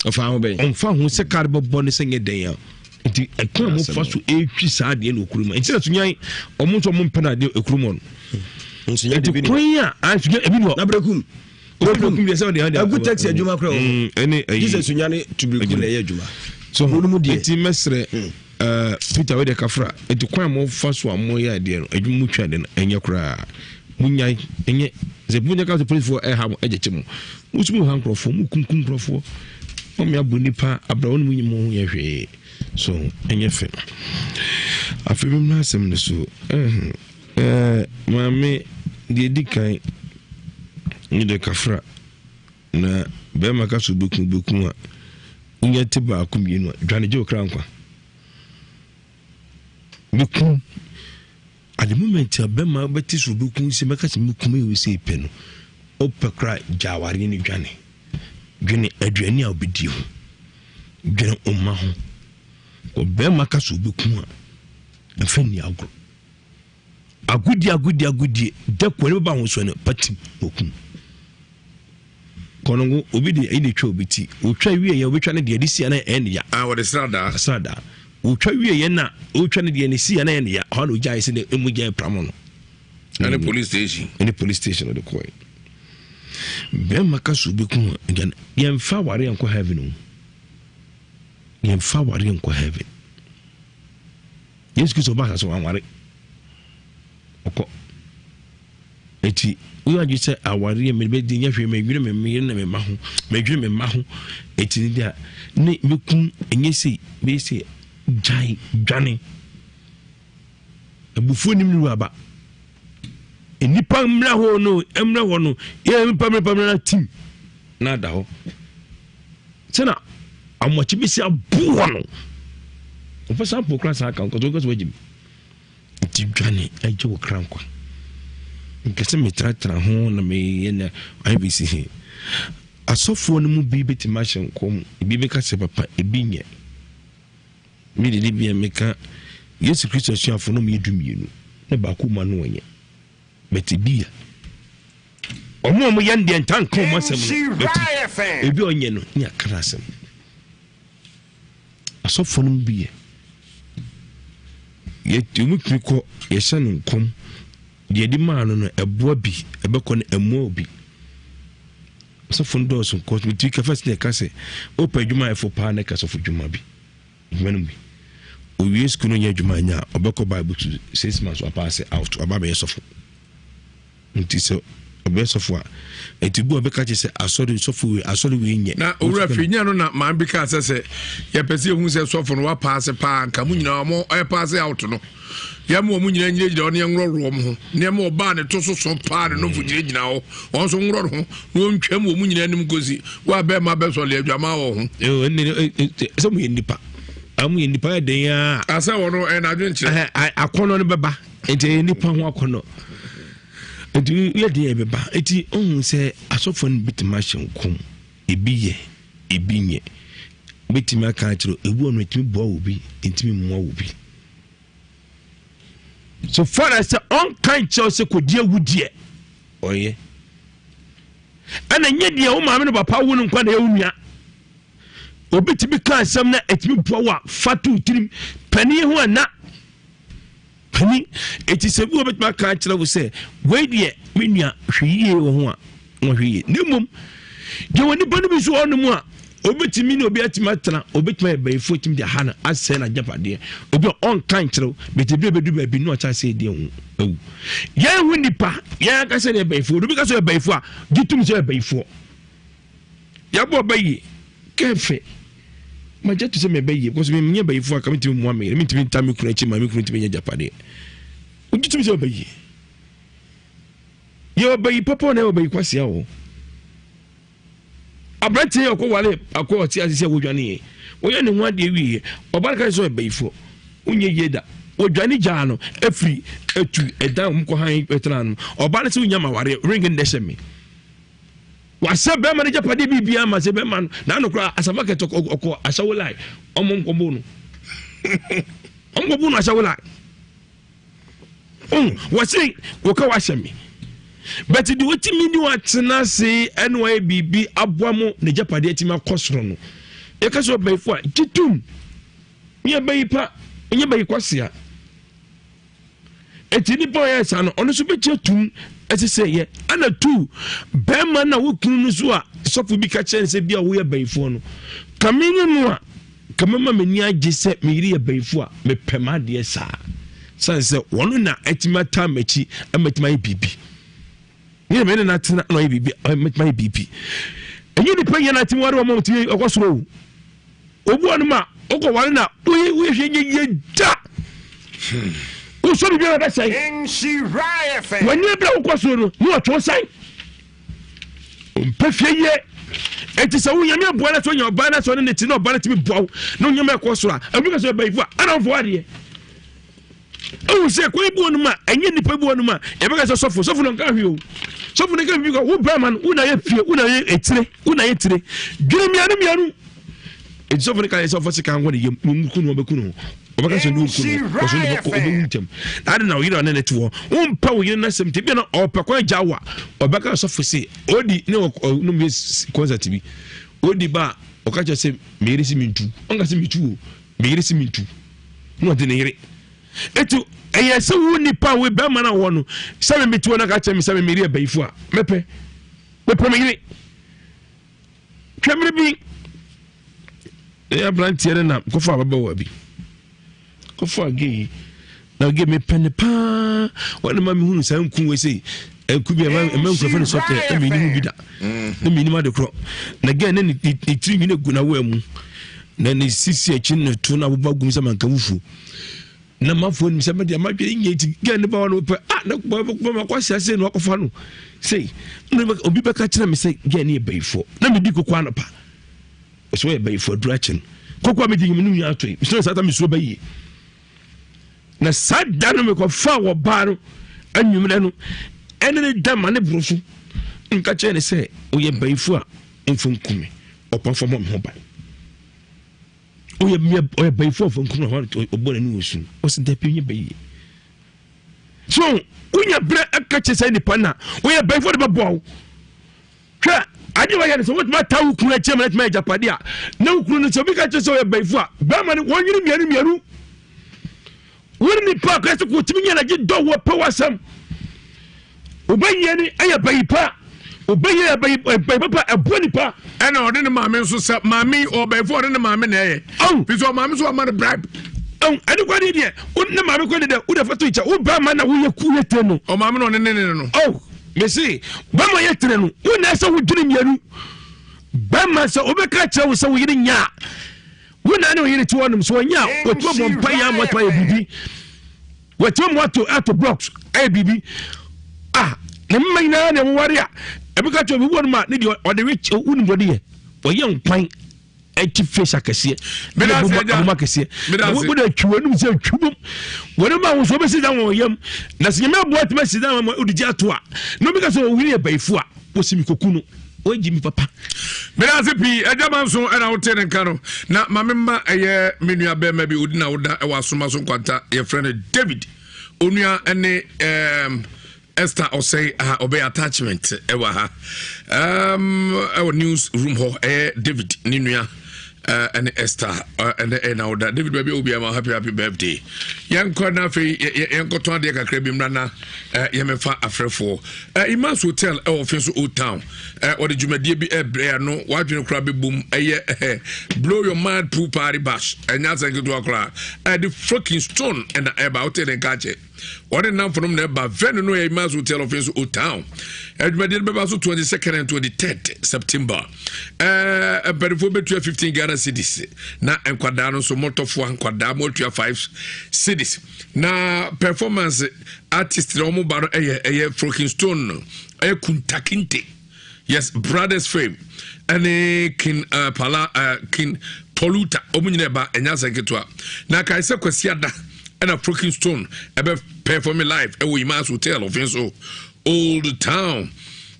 ɔfa ho bɛn ɔnfa ho sɛ kaa bɛbɔ ne sɛ nyɛ dɛn a nti ɛkwan a mofa so ɛtwi saa adeɛ na okuru mu nti na sunyan ɔmo nso ɔmo mpɛ na adeɛ ekuru mu no nti kwan a ansunya ebi ni hɔ na berekum berekum deɛ sɛ ɔde ɔde agu taxi adwuma kora wɔ ɛne ɛyi jesus sunya ne tubirikum na ɛyɛ adwuma so nti mɛsrɛ Eh, Peter wei deɛ kafra nti kwan a mofa so a moyɛ adeɛ no adwuma mu twa adeɛ no ɛnyɛ koraa monyae ɛnyɛ sɛ monya ka sɛ polisifoɔ ɛha mo ɛgyekye mo mo nso mo ha nkurɔfoɔ mo kunkum nkurɔfoɔ mo mmea bu nipa abira wɔn mu nyi mo ho yɛ hwee so ɛnyɛ fɛ afei mi mmra asɛm no so ɛɛ eh, maame deɛ di kan ne deɛ kafra Na bɛrima ka sɛ obeku obeku a, wonya te baako mmienu a, dwane gye wo kra nkwa. Meku. At the moment a bɛrima bɛte sɛ obeku sɛ mɛka sɛ meku meyɛ sɛ pɛ no, wopɛ kora gya awareɛ no dwane. Dwene aduane a wobɛdi ho. Dwene wo mma ho. Bɛrima ka sɛ obeku a, mfa nni agorɔ. Agodie agodie agodie da kɔ ne bɛba ahosuo no patim okum kɔnɔngo obi de ɛyi na etwa obi ti otwa wie yɛ obetwa ne deɛ de si ana ɛyɛ ne ya. Ah wɔde sradaa. Sradaa otwa wie yɛ na otwa ne deɛ ne si ana ɛyɛ ne ya ɔhɔ na ogya ayɛ sɛ ne emu gya pramo no. Ɛne police station. Ɛne police station ɔde kɔɛ. Bɛrima ka so obi kun a yɛn fa aware yɛn kɔ heaven o yɛn fa aware yɛn kɔ heaven. Yesu Kristo ɔba asase wanware. Ɔkɔ. Eti woyɛ adwene sɛ awareɛ mede bɛdi nyɛ hwee medwene me meyere ne me mma ho medwene me mma ho eti ne deɛ ne mekum ɛnyɛ sei bɛyɛ sei gyae dwane abufuo nim ne wura ba nnipa mmerɛ hɔ no mmerɛ hɔ no yɛ nipa mmerɛ mmerɛ na tim na ada hɔ Sɛ na amoakye bɛsi aboa no ɔfɛ saa mpo kora saa ka nkɔsɛ wokasɛ wagyim nti dwane agye wo kra nkwa nkɛ sɛ metratra ho na meyɛ na ayɛ bɛsi he asɔfoɔ no mu bi bɛtumi ahyɛ nkɔm ebi bɛka sɛ papa ebi nyɛ me dede bia meka Yesu Kristo asuafoɔ no meyɛ 12 na baako ma no ɔnyɛ But ebi yɛ. Ɔmo a ɔmo yɛ no deɛ ntaa nka ɔmo asɛm no. But ebi a ɔnyɛ no ne aka n'asɛm. Asɔfoɔ no mu bi yɛ. Yɛ ɔmo tumi kɔ yɛhyɛ no nkɔm. Deɛ ɛde maa no no ɛboa bi ɛbɛkɔ no ɛmoa obi. Asɔfoɔ no dɔɔso kɔ metumi ka first na ɛka sɛ wopɛ adwuma a ɛfo paa na ɛka sɔfo dwuma bi. Adwuma no mu bi. Owie sukuu no nyɛ adwuma anya a, ɔbɛkɔ Bible to 6 months wapaase out, waba abɛyɛ sɔfo. Nti sɛ Ɔbɛyɛ sɔfo a, ɛti bi ɔbɛka kyerɛ sɛ asɔre sɔfo wei asɔre wei nyɛ. Na owura fi nyɛ no na maame bi kaa sɛ sɛ yɛpɛ sɛ yɛhu sɛ sɔfo no wapaase paa nka mo nyinaa ɔmo ɛpaase out no yɛma ɔmo nyinaa nyinagyina hɔ ne yɛnworɔworɔ ɔmo ho nneɛma ɔbaa ne to so so paa ne nofo gyinagyina hɔ wɔn nso nworɔ ne ho na wɔntwam wɔ mu nyinaa anim kɔsi wo a bɛrima bɛsɔle adwaman wɔ ho. Sɛ mo yɛ nnipa mo yɛ nnipa yɛ den a. Asɛ wɔn no ɛna adwenkyerɛ. Akɔnɔ no bɛba nti ɛyɛ nnipa ho akɔnɔ. Nti yɛ deɛ ɛbɛba. Nti ohun sɛ asɔfoɔ no bɛtumi ahyɛ nkɔm. Ebi yɛ, ebi nyɛ. Bɛtumi aka akyerɛ ebi wɔ no ɛtumi boa wɔ bi, ɛntumi mmoa wɔ bi. So far as sɛ ɔnka nkyerɛ sɛ kɔdi awu deɛ ɔyɛ. Ɛna nyɛ deɛ wo maame no papa wo no nkwa na ɛyɛ wo nua. Obi tumi ka asɛm na ɛtumi boa wo a fa to tirim panin ho ana. Panin, enti sɛ bi wɔ bɛtumi aka akyerɛ wo sɛ wei deɛ me nua hwɛ yie wɔ ho a wɔhwɛ yie na mmom deɛ wɔ nipa no bi so ɔno mu a obetumi ne obi atumi atena obetumi ayɛ bɛyifo atumi de aha no asɛe n'agyapadeɛ obi a ɔnka nkyerɛw bɛtɛ bi ebedu baabi no ɔkyɛ asɛ edi ho awu yɛn ho nipa yɛn ankasa ne bɛyifo obi ka sɛ ɔyɛ bɛyifo a gye tum sɛ ɔyɛ bɛyifoɔ. Yɛabɔ ɔba yie kɛfɛ magye to sɛ mɛbɛ yie because menyɛ bayifo a ka mentumi mmoa me yere mentumi nta me kunu akyi ma me kunu ntumi nyɛ agyapadeɛ wogye tumi sɛ ɔba yie yɛ ɔba yi papa na yɛ ɔba yi kwasea wɔ aberanteɛ yɛ ɔkɔ wale akɔ ɔte ase sɛ wɔdwane yɛ wɔyɛ ne ho adeɛ wieɛ ɔba no ka sɛ ɔyɛ bayifoɔ wonyɛ yie da wɔdwane gyaa no afiri atu ɛdan wɔn kɔ han ɛtena no ɔba no sɛ wonya ma wareɛ ring no dɛ hyɛ me Wasɛ bɛrima no gyapadeɛ biribiara ma sɛ bɛrima no n'ano koraa asafa kɛtɛ ɔkɔ ahyɛwo lai ɔmo nkɔbo no ɔmo nkɔbo no ahyɛwo lai ɔn wɔse wɔka wahyɛ me bɛti deɛ wɔtumi ne watena ase ɛne wayɛ biribi aboa mo ne gyapadeɛ atumi akɔ soro no yɛka sɛ ɔbɛyifo a gye tom nyɛ bɛyi pa nyɛ bɛyi kwasea Eti nipa ɔyɛ saa no ɔno nso bɛkyɛ tum ɛsɛ sɛ yɛ ɛna tu bɛrima na wo kunu no so a sɔfo bi ka kyerɛ no sɛ bi a woyɛ bɛyifoɔ no kame ne no a kame ma m'ani agye sɛ me yere yɛ bɛyifoɔ a mepɛ m'adeɛ saa sane sɛ wɔn na atumi ataa m'akyi ama atumi ayɛ biribi ne mene no atena na ɔyɛ biribi mɛtumi ayɛ biribi ɛnyɛ nipa nyɛ na atumi ware wɔn a wɔtumi ɔkɔ soro o Obi wɔ nom a wokɔ ware na woyɛ woyɛ hwɛ nyɛ yie da. Wosɔ biribi a bɛsɛe. W'ani abira wokɔ soro no ne wɔtwe wo san. Ɔmpɛ fie yie. Enti sɛ wo nyame aboa no sɛ onya ɔbaa no sɛ ɔne ne te na ɔbaa no tumi boa wo na onyame ɛkɔ soro a ɛbi ka sɛ ɔbayifo a ɛna ɔmfa wadeɛ. Ehu sɛ kwan bi wɔ nom a ɛnyɛ nipa bi wɔ nom a yɛbɛka sɛ sɔfo sɔfo no nka hwee o sɔfo no nka hwee wo bɛrima no wo na yɛ fie wo na yɛ etire wo na yɛ tire dwene mmienu mmienu eti sɔfo no ka yɛ sɛ ɔfa sika nkɔ ne yam na ɔmu kunu ɔbɛku no ɔbɛka sɛ ne ɔku no ɔsɔ ne bɛkɔ ɔbɛwu ntɛm na ade na ɔyere ɔne ne te hɔ wompɛ wo yere no asɛm nti bia na ɔpɛ kwan gya wo a ɔbɛka sɔfo se ɔdi ne ɔnom yɛ concert bi ɔdi ba a ɔka kyerɛ sɛ meyere se mentu ɔnka sɛ metu o meyere se mentu na ɔde ne yere eti ɛyɛ sɛ wo nipa wo bɛrima na wɔ no sɛ me mete hɔ na ka kyerɛ me sɛ me meyere abayifo a mɛpɛ mɛpɛ me yere twɛmere bi ɛyɛ aberanteɛ no na kɔfa ababaawa bi kɔfa gay na gay mepɛ ne paa wɔne ma mehunu saa nku wei sei nku bi ɛma ɛma nkurɔfoɔ ne sɔtɛ na menim bi da na menim ade korɔ na gay ne ne tiri nwi no gu n'awoa mu na ne sisi akyi ne to na aboba gum sɛ manka fufuo na mafoɔ nim sɛ mɛde amadwene nyɛ nti gay ne ba wɔ no pɛ ah na bɛma kɔ ahyɛ ase na wakɔfa no sei na obi bɛka kyerɛ me sɛ gay ne yɛ bayifoɔ na medi koko anɔpa ɛsɛ wɔyɛ bayifoɔ aduru akyi no koko a medi nyim no nwa ato yi mesɛ sɛ ata mesuo bayie Na saa da no mekɔfaa wɔbaa no anwummerɛ no ɛne ne da ma ne boro so nka kyerɛ ne sɛ ɔyɛ bayifo a ɔmfa nku me ɔpamfo mmɔ me ho ban ɔyɛ ɔyɛ bayifo a ɔmfa nku me ɔbɔ n'ani wɔ su ɔsɛ dabi ɔnyɛ bayie so wonya berɛ ɛka kyerɛ sɛ nipa na ɔyɛ bayifo de bɛboa wo Hwɛ, adeɛ wɔyɛ no sɛ wotumi ata wo kunu akyi ama no atumi ayɛ agyapadeɛ a, na wo kunu no sɛ obi ka kyerɛ sɛ ɔyɛ bayifo a, bɛrima no wɔnyere mmienu mmienu. Wo ne nipa a kɔyɛ sɛ kɔtumi nyɛ n'agye dɔ wɔ pɛ w'asɛm. Wobɛyie no ɛyɛ bayi pa. Wobɛyie yɛ bayi bayi papa ɛboa nipa. Ɛna ɔde ne maame nso sɛ maame yi ɔbɛnfo ɔde ne maame na ɛyɛ. Ɔn. Fi sɛ ɔmaame nso ɔma no bribe. Ɔn ɛne kɔ ne deɛ wo ne maame kɔ ne deɛ wo deɛ fa to nkyɛn wo bɛrima na woyɛ ku yɛ te no. Ɔmaame na ɔne ne ne no. Ɔn. Mese bɛma yɛ tere no wo na ɛsɛ wodwene mmienu bɛma sɛ wobɛka kyerɛ wo sɛ wo yere nya a wo na ne wo yere te hɔnom sɛ ɔnya a wɔtumi bɔ mpa yɛ ama watumi ayɛ biribi wɔtumi mu ato ato blocks ayɛ biribi a ne mma nyinaa na ɛwoware a ɛbɛka kyerɛ obi wɔnom a ne deɛ ɔde we wonim deɛ ɔde yɛ ɔyɛ nkwan ɛti face akɛseɛ ɛna akɛseɛ na wɔn de atwi wɔn anum sɛ atwi bom wɔn mu ahosuo bɛsi dan wɔn yam na sɛ nyame aboa tuma si dan wɔn ɔde gye ato a na obi ka sɛ ɔwuri yɛ bayifo a wɔsi mi koku no wɔgye mi papa. meda ase pii agya ma nso ɛna wote ne nka no na ma me mma ɛyɛ me nua bɛrima bi odi na woda ɛwɔ asoma so nkwanta yɛfrɛ no David onua ɛne ɛɛm Esther Osei a ɔbɛyɛ attachment ɛwɔ ha um, ɛwɔ news room hɔ ɛyɛ David ne nua ɛne Esther ɛne ɛna ɔda David baabi a obi ama happy happy birthday yɛnkɔ na afei yɛnkɔtɔn adeɛ kakra bi mmra na yɛmɛfa afrɛfoɔ Imans Hotel ɛwɔ fe so Old Town wɔde dwumadie bi ɛbrɛ ano wadwene koraa bɛbom ɛyɛ blow your mind pool party bash ɛnyɛ asɛn ketewa koraa ɛde Frokin Stone ɛna ɛba wote ne nka kyɛ Wɔne nnamfonom na ɛba. Venue no yɛ Imans Hotel of nso Old Town. Adwumadie no bɛba so 22nd and 23rd September. Ɛɛ mpanimfoɔ bɛtua 15 Ghana cedis na nkwadaa no nso mmɔtɔfoɔ nkwadaa moatua 5 cedis. Na performance artist na wɔn ba no ɛyɛ ɛyɛ Frokin Stone no ɛyɛ Kuntakinte. Yes, Brothers Fame ɛne King uh, Pala uh, King Toluta wɔn nyinaa ɛba ɛnya asɛn ketewa na kae sɛ Kwasi Ada ɛna Frokin Stone ɛbɛ perform live ɛwɔ Imas Hotel ɔfin so Old Town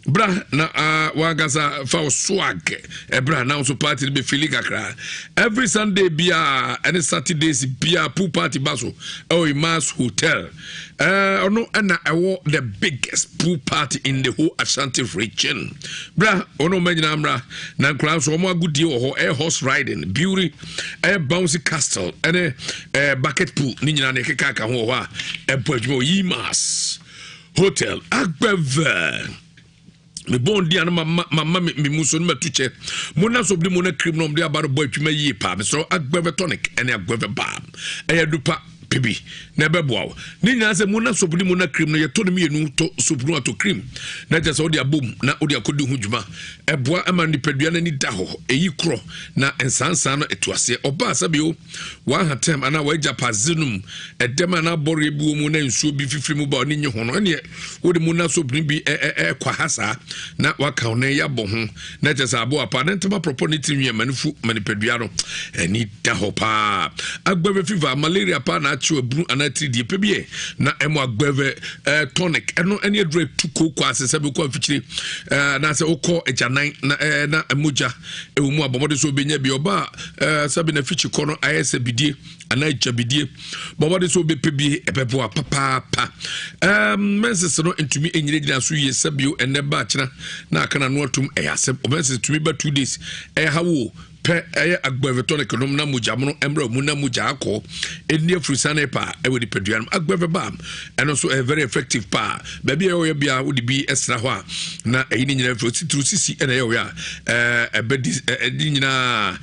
bra na uh, wankasa fa wo swag ɛbra na nso party no bɛfili kakra every Sunday biara ɛne Saturdays biara pool party ba so ɛwɔ Imas Hotel. Ɔno ɛna ɛwɔ the biggest pool party in the whole Ashanti region. Bra ɔno ɔma nyinaa mmra na nkwadaa nso wɔn agodie wɔ hɔ ɛyɛ horse riding, beauty, ɛyɛ bouncy castle ɛne ɛɛ bucket pool ne nyinaa na ɛkeka aka ho wɔ hɔ a ɛbɔ adwuma wɔ Yimas Hotel Agbɛvɛ. Me bɔn di ano mama mama me mu so no matu kyɛ mo na so de mo na cream na ɔmo de aba no bɔ adwuma yie paa mesrɛ agbɛvɛ tonic ɛne agbɛvɛ balm ɛyɛ dupa pibi na ɛbɛboa wo ne nyinaa sɛ mo na soap ne mo na cream no yɛtɔ no mmienu tɔ soap no ato cream na kyɛ sɛ wode abom na wode akɔdi ho dwuma ɛboa ma nipadua no ani da hɔ ɛyi korɔ na nsansan no ɛtu aseɛ ɔbaa sɛbio W'ahatam anaa w'agyapadze no mu dɛm anaa bɔreɛ bi wɔ mu na nsuo bi fifiri mu ba ɔne nye ho no, ɛneɛ wode mu na soap no bi ɛkɔ ha saa na waka wo nan yɛabɔ ho na kyɛ sɛ aboa paa ne ntoma prɔpɔ ne tirinwi ɛma no fu ma nipadua no ani da hɔ paa. Agbɛvɛ fever, malaria paa na akyew abunu anaa tiridie pɛ bi ɛ na ɛmo agbɛvɛ tonic ɛno ɛne aduro ɛtu kooko ase sɛ bɛkɔ afikyire anaasɛ wokɔ agyanan na na mogya ɛwɔ mu a bɔ mmɔden sɛ wobɛnya bi ɔba a sɛbe na fikyi kɔ no ayɛ sɛ bidie anaa gya bidie bɔ mmɔden sɛ wobɛpɛ bi ɛbɛboa papaapa menses no ntumi nyinagyina so yie sɛ bio ɛnɛ ba akyena na aka na no atum ɛyɛ asɛm menses tumi ba 2 days ɛha wo pɛ ɛyɛ agbɛvɛ nom na mogya mono mmerɛ mu na mogya akɔ ɛnni afurusane paa ɛwɔ nipadua no agbɛvɛ bam ɛno nso ɛyɛ very effective paa baabi a ɛyɛ bia wode bi sra hɔ a na ɛyi ne nyinaa firi titiriw sisi ɛna ɛyɛ ɔyɛ a ɛbɛdi ɛde nyinaa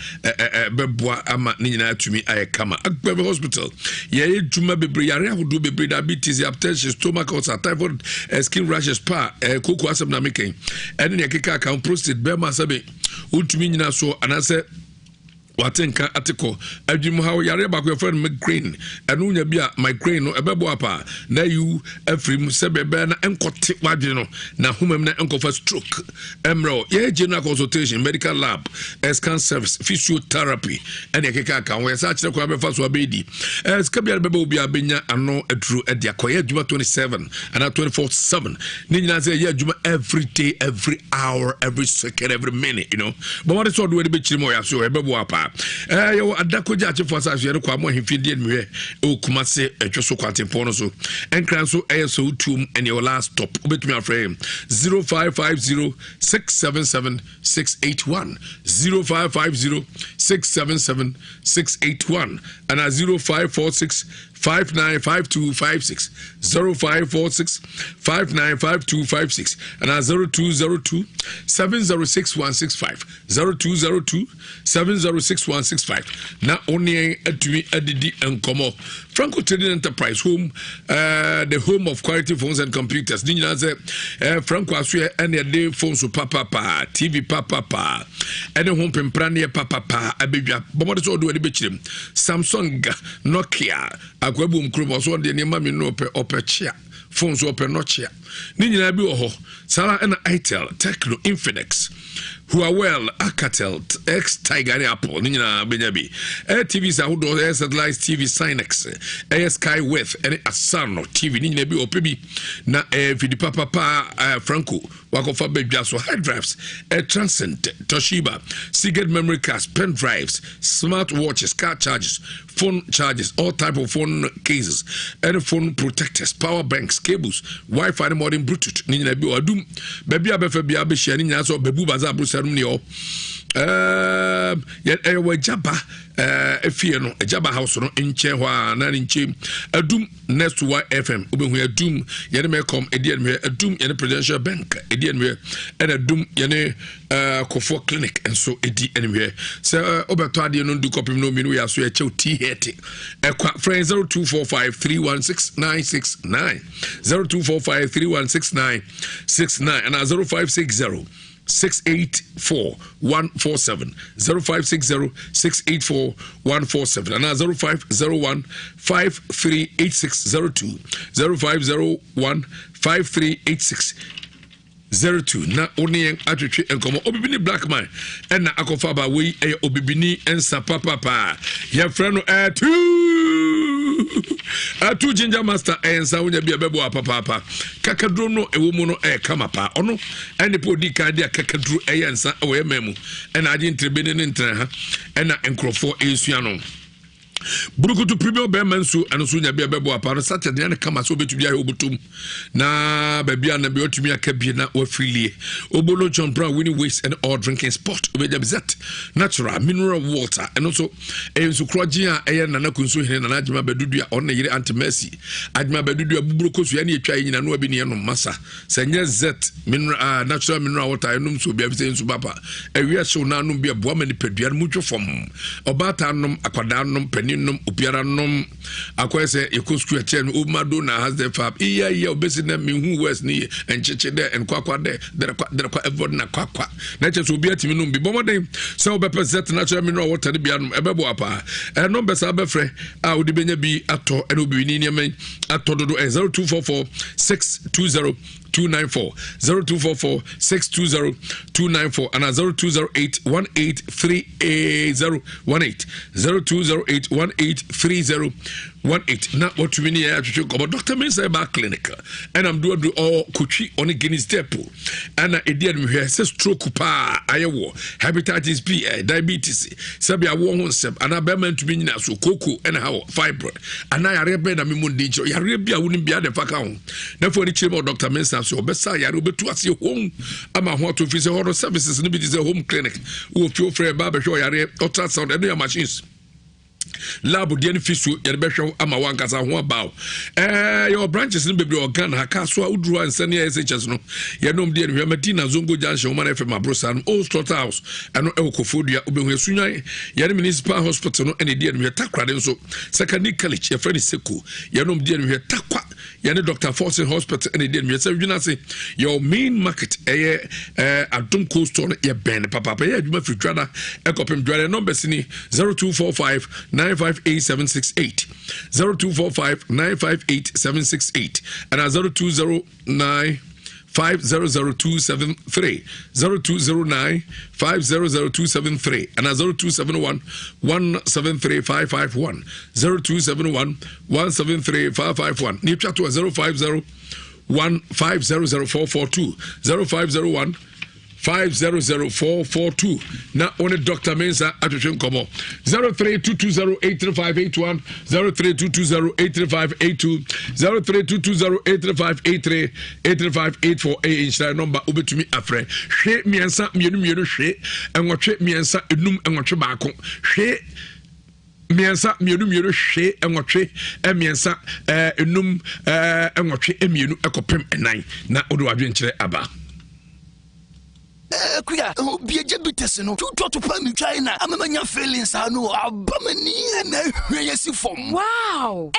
ɛbɛboa ama ne nyinaa atumi ayɛ kama agbɛvɛ hospital yɛyɛ dwuma bebree yare ahodoɔ bebree diabetes hypertension stomach ulcer typhoid skin rashes paa kooko asɛm na mekɛn ɛne nea ɛkeka aka prostate bɛrima sɛbe wontumi nyina so anaasɛ Wate nka ate kɔ. Adwenemhaw yareɛ baako yɛfrɛ no migraine. Ɛno wonya bi a migraine no ɛbɛboa paa na ayi wo afiri mu sɛdeɛ ɛbɛyɛ na ɛnkɔte w'adwene no na ahoma mu na ɛnkɔfa stroke ɛmmerɛ wo. Yɛyɛ general consultation, medical lab, scan service, physiotherapy ɛne ɛkeka aka ho. Yɛsan akyerɛ kwan bɛfa so abɛyɛ di. Sika biara bɛbɛ obi a bɛnya ano aduro ɛde akɔ. Yɛ adwuma 27 anaa 24/7. Ne nyinaa sɛ yɛyɛ adwuma every day, every hour, every second, every minute, you know. Bɔmmɔde sɛ ɔde w'ani bɛkyiri mu ɔyɛ so ɛbɛboa paa. Ɛɛ yɛwɔ Adakogya Akyefo asase yɛde kɔ Amo ahemfie di animhwɛ ɛwɔ Kumase ɛtwe so kwantempɔn no so. Ɛnkra nso ɛyɛ sɛ wotuom ɛne ɛwɔ last stop. Wobɛtumi afrɛ yɛn 0550 677 681 0550 677 681 ɛna 0546 595256 0546 595256 ɛna 0202 706165 0202 706165 na wo ne yɛn atumi adidi nkɔmmɔ. Franco Trading Enterprise home the home of quality phones and computers ne nyinaa sɛ Franco asoɛ ɛne ɛde phones papapa TV papapa ɛne ho mpempraneɛ papapa abɛdwa bɔmmɔde sɛ ɔde w'ani bɛkyerɛm Samsung Nokia akoa buom kurom ɔso ɔde nneɛma mmienu ɔpɛ ɔpɛ kyea phone so ɔpɛ nɔkyea ne nyinaa bi wɔ hɔ saa ara ɛna itel Tecno Infinix Huawei Alcatel X Tiger ne Apple ne nyinaa bɛnya bi ɛyɛ TVs ahodoɔ ɛyɛ satellite TV Sinex ɛyɛ Skyworth ɛne Asano TV ne nyinaa bi ɔpɛ bi na ɛyɛ mfidi papapa ɛɛ Franco wakɔfa badwa so hard drives ɛyɛ Transcend Toshiba Seagate memory cards pen drives smart watches car charges phone charges all type of phone cases ɛne phone protectors power banks cables wifi ne modern bluetooth ne nyinaa bi wɔ adum baabi a bɛfɛ biara bɛhyia ne nyinaa sɛ bɛbu baza aborosa nom ne ɔ ɛyɛ wɔ agyaba efie no agyaba house no nkyɛn hɔ a na ne nkyɛn adum next to yfm wobɛhu adum yɛne mɛkɔm ɛdi animhwɛ adum yɛne presidential bank ɛdi animhwɛ ɛna adum yɛne Eh, Kofoɔ Clinic nso di animhwɛ. Sɛ eh, wobɛtɔ adeɛ no ndu kɔpem no mmienu yɛ aso yɛkyɛw t-shirt. Ɛkwa frɛ 0245 316 969 0245 316 969 anaa 0560 684 147 0560 684 147 anaa 0501 538602 0501 5386 02 na wo ne yɛn atwetwe nkɔmmɔ. Obibini black man ɛna akɔfa ba wei ɛyɛ obibini nsa papapa yɛfrɛ no ɛtu ɛtu ginger master ɛyɛ nsa wonya bi ɛbɛboa papaapa kakaduro no ɛwɔ mu no ɛyɛ kama paa ɔno ɛne pɛ odi kan de a kakaduro ɛyɛ nsa ɛwɔ yɛ man mu ɛna agye ntrebe ne ne ntena ha ɛna nkurɔfoɔ ɛresua no. Burukutu premium bɛrima nsuo ɛno nso nya bi a bɛbɔ apa no saturday ne kama sɛ wobɛtumi ayɛ wobotom na baabi a na bi watumi aka bie na wafiri lie obolo john brown winning ways and all drinking spot wobɛgya bi zet natural mineral water ɛno nso ɛyɛ nsu korɔgye a ɛyɛ nana kunso hene nana agyema bɛdudu a ɔno ne yere ante mercy agyema bɛdudu a buburo kosua ne ɛtwa yɛ nyina no abi ne ɛnom masa Sɛ nyɛ zet mineral ah, natural mineral water ɛnom nsuo bia fisɛ nsu papa ɛwia hyew na anom bi ɛboa ma nipadua no mu dwo fam ɔbaatan nom akwadaa nom panin nom obiara nom akɔyɛ sɛ yɛkɔ sukuu ɛkyɛ no omado na has the fab iya iya obesi na mehu west ne yɛ nkyekye dɛ nkwakwa dɛ dɛrɛkwa dɛrɛkwa everybody na kwakwa na kyɛ sɛ obi atumi nom bi bɔ mmɔden sɛ wobɛpɛ zet natural mineral water no bi anom ɛbɛboa paa ɛnom bɛsa bɛfrɛ a wode bɛnya bi atɔ ɛne obibi ne nneɛma yi atɔ dodo ɛ 0244 620 294 0244 620 294 ana 0208 1830 18 0208 1830 18 na watumi ne yɛ atwetwe nkɔmmɔ Dr. Mensah ɛba clinic ɛnam do adu ɔkotwi ɔne Guinness Depot ɛna ɛdi animhwɛ sɛ stroke paa ayɛ wɔ hepatitis B eh, diabetes sɛbi awoɔ ho nsɛm anaa bɛrima ntumi nyina so koko ɛna ha wɔ fibroid anaa yareɛ bɛn na memu ndi nkyerɛ yareɛ bi a wonim biara na ɛfa ka ho na afei ɔde kyerɛ mu Dr. Mensah so ɔbɛsa yareɛ ɔbɛtu aseɛ home ama ho ato firi sɛ hɔ no services no bi te sɛ home clinic wɔ fie wofrɛ ba bɛhwɛ ɔyareɛ ultrasound ɛno yɛ machines lab deɛ no fi so yɛde bɛhwɛ wo ama wankasa ho aba o ɛɛ yɛwɔ branches no bebree wɔ Ghana ha kaa so a woduru hɔ ansa ne SHS no yɛnom deɛ no hwɛ Madina Zongo Junction woma no FM aborosa no Old Slaughter House ɛno ɛwɔ Koforidua wobɛhu Asunwan yɛne Municipal Hospital no ɛna ɛdi ɛno hwɛ Takoradi nso Secondary College yɛfrɛ no Seko yɛnom deɛ no hwɛ Takwa yɛne Dr. Forson Hospital ɛna ɛdi ɛnumyɛ sɛ dwena ase yɛwɔ main market ɛyɛ ɛɛ Adom Cold Store no yɛbɛn no papaapa yɛ adwuma firi dwada ɛkɔpem dwada numbers ni 0245 958768 0245 958768 ɛna 0209 500273 0209 500273 ɛna 0271 173551 0271 173551 ne ɛtwa to a 050 1500442 0501 500442 na wo ne Dr. Mensa atwetwe nkɔmmɔ 0322083581 0322083582 0322083583 83584 ɛyɛ nhyira nɔmba wobɛtumi afrɛ hwe mmiɛnsa mmienu mmienu hwe nwɔtwe mmiɛnsa enum nwɔtwe baako hwe mmiɛnsa mmienu mmienu hwe nwɔtwe mmiɛnsa enum nwɔtwe mmienu ɛkɔpem ɛnan na wode wadwenkyerɛ aba. Akua, obi agya bi tɛse no, tutu atopa metwae na ama manya feelings saa no, aba m'ani na ahwɛ asi fam. Wow!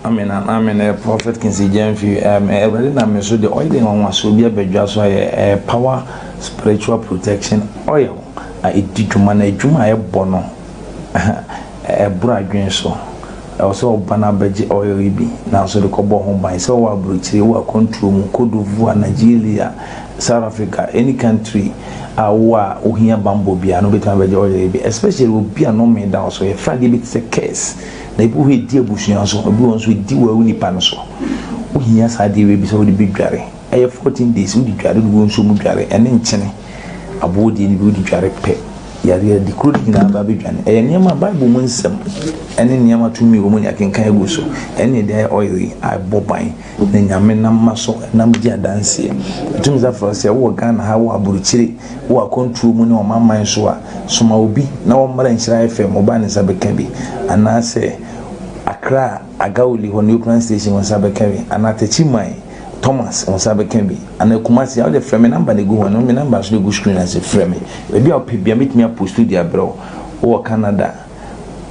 Amen and amen eh, Prophet Kingsley Gyamfi um, eh, Awurade nam me so de oil nwanwasoɔ bi abadwa so ayɛ eh, power spiritual protection oil a ɛdi dwuma na adwuma a ɛbɔ no ɛboro adwene so ɛwɔ sɛ ɔba no abɛgye oil yi bi nanso de kɔbɔ ho ban sɛ ɔwɔ aburokyire wɔ akwantuo mu Cote d'Ivoire Nigeria South Africa any country a wowɔ a wohia bammɔ biara no wobɛtumi abɛgye oil yi bi especially obi a nnome da wo so yɛfrɛ adeɛ bi te sɛ curse Na ebi wɔ hɔ a ɛdi abusua so, ebi wɔ hɔ nso ɛdi wo nipa no so. Wohia saa adeɛ wei bi sɛ wode bɛdware. Ɛyɛ 14 days wode dware, wode gu nsuo mu dware, ɛne nkyene, aboɔ deɛ no bi wode dware pɛ. Yareɛ adi kuro no nyinaa ba bɛdwane. Ɛyɛ nneɛma Bible mu nsɛm ɛne nneɛma tumi wɔ mu ne akenkan agu so. Ɛne ɛde ayɛ oil yi a ɛbɔ ban na Nyame nam ma so nam di adanseɛ. Ɛtumi sɛ afrɛ sɛ wowɔ Ghana ha, wowɔ aburokyire, Wɔ akwantuo mu ne ɔmanman so a, soma obi na ɔmmra Nhyira FM, ɔba a ne nsa bɛka bi, anaasɛ Accra Agawuli hɔ Neoplan Station wo nsa bɛka bi, anaa Techiman Thomas wo nsa bɛka bi, anaa Kumasi a, wode frɛ me number na ɛgu hɔ no, me number nso na ɛgu screen ase, frɛ me. Baabi a wopɛ biara mɛtumi aposto de abrɛ wo. Wowɔ Canada,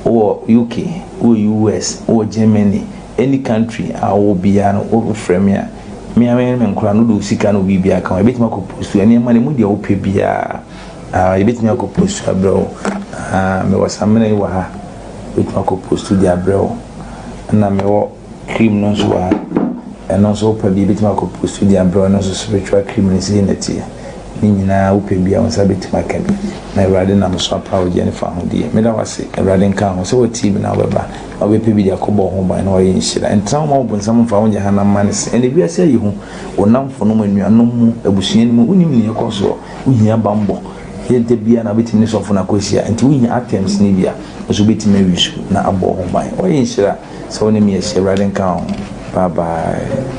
wowɔ UK, wowɔ US, wowɔ Germany, any country a wowɔ biara no wofrɛ me a, me ara me ne me nkwadaa no wode wo sika ne wo biribiara ka ho yɛbɛtumi akɔ post nneɛma no mu deɛ wopɛ biara ah, yɛbɛtumi akɔ post abrɛ wo ah, mewɔ samina yi wɔ ha yɛbɛtumi akɔ post de abrɛ wo ɛna mewɔ cream no nso wɔ ha ɛno nso wopɛ bi yɛbɛtumi akɔ post de abrɛ wo ɛno nso spiritual cream no sei na ɛteɛ Ne nyinaa wopɛ bi a wo nsa bɛtumi aka bi na Awurade nam so apa wo gyeɛ ne fahodie. Meda wo ase, Awurade nka ho sɛ woatie bi na wobɛba na wobɛpɛ bi de akɔbɔ wo ho ban na woayɛ nhyira. Ntena hɔ ma wo bonsam mfa wo nyɛ hanam mma ne se. Ɛnnɛ wiase ayɛ hu, wo nnamfonom, anuanom mu, abusua no mu, wonim nea ɛkɔ soɔ. Wohia bammɔ. Ɛnyɛ da biara na wobɛtumi ne sɔfo no akɔhyia, nti wohia items no bi a, wo nso wobɛtumi awi so na abɔ wo ho ban. Woayɛ nhyira sɛ wo ne me ahyia. Awurade nka wo ho. Bye bye.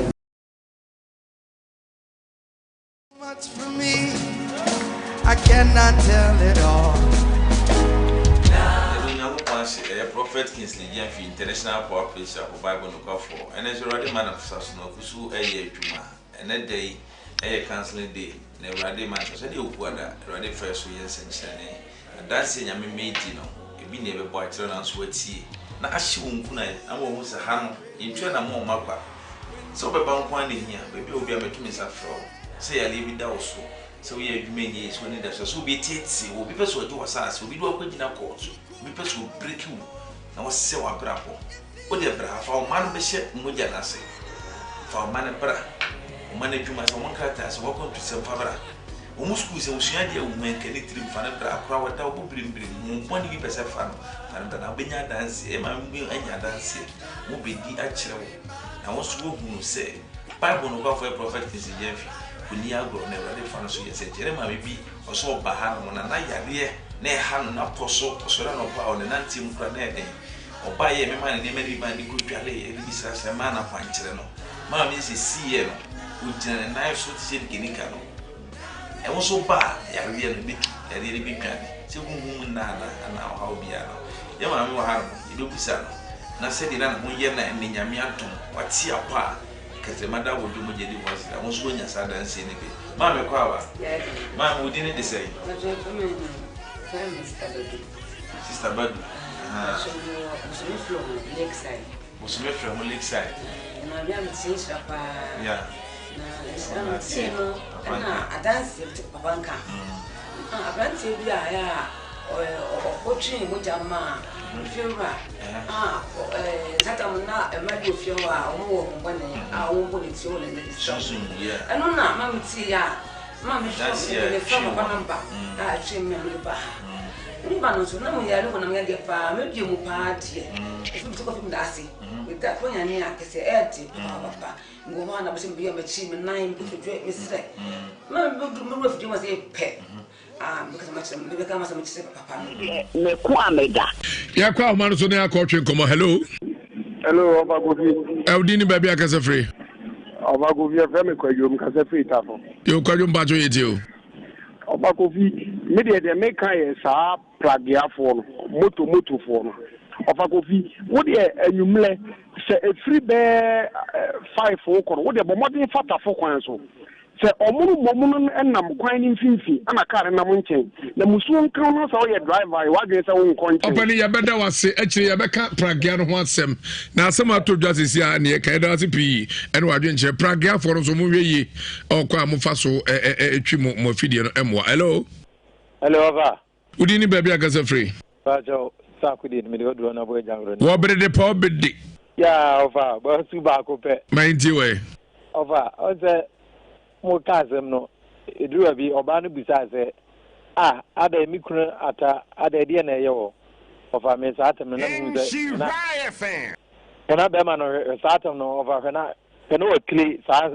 Much for me, I cannot tell it all. Yɛda Onyankopɔn ase, ɛyɛ Prophet Kingsley Gyamfi, International Power Preacher for Bible Nokwafoɔ. Ɛnnɛ nso Awurade ma no sa so na ɔgu so yɛ adwuma. Ɛnnɛ da yi yɛ counseling day na Awurade ma no sa so. Ɛne Okuada, Awurade fa yɛ so yɛ nsɛnkyerɛnne. Adanse a Nyame ma edi no, ebi na yɛbɛbɔ akyerɛ nanso woatie na ahyɛ wo nkuran ama woahu sɛ ha no, yɛntu anammɔn mma kwa. Sɛ wobɛba nko ara na ehia. Baabi a wɔ biara mɛto me nsa afrɛ wo. Sɛ yareɛ bi da wo so, sɛ woyɛ adwuma ɛnyɛ yie, sɛ w'ani da so, sɛ obi ateetee wo, obi pɛ sɛ ɔgye w'asaase, obi de wo akɔgyina kɔɔto, obi pɛ sɛ ɔbreki wo na wasɛe w'abrabɔ. Wo deɛ bra, fa wo mma no bɛhyɛ mogya no ase. Fa wo mma no bra. Wo mma no adwuma sɛ, wɔn nkrataa sɛ, w'akwantusɛm fa bra. Wɔn sukuu sɛ osua adeɛ a ohu ɛnka ne tirim fa no bra akora wɔda ɔbɔ birimbirim honhom bɔne bi pɛ sɛ fa no fa no bra na wobɛnya adanseɛ ɛma maame bi anya adanseɛ wɔn bɛdi akyerɛ wo na wɔn nso wɔhunu sɛ Bible nokwafo yɛ Prophet Kingsley Gyamfi ɔnni agorɔ na Awurade fa no so yɛ nsɛnkyerɛnne maame bi ɔsɛ ɔba ha nom na na yareɛ na ɛha no na pɔ so ɔsɔre anɔpa a ɔne nanteɛ mu kora na ɛden ɔba yɛ mema ne nneɛma no bi ma ne kɔ dware ɛde bi srasra maa no akwankyerɛ no maame sɛ siiɛ no ɔgyina ne nan so te sɛ nkenika no Ɛwo nso ba a, yareɛ no bɛtu, yareɛ no bɛdwane. Sɛ honhom mu nna anaa, anaa ɔhaw biara no. Yɛn maame wɔ ha nom, yɛbɛbusa no, na sɛdeɛ na ne ho yɛ no ɛnnɛ, Nyame adom, wate apɔ a, kɛtrɛma da abodwo mogya di hɔ aseda, wo nso woanya saa adanseɛ no bi. Maame kɔ aba. Maame, wo din de sɛn? Sister Badu. Bosome frɛ ho Lakeside. Maame a mete nhyira paa. Yeah. Na nhyira no tie no ɛna adanseɛ bi te papa nka. Aberanteɛ bi a ɛyɛ a ɔkɔtwee mogya maa ofiewura a satan na mma bi ofie hɔ a wɔn wɔ wɔn bɔne a wɔn bɔ ne ti wɔ ne ne ɛno na ma me tie a ma me fɛ me fɛ papa namba a ɛtwe me me ba ha. Me ba no nso na mo yare honam yadeɛ paa me dua mu paa deɛ ɛfiri me sɛ kɔfim da ase meda kɔ nyane a kɛsɛ ɛɛde papaapa nkɔ hɔ a na bɛsɛ mebɛyɛ m'akyi me nan me kotodwe me serɛ ma mewura fidie mu sɛ pɛ a mekasa makyerɛ mebɛka masɛ mekyerɛ papa no meko a meda. Yɛkɔ ahoma no so na yɛakɔ twe nkɔmmɔ. Hello. Hello, Ɔfa Kofi. Ɛwodin ne baabi akasa firi. Ɔfa Kofi, yɛfrɛ me Kwadwo, mekasa firi Tafo. Yo, Kwadwo mpacho yɛ tie o. Ɔfa Kofi, me deɛ deɛ meka yɛ saa prageafoɔ no, moto motofoɔ no. Ɔfa Kofi, wo deɛ anwummerɛ sɛ ɛfiri bɛɛ five wokɔ no, wo deɛ bɔ mmɔden fa Tafo kwan so. Sɛ ɔmo no mmom no nam kwan no mfimfini ɛna car no nam nkyɛn na musuo nka wo na sɛ woyɛ driver a yɛ w'adwene sɛ wonkɔ nkyɛn. Ɔpɛni yɛbɛda wo ase akyire yɛbɛka pragea no ho asɛm na asɛm a atɔ dwa sisi a neɛ ka yɛda ase pii ɛne w'adwenkyerɛ prageafoɔ no nso monhwɛ yie ɔkɔ a mofa so ɛtwi mo mo afidie no ɛmmoa hello. Hello ɔfa. Wodin ne baabi akasa firi. Pakyɛw saako deɛ mede waduru ɔnabɔ agya ngorɔ ni. Wɔ bere de pa ɔbede. Yaa ɔfa bɔsu baako pɛ. Ma yɛntie wɔ ɛ. Ɔfa ɔn sɛ mo ka asɛm no ɛduru baabi ɔbaa no bisaa sɛ ah adɛn me kunu ata adɛn ɛdeɛ na ɛyɛ wɔ ɔfa me saa atɛm no na mehu sɛ na hwɛ na bɛrima no hwɛ saa atɛm no ɔfa hwɛ na hwɛ na wakile saa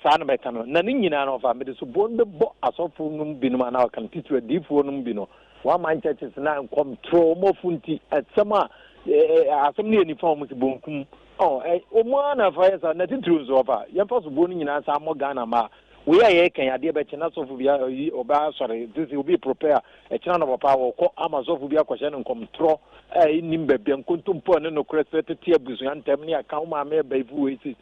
saa no bɛka no na ne nyinaa no ɔfa mede soboɔ no bɛbɔ asɔfo no mu binom anaa ɔka no titiri adiifoɔ no mu bi no One man churches na nkɔmtorɔ wɔn afu nti asɛm a asɛm no yɛ nifa wɔn si bonkum ɔ wɔn ara na afa yɛ saa na titiriw nso ɔfa yɛmfa so buo no nyinaa saa mmɔ Ghana mmaa wei a yɛreka yi adeɛ bɛkye na sɔfo bi ayi ɔbaa asɔre sisi obi prepare ɛkyena no papa wɔkɔ ama sɔfo bi akɔhyɛ no nkɔmtorɔ a ɛnim baabi a nkontompo a ne nokorɛ sɛ tete abusua ntɛm ne aka wo maame ɛbɛyifu wei si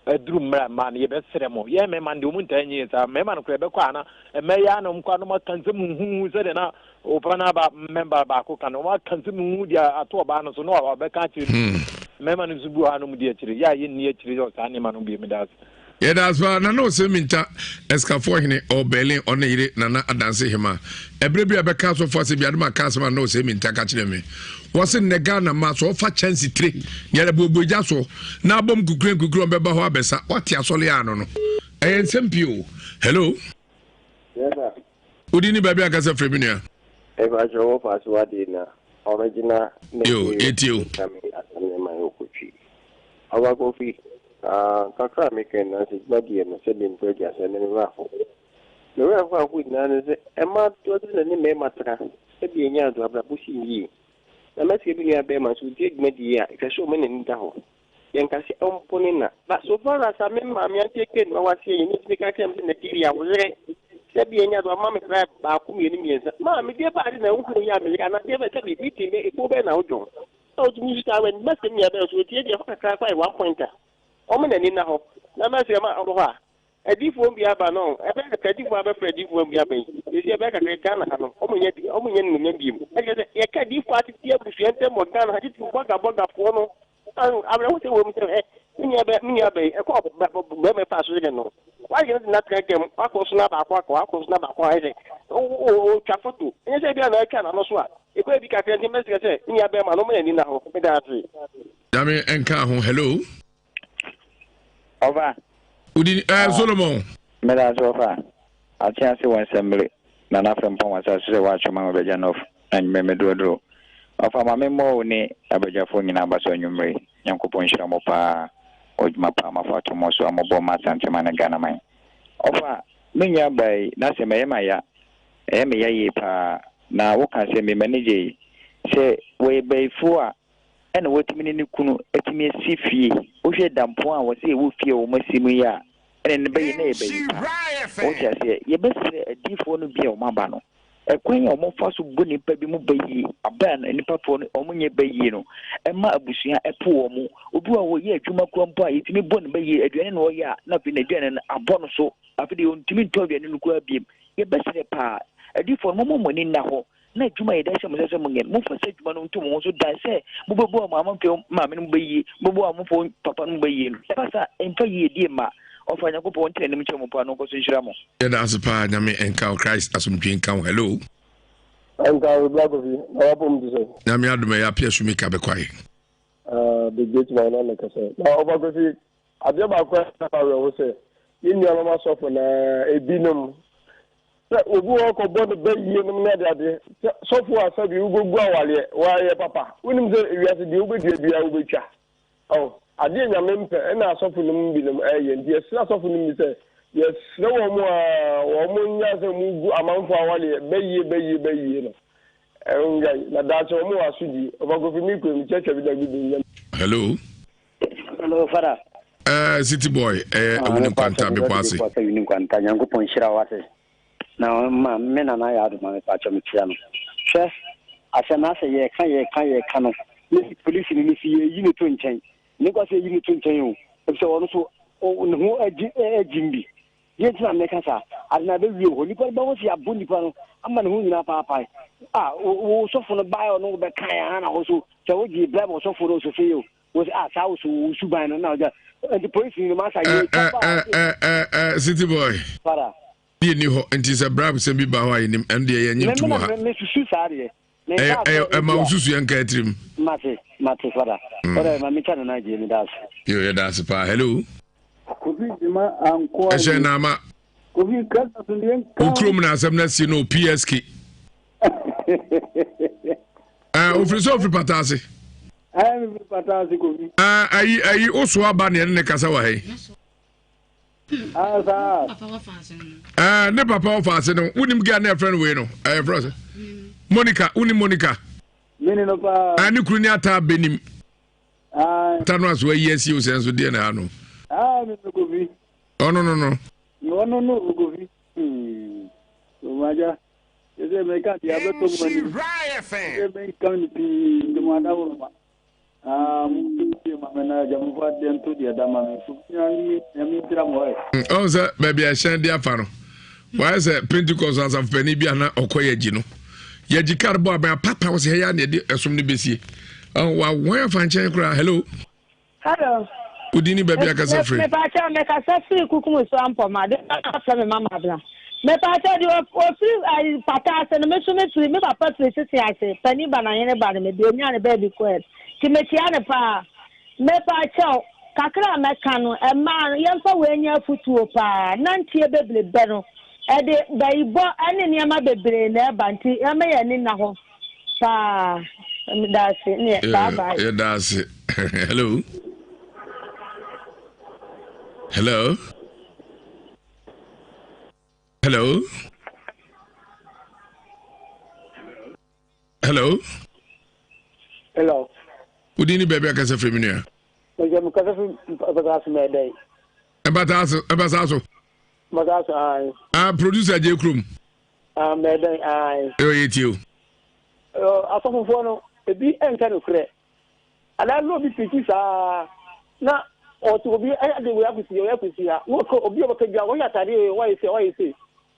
Aduru mmerɛ a mmaa no yɛbɛsrɛ mo, yɛn mmarima no deɛ wɔn ntaa nyi yɛn saa, mmarima no koraa yɛbɛkɔ a na mmaa yi ara na wɔn kɔ a na wɔn aka nsɛm huhuhu sɛdeɛ na ɔpa no aba mmɛmba baako ka no, wɔn aka nsɛm huhuhu de ato ɔbaa no so na wabɛka akyerɛ no. Mmarima no nso bi wɔ ha na wɔn di akyire, yɛ a yɛnni akyire wɔ saa nneɛma no bio, meda ase. Yɛda ase paa Nana Osei Minta Ɛsikafoɔ hene ɔwɔ Berlin ɔne yere Nana Adanse Hema. Ɛberɛ bi a bɛka asɔfoɔ asɛm bi ade ma ka asɛm a Nana Osei Minta ka kyerɛ me. Wɔse nnɛ Ghana mmaa so ɔfa kyɛnse tire deɛ buebue gya so na abom nkukure nkukure ɔmbɛba hɔ abɛsa wate asɔre ano no ɛyɛ nsɛm pii o. Hello. Yes sir. Wodi ni baabi akasa firi mi nua. Ɛfa kyerɛ wɔ fa so ade na ɔregyina ne Yo, yɛtie o. Ɔba Kofi, ah, kakra a meka nyinaa sɛ dwumadie no sɛ mempɛ agya sɛ ne me werɛ aho. Me werɛ ho aho nyinaa ne sɛ ɛma dodoɔ na ne mmarima tra ebi anya ado abrabɔ si yie. Na mɛsrɛ me nua bɛrima sɛ ɔtie dwumadie yi a, ɛtwa sɛ ɔma n'ani da hɔ. Yɛnka sɛ ɔmpo ne na. But so far as a me maame auntie Kate ma waseɛ yi, metumi ka kyerɛ me sɛ Nigeria wo yere sɛ bi anya do ama me bribe baako mmienu mmiɛnsa. Maame deɛ baa de na wohu yi a me yere anaa deɛ bɛn sɛ bi meeting bɛ ekuo bɛn na wodwon. Na wotumi nso saa wɛ mɛsɛ me nua bɛrima so ɔtie deɛ ɛhɔ kakra kɔ ayɛ one point a ɔmo n'ani nna hɔ na mɛsrɛ ma ɔmo hɔ a Adiyifoɔ bi aba no, ɛbɛyɛ kakra adiyifoɔ abɛfrɛ adiyifoɔ bi aba yi, seesei ɛbɛyɛ kakra Ghana ha no, wɔn nyɛ wɔn nyɛ nimonyam bio. Ɛkyerɛ sɛ yɛka adiyifoɔ atete abusua ntam wɔ Ghana ha, titiriw bɔgabɔgafoɔ no, awerɛhosɛm wɔ mu sɛ ɛ me nua bɛ me nua bɛ yi, ɛkɔ bɛrima fa so yɛ no, wayɛ no de n'atena gam, wakɔ so na baako akɔ, wakɔ so na baako ayɛ sɛ ɔtwa foto, ɛnyɛ sɛ ebi a na atwa n'ano so a, ɛkɔ ebi kakra nti mɛsrɛ sɛ me nua bɛrima no ɔmo n'ani na hɔ, meda ase. Nyame nka ho, hello. Ɔfa. Wodi ɛɛ eh, Solomon. Mmeda ase ɔfa. Ate ase wɔ nsɛmmere na n'afɛ mpɔn wɔ asase sɛ wɔatwe ma mabɛgya nɔf na anwummerɛ mɛduroduro. Ɔfa ma me mmɔ wo ne abadwafoɔ nyinaa aba so anwummerɛ yi. Nyankopɔn nhyira mo paa wɔ adwuma paa moafa ato mo so a mobɔ ma Asanteman ne Ghanaman. Ɔfa, me nua baa yi n'asɛm ɛyɛ ma ya, ɛyɛ me ya yie paa na wo ka asɛm bi m'ani gyei sɛ wɔyɛ bayifoɔ a ɛna watumi ne ne kunu atumi asi fie. Wohwɛ dampɔn a wɔsɛ ɛwɔ fie a wɔasi mu yi a, ɛne no bɛyɛ na ɛyɛ bayi pa. Wote aseɛ? Yɛbɛsrɛ adiyifoɔ no bi a wɔaba no, ɛkwan a wɔfa so bɔ nnipa bi mu ba yie, abɛ a nnipafoɔ no wɔnyɛ ba yie no, ɛma abusua ɛpo wɔn. Obi wɔ hɔ ɔyɛ adwuma koraa mpo a, yɛtumi bɔ no ba yie, aduane na ɔyɛ a, na afei n'aduane no abɔ no so. Afei deɛ ɔntumi ntɔ aduane no koraa biem. Yɛbɛsrɛ paa, adiyifoɔ no, momma mo ani nna hɔ. Na adwuma a yɛde ahyɛ mo nsa sɛ monyɛ no, momfa saa adwuma no nto mo ho so dan sɛ mobɛboa mo amanfoɔ maame no mobɛyie, mobɛboa amanfoɔ papa no mobɛyie no. Ɛba saa a, ɛmfa yiedie mma. Ɔfa Nyankopɔn ntena anim nkyerɛ mo paa na ɔnkɔ so nhyira mo. Yɛda ase paa Nyame nka wo Christ asomdwie nka wo hello. Nka wo Bra Kofi na wapom te sɛ. Nyame adom ɛyɛ apia sumika bɛkwae. Ah, the great man na mekasa. Na ɔfa Kofi adeɛ baako a ɛma awerɛho sɛ yɛn nuanom asɔfo na ebinom Sɛ obi wɔ hɔ kɔbɔ ne ba yie nom ne adeade sɛ sɔfo a sɛbi wobɛgu awareɛ woayɛ papa wonim sɛ ewiase deɛ wobɛdua biara wobɛtwa ɔn adeɛ nyame mpɛ ɛna asɔfo nom binom ɛyɛ nti yɛsrɛ asɔfo nom bi sɛ yɛsrɛ wɔn mo a wɔn mo nya sɛ wɔn gu amanfo awareɛ bɛyie bɛyie bɛyie no ɛngai na daakye wɔn wɔ asodie ɔfa kofi mi kuro mi kyɛkyɛ bi da bi bi nyɛ Hello. Hello, Father. Eh, city boy, eh, ah, Awuni Nkwanta, Bepɔ ase. Awuni Nkwanta, Nyankopɔn nhyira wo ase. Na ma me nana yɛ adoma me pakyɛ me kyia no. Hwɛ, asɛm no asɛ yɛka yɛka yɛka no, ne polisi no ne si yɛyi ne to nkyɛn. Ne kwa sɛ yɛyi ne to nkyɛn o, efisɛ ɔno so ne ho agyi agyim bi. Deɛ nti na meka saa, ade no abɛwie wɔ hɔ. Nipa no bɛho sɛ yɛabɔ nipa no ama ne ho nyinaa paapae. Ah, wo sɔfo no baeɛ ɔno wobɛkae a na wo so sɛ wogye bribe ɔsɔfo no ɔsɔfo yi o. Wo sɛ ah saa wo so wo suban no na ɔgya nti polisi no masa yɛ twa ba. Eh eh eh eh city boy. Para. Yɛ ni hɔ nti sɛ bribe sɛm bi ba hɔ a yɛnim ɛno deɛ yɛnye ntum wɔ ha. Me susu saa deɛ. Ɛyɛ ɛyɛ ɛma wo susu yɛn nka atirim. Mate mate fada. Ɔdɛ ma mi twa nana gye mi da ase. Yo yɛ da ase paa hello. Kofi Jima ankoa. Ɛhyɛn na ama. Kofi kasa so deɛ nka. Wo kurom na asɛm na si no PSK. Ɛɛ ofiri sɛ ofiri pata ase. Ɛɛ mi firi pata ase Kofi. Ɛɛ ayi ayi oso aba na yɛne ne kasa wɔ ha yi. Ah saa. Ɛɛ ne papa ɔfa ase no wunim gɛ ne ɛfrɛ no wei no ɛyɛ frɛ sɛ Monica wunim Monica. Mini no paa. Ɛɛ ne kuru ni ata benim. Ata no aso ayi asi o sɛ nso deɛ na ha no. Aa mi no Kofi. Ɔno no no. Ɔno no Kofi. Hmm. Omaja. Sɛ meka deɛ abɛtɔ mu anim. Sɛ menka no pii nti mo adaworoma. Ah, mo ma me na agya mo fa deɛ nto deɛ da ma me. Nyame nhyira mo ɛ. Ɔn sɛ baabi a ɛhyɛn de afa no wayɛ sɛ Pentecost asafo panin bi a na ɔkɔ yɛgyi no yɛgyi kar bɔ abɛn apapa wɔ sɛ ɛyɛ a na yɛde ɛsom no bɛsie wɔn afa nkyɛn koraa hello. Hello. Wodi ni baabi akasa firi. Mepaakyɛw mekasa firi kukum so ampɔma de afrɛ me mama abena. Mepaakyɛw de ofiri ayi pata ase no me so me firi me papa firi sese ase panin ba na hene ba no me de onya ne baabi kɔɛ ti mekyia ne paa. Mepaakyɛw kakra a mɛka no ɛmaa no yɛmfa wei nyɛ afutuo paa nanteɛ bebrebe no ɛde bayibɔ ɛne nneɛma bebree na ɛba nti yɛmma yɛn ani nna hɔ paa. Meda ase neɛ bye bye. Yɛda ase. Hello. Hello. Hello. Hello. Hello. Wodi ni baabi akasa firi mi nua. Mɛsɛ mo kasa firi mpata so mɛ dɛ. Mpata so mpata so. Mpata so ayi. Ah producer jẹ kurom. Ah mɛ dɛ ayi. Ɛ yɛ tie o. Asɔfofoɔ no ebi nka nokorɛ anaa na obi pirikyi saa na ɔte obi de wei akɔsi wei akɔsi ha na ɔka obi a ɔbɛka bia wɔyɛ atadeɛ wei wɔayɛ sei wɔayɛ sei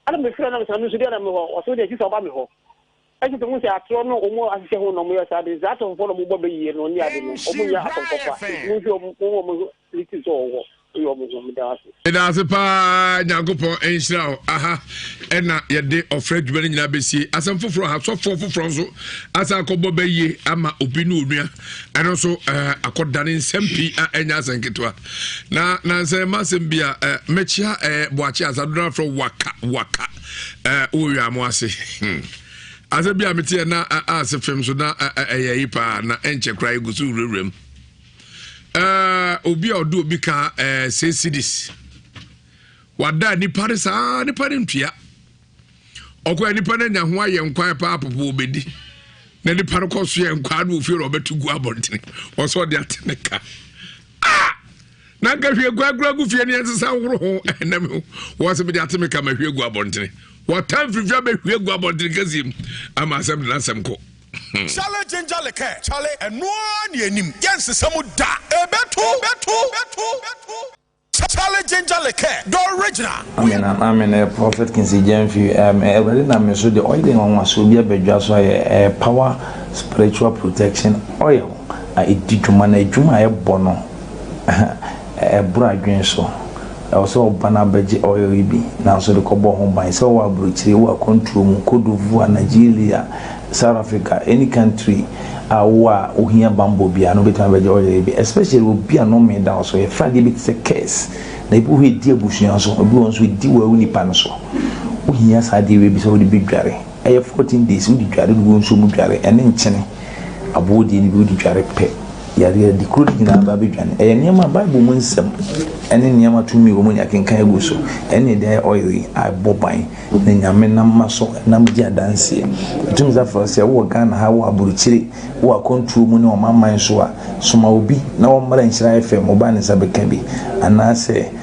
ana mefrɛ na mesɛ me nso deɛ na me hɔ ɔsɛ deɛ gye sɛ ɔba me hɔ ɛsɛ sɛ hu sɛ atorɔ no ɔmo ahyehyɛ ho na ɔmo yɛ saa de saa asɔfofoɔ na ɔmo bɔ bɛyie no ne ade no ɔmo nyɛ asɔfoɔ pa nti mo nhwɛ ɔmo ɔmo liti sɛ ɔwɔ Woyɛ ɔmo ho, meda wo ase. Meda ase paa Nyankopɔn nhyira wo. Aha ɛna yɛde ɔfrɛ adwuma no nyinaa bɛsie. Asɛm foforɔ ha sɔfoɔ foforɔ nso asa akɔbɔ bɛyie ama obi ne onua. Ɛno nso ɛɛ akɔdane nsɛm pii a ɛnyɛ asɛm ketewa. Na nansɛ ma asɛm bi a ɛɛ mɛkyia ɛɛ Boakye asa dodo afrɛ waka waka ɛɛ wɔ wia mo ase. Hmm. Asɛm bi a meteɛ na ase fam so na ɛyɛ yi paa na ɛnkyɛ koraa egu so wurawura mu. Uh, obi a ɔde obi ka uh, six cities wada nipa no saa nipa no ntua ɔkɔ nipa no anya ho ayɛ nkwan paa popo obedi na nipa no kɔ so yɛ nkwan no ofie na ɔbɛto gu abɔntene ɔsɛ ɔde ate ne ka ah na nka hwie gu agorɔ agu fie ne ɛnsesa woro ho ɛnam ho wɔn sɛ mede ate me ka ma hwie gu abɔntene wɔtan firifiri abɛhwie gu abɔntene kɛseɛ mu ama asɛm de n'asɛm kɔ. Chale ginger liqueur chale ɛno ara ne yɛnim yɛnsesa mu da ɛbɛto Chale ginger liqueur the original. Amen amen eh, Prophet Kingsley Gyamfi um, eh, Awurade nam me so de oil nwanwasoɔ bi abadwa so ayɛ eh, power spiritual protection oil a ɛdi dwuma na adwuma a ɛbɔ no Ɛboro adwene so. Ɛwɔ sɛ ɔba na abɛgye oil yi bi nanso de kɔbɔ ho ban. Sɛ ɔwɔ aburokyire, wɔ akwantuo mu, Cote d'Ivoire, Nigeria, South Africa, any country a wowɔ a wohia banbɔ biara no wobɛtumi abɛgye oil yi bi. Especially obi a nnome da wo so. Yɛfrɛ adeɛ bi te sɛ curse. Na ebi wɔ hɔ ɛdi abusua so, ebi wɔ hɔ nso ɛdi wo nipa no so. Wohia saa adeɛ wei bi sɛ wode bɛdware. Ɛyɛ 14 days wode dware, wode gu nsuo mu dware, ɛne nkyene aboɔ deɛ no bi wode dware pɛ. Yareɛ adi kuro no nyinaa ba abɛdwane. Ɛyɛ nneɛma a Bible mu nsɛm ne nneɛma tumi wɔ mu ne akenkan agu so. Ɛne ɛde ayɛ oil yi a ɛbɔ ban na Nyame nam ma so nam di adanseɛ. Ɛtumi sɛ afei sɛ wowɔ Ghana ha, wowɔ aburokyire, wowɔ akwantuo mu ne ɔmanman so a, soma obi na wɔmmra Nhyira FM, ɔba ne nsa bɛka bi. Anaasɛ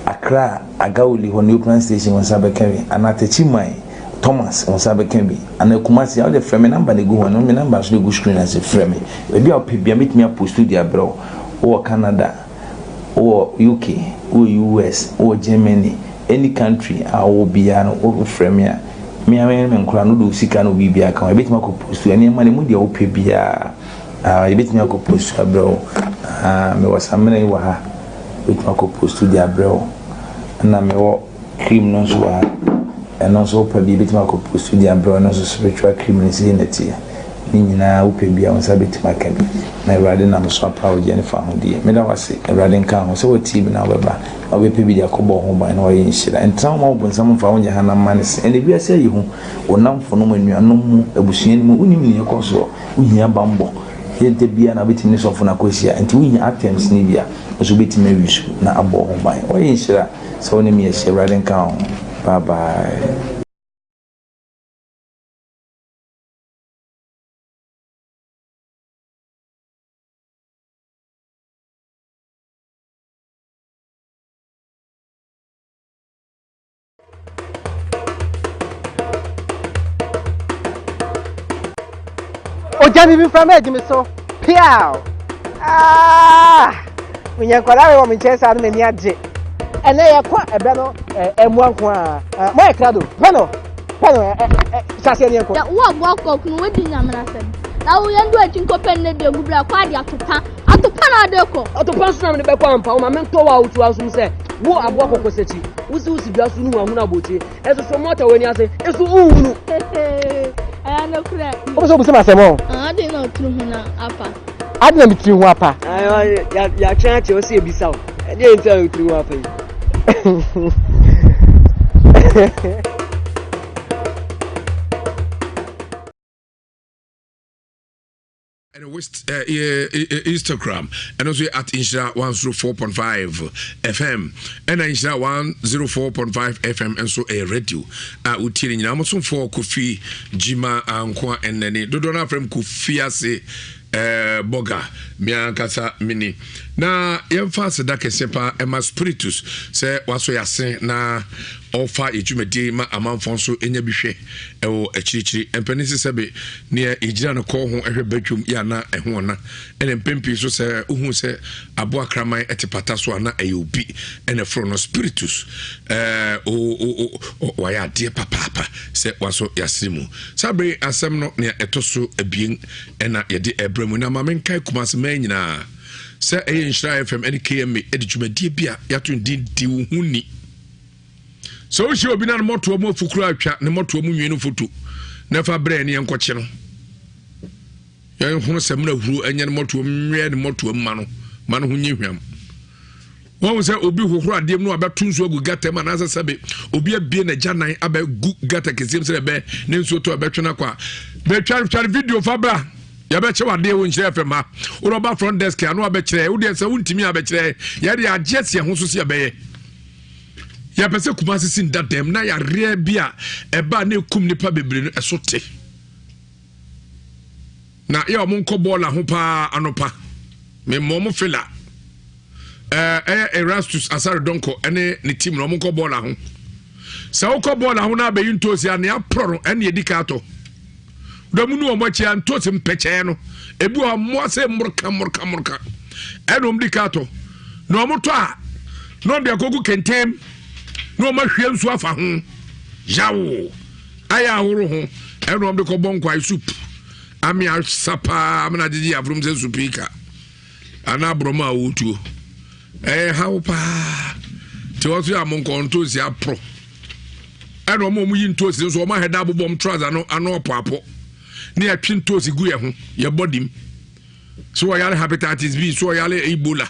Accra Agawuli hɔ New Station wo nsa bɛka bi. Anaa Techiman Thomas wo nsa bɛka bi. Anaa Kumasi a wode frɛ me number na ɛgu hɔ no, me number nso na ɛgu screen ase frɛ me. Baabi a wopɛ biara mɛtumi apost de abrɛ wo. Wowɔ Canada, wowɔ UK, wowɔ US, wowɔ Germany, any country a wowɔ biara no wofrɛ me a, me ara me ne me nkwadaa no wode wo sika ne wo biribiara ka ho a, yɛbɛtumi akɔ post nneɛma no ɛmu deɛ wopɛ biara yɛbɛtumi akɔ post abrɛ wo. Mewɔ samina yi wɔ ha, mɛtumi akɔ post de abrɛ wo. Ɛna mewɔ Cream no nso wɔ ha. Ɛno nso wopɛ bi ebɛtumi akɔ post de abrɛ wo. Ɛno nso spiritual cream no sei na ɛteɛ. Ne nyinaa wopɛ bi a wo nsa bɛtumi aka bi. Na Awurade nam so apa wo gyeɛ ne fahodie. Meda wo ase. Awurade nka ho. Sɛ woatie bi na wobɛba na wobɛpɛ bi de akɔbɔ wo ho ban na wayɛ nhyira. Ntena hɔ ma wo bonsam mfa wo nyɛ hanam mma ne se. Ɛnɛ wiase ayɛ hu. Wo nnamfonom, anuanom mu, abusua no mu, wonim nea ɛkɔ soɔ. Wohia bammɔ. Yɛ da biara na wobɛtumi ne sɔfo no akɔhyia. Nti wohia items no bi a, wo nso wobɛtumi awi so na abɔ wo ho ban. Woayɛ nhyira. Sɛ wo ne me ahyia Awurade nka wo ho bye bye. Ogya mi mframa adi me so piaw ah menya nkwadaa wei wɔ me nkyɛn saa no m'ani agye ɛnɛ yɛkɔ ɛbɛ no ɛmmoa nko a moayɛ krado pɛ no pɛ no hyɛ aseɛ ne yɛnkɔ wo aboa kɔk no wodi nyamena asɛm na wo yɛn do akyi nkɔpɛ nnɛ de agu bra kɔ ade atopa atopa na ade kɔ atopa nso na mede bɛkɔ ampa wo ma mentɔ wo a wotu asom sɛ wo aboa kɔkɔ sɛkyi wosi wosi dua so no hu ahunu abɔkyire ɛso so mɔta w'ani ase ɛso wohunu ɛyɛ nokorɛ wopɛ sɛ wobisa m asɛm ɔ ade na ɔtiri ho na apa ade na metiri ho apa yɛatwɛn akyɛ wo sɛ yɛbisa wo ɛdeɛ nti a wotiri ho apa yi ɛne west eh, eh, eh, Instagram ɛno nso yɛ at nhyira 104.5 FM ɛna nhyira 104.5 FM nso ɛyɛ radio a wotie no nyinaa mosomfoɔ Kofi Gyima Ankoa ɛnnɛne dodoɔ no afrɛ m Kofi ase eh, bɔga me ankasa mini na yɛmfa aseda kɛseɛ paa ɛma spiritus sɛ wasɔ yɛase na ɔfa yɛ dwumadie ma amanfoɔ nso ɛnya bi hwɛ ɛwɔ akyirikyiri. Mpanin sɛ sɛbe neɛ yɛgyina no kɔɔ ho hwɛ badwam yɛ ana ɛho ɔna. Ɛna mpɛn pii so sɛ wohu sɛ aboa kraman ɛte pata so ana ɛyɛ obi ɛna ɛforo no spiritus ɛɛ o o o wayɛ adeɛ papaapa sɛ wasɔ yɛasere mu. Saa bere asɛm no nea ɛtɔ so abien ɛna yɛde ɛbrɛ mu na ma menkae Kumase mmaa nyinaa sɛ ɛyɛ Nhyira FM ɛne KMA ɛde dwumadie bi a yɛato din di wo ho ni. Sɛ wohyia obi na ne mmɔtoa mu afu koraa twa ne mmɔtoa mu nwi no foto na fa brɛ ne yɛnkɔkye no. Yɛnhono sɛ mena huro ɛnyɛ ne mmɔtoa mu nwɛ ne mmɔtoa mu ma no ma no ho nyɛ hwam. Wɔn sɛ obi hohoro adeɛ mu no abɛto nsuo agu gata mu anaasɛ sɛbe obi abie n'agya nan abɛgu gata kɛseɛ mu sɛ ɛbɛ ne nsuo tɔ ɛbɛtwe no akɔ a bɛtwa twa video fa bra yɛbɛkyɛ wadeɛ wɔ nhyira fm ha wodɔ front desk ano abɛkyerɛ wodeɛ sɛ wontumi abɛkyerɛ yɛde agye asi ɛho so sɛ yɛbɛyɛ Yɛpɛ sɛ Kumasi si nda dɛm na yareɛ bi a ɛba na ɛkum nipa bebree no ɛso te. Na yɛ ɔmo nkɔ bɔɔla ho paa anɔpa. Memmɔ ɔmo fila. Ɛyɛ Erastus Asare Donkor ɛne ne team na ɔmo nkɔ bɔɔla ho. Sɛ wokɔ bɔɔla ho na abɛyi ntoosi a nea aporɔ no ɛne ɛdi ka atɔ. Dɔm nu wɔn akyi a ntoosi mpɛkyɛɛ no ebi wɔ mmoa sɛ mmorka mmorka mmorka ɛna wɔn di ka atɔ na wɔn tɔ a na wɔn de akɔgu kɛntɛn na wɔn ahwie nsuo afa ho yawo ayɛ ahoro ho ɛna wɔn de kɔbɔ nkwae soup ame asa paa amena agyegye afurum sɛ supika anaa aborɔma a wɔtuo ɛyɛ haw paa nti wɔn nso yɛ amonkɔ ntoosi aporo ɛna wɔn a wɔyi ntoosi nso wɔn ahɛda abobɔ wɔn trouser no ano ɔpoapo ne yɛtwe ntoosi gu yɛn ho yɛ bɔdi mu so wɔyare hepatitis B so wɔyare Ebola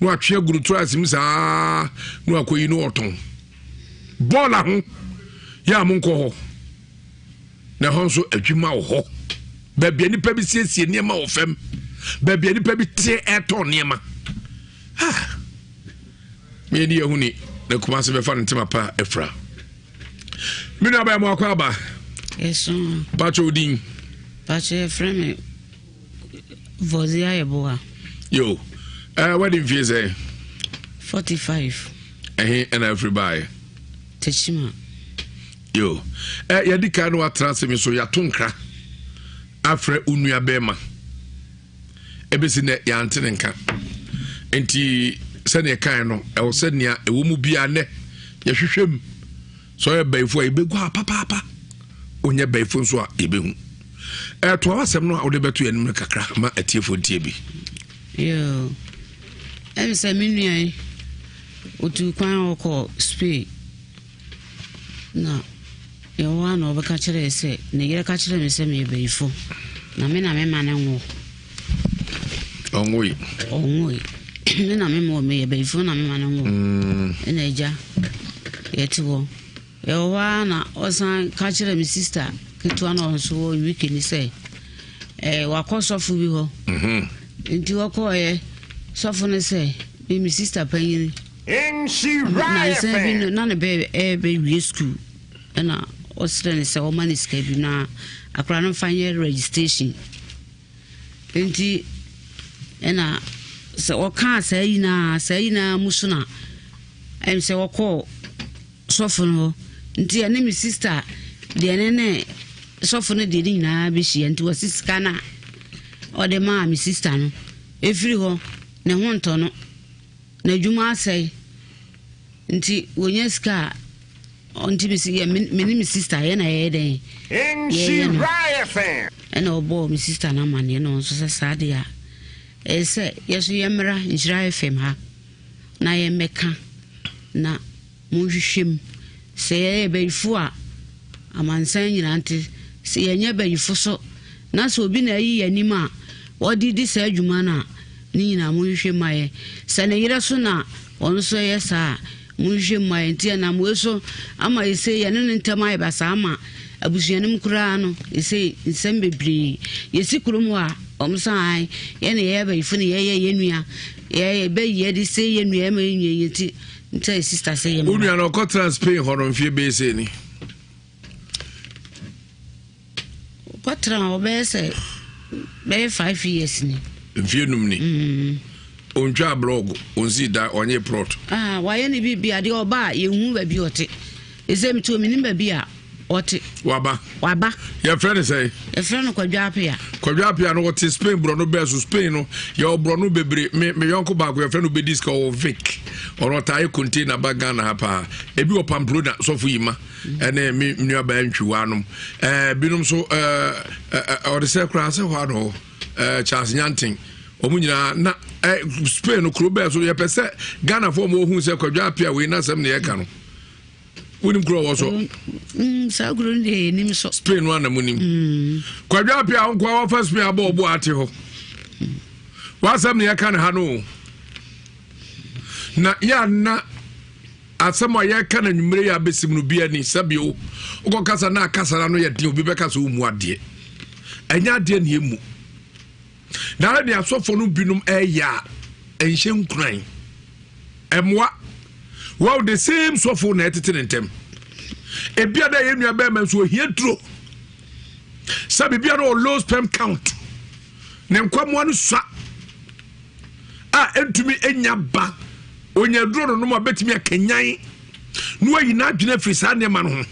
na wɔatwe agu no trouser mu saa na wɔakɔyi no ɔtɔn bɔɔla ho yɛ a monkɔ hɔ na ɛhɔ nso adwuma wɔ hɔ baabi a nipa bi siesie nneɛma wɔ fam. Baabi a nipa bi te ɛtɔ nneɛma. Ah. Meyɛ ni yɛhu ni na Kumase bɛfa no ntoma pa afira. Me nua bɛyɛ mo akɔ aba. Ɛso. Pakyɛ odin. Pakyɛ yɛfrɛ me Vɔzi Ayɛboa. Yo, eh, wadi mfie sɛ? 45. Ɛhe ɛna afiri baeɛ? Tekyima. Yo, eh, yɛdi kan no watena ase me so yɛato nkra afrɛ wo nua bɛrima. Ɛbɛsi nɛ yɛante ne nka. Nti sɛdeɛ kan no ɛwɔ sɛ nea ɛwɔ mu biara nɛ yɛhwehwɛ mu. Sɛ ɔyɛ bɛyifo a yɛbɛgu a papaapa. Onyɛ bɛyifo nso a yɛbɛhu. Ɛtoa w'asɛm no a wode bɛto yɛn anim no kakra ma atiefo ntie bi. Yoo, ɛm sɛ me nua yi, otu kwan ɔkɔ Spain na yɛwɔ hɔ a na ɔbɛka kyerɛɛ sɛ ne yere ka kyerɛɛ me sɛ meyɛ bayifo na me na mema no nwo. Ɔnwoe. Ɔnwoe. Me na mema meyɛ bayifo na mema no nwo. Ɛna agya yɛte hɔ. Ɛwɔ hɔ ara na ɔsan ka kyerɛɛ me sista ketewa na ɔno nso wɔ UK no sɛ eh, wakɔ sɔfo bi hɔ. Mhm. Nti wɔkɔɔeɛ sɔfo no sɛ me me sista panyin nansa bi no na ne bɛ ɛbɛwie sukuu ɛna ɔsrɛ no sɛ ɔma no sika bi na akora no mfa nyɛ registration. Nti ɛna sɛ ɔkaa saa nyinaa saa nyinaa mu so na ɛm sɛ ɔkɔɔ sɔfo no hɔ nti ɛne me sista deɛ ne ne sɔfo no deɛ ne nyinaa bɛhyia nti wɔse sika no a ɔde maa me sista no ɛfiri hɔ ne ho ntɔ no n'adwuma asɛe nti wɔnya sika a nti me yɛ me ne me sista yɛ na yɛyɛ dɛn yɛyɛ no ɛna ɔbɔɔ me sista no amanneɛ na ɔno nso sɛ saa deɛ a ɛyɛ sɛ yɛ so yɛmmra Nhyira FM ha na yɛmmɛka na monhwehwɛ mu. Sɛ yɛyɛ bayifo a, amansan nyinaa nte. Sɛ yɛnyɛ bayifo so, na sɛ obi na ayi yɛn anim a ɔde di saa dwuma no a, ne nyinaa monhwehwɛ mma yɛn. Sɛ ne yerɛ so na ɔno nso yɛ saa a, monhwehwɛ mma yɛn. Nti ɛnam wei so ama ɛsei yɛne no ntam ayɛ basaa ama abusua no mu koraa no, ɛsei nsɛm bebree. Yɛsi kurom hɔ a, wɔn sɛ ae, yɛn na yɛyɛ bayifo na yɛyɛ yɛn nua, yɛyɛ bɛyi yɛde sei yɛn nua, ɛma yɛn nua yi nti. Nkyɛ sista sɛ yɛ Wo nua no ɔkɔtena Spain hɔ no mfeɛ bɛyɛ sɛ ni? Ɔkɔtena hɔ bɛyɛ sɛ bɛyɛ 5 years ni. Mfeɛ 5 ni. Ɔntwaa blɔg, ɔnsii dan, ɔnyee plot. Ah, wayɛ ne biribi adeɛ ɔba a yɛnhu baabi ɔte. Ɛsɛ metu menim baabi a ɔte. Waba. Waba. Yɛfrɛ no sɛn? Yɛfrɛ no Kwadwo Apea. Kwadwo Apea no wɔte Spain borɔno bɛɛ so. Spain no yɛwɔ borɔno bebree. Me me yɔnko baako yɛfrɛ no Bedi Sika ɔwɔ Vic. Ɔno ɔtaa yɛ container ba Ghana ha paa. Ebi wɔ Pamplona sɔfo yi ma ɛne me nuabaa ntwiwa nom. Ɛɛ binom nso ɛɛ ɛɛ ɔde sɛ koraa sɛ hɔ ano ɛɛ Charles Nyanten. Wɔn nyinaa na ɛɛ Spain no kuro bɛɛ so yɛpɛ sɛ Ghanafoɔ wɔn ohun sɛ Kwadwo Apea wei n'asɛm na yɛka no. Wonim kuro wɔ so? Saa kuro no deɛ yɛnim so. Spain no ana monim? Kwadwo Apea wo nkoa wafa Spain abɔ ɔbo ate hɔ. W'asɛm ne yɛka ne ha no o. Na yɛ ana asɛm a yɛka no anwummere yɛ abɛsim no bi ani sɛbio wokɔ kasa na akasa no yɛ den obi bɛka sɛ wommu adeɛ. Ɛnyɛ adeɛ ne ɛmu. Na ne asɔfoɔ no binom ɛyɛ a ɛnhyɛ nkuran. Ɛmmoa. Well, the same sɔfo na ɛtete ne ntɛm. Ebia dɛ yɛn nua bɛrima nso ohia duro. Sɛ biribi a no low sperm count. Ne nkwamoa no sua a ɛntumi nya ba. Onya duro no nom a bɛtumi akanyan na wayi n'adwene afiri saa nneɛma no ho.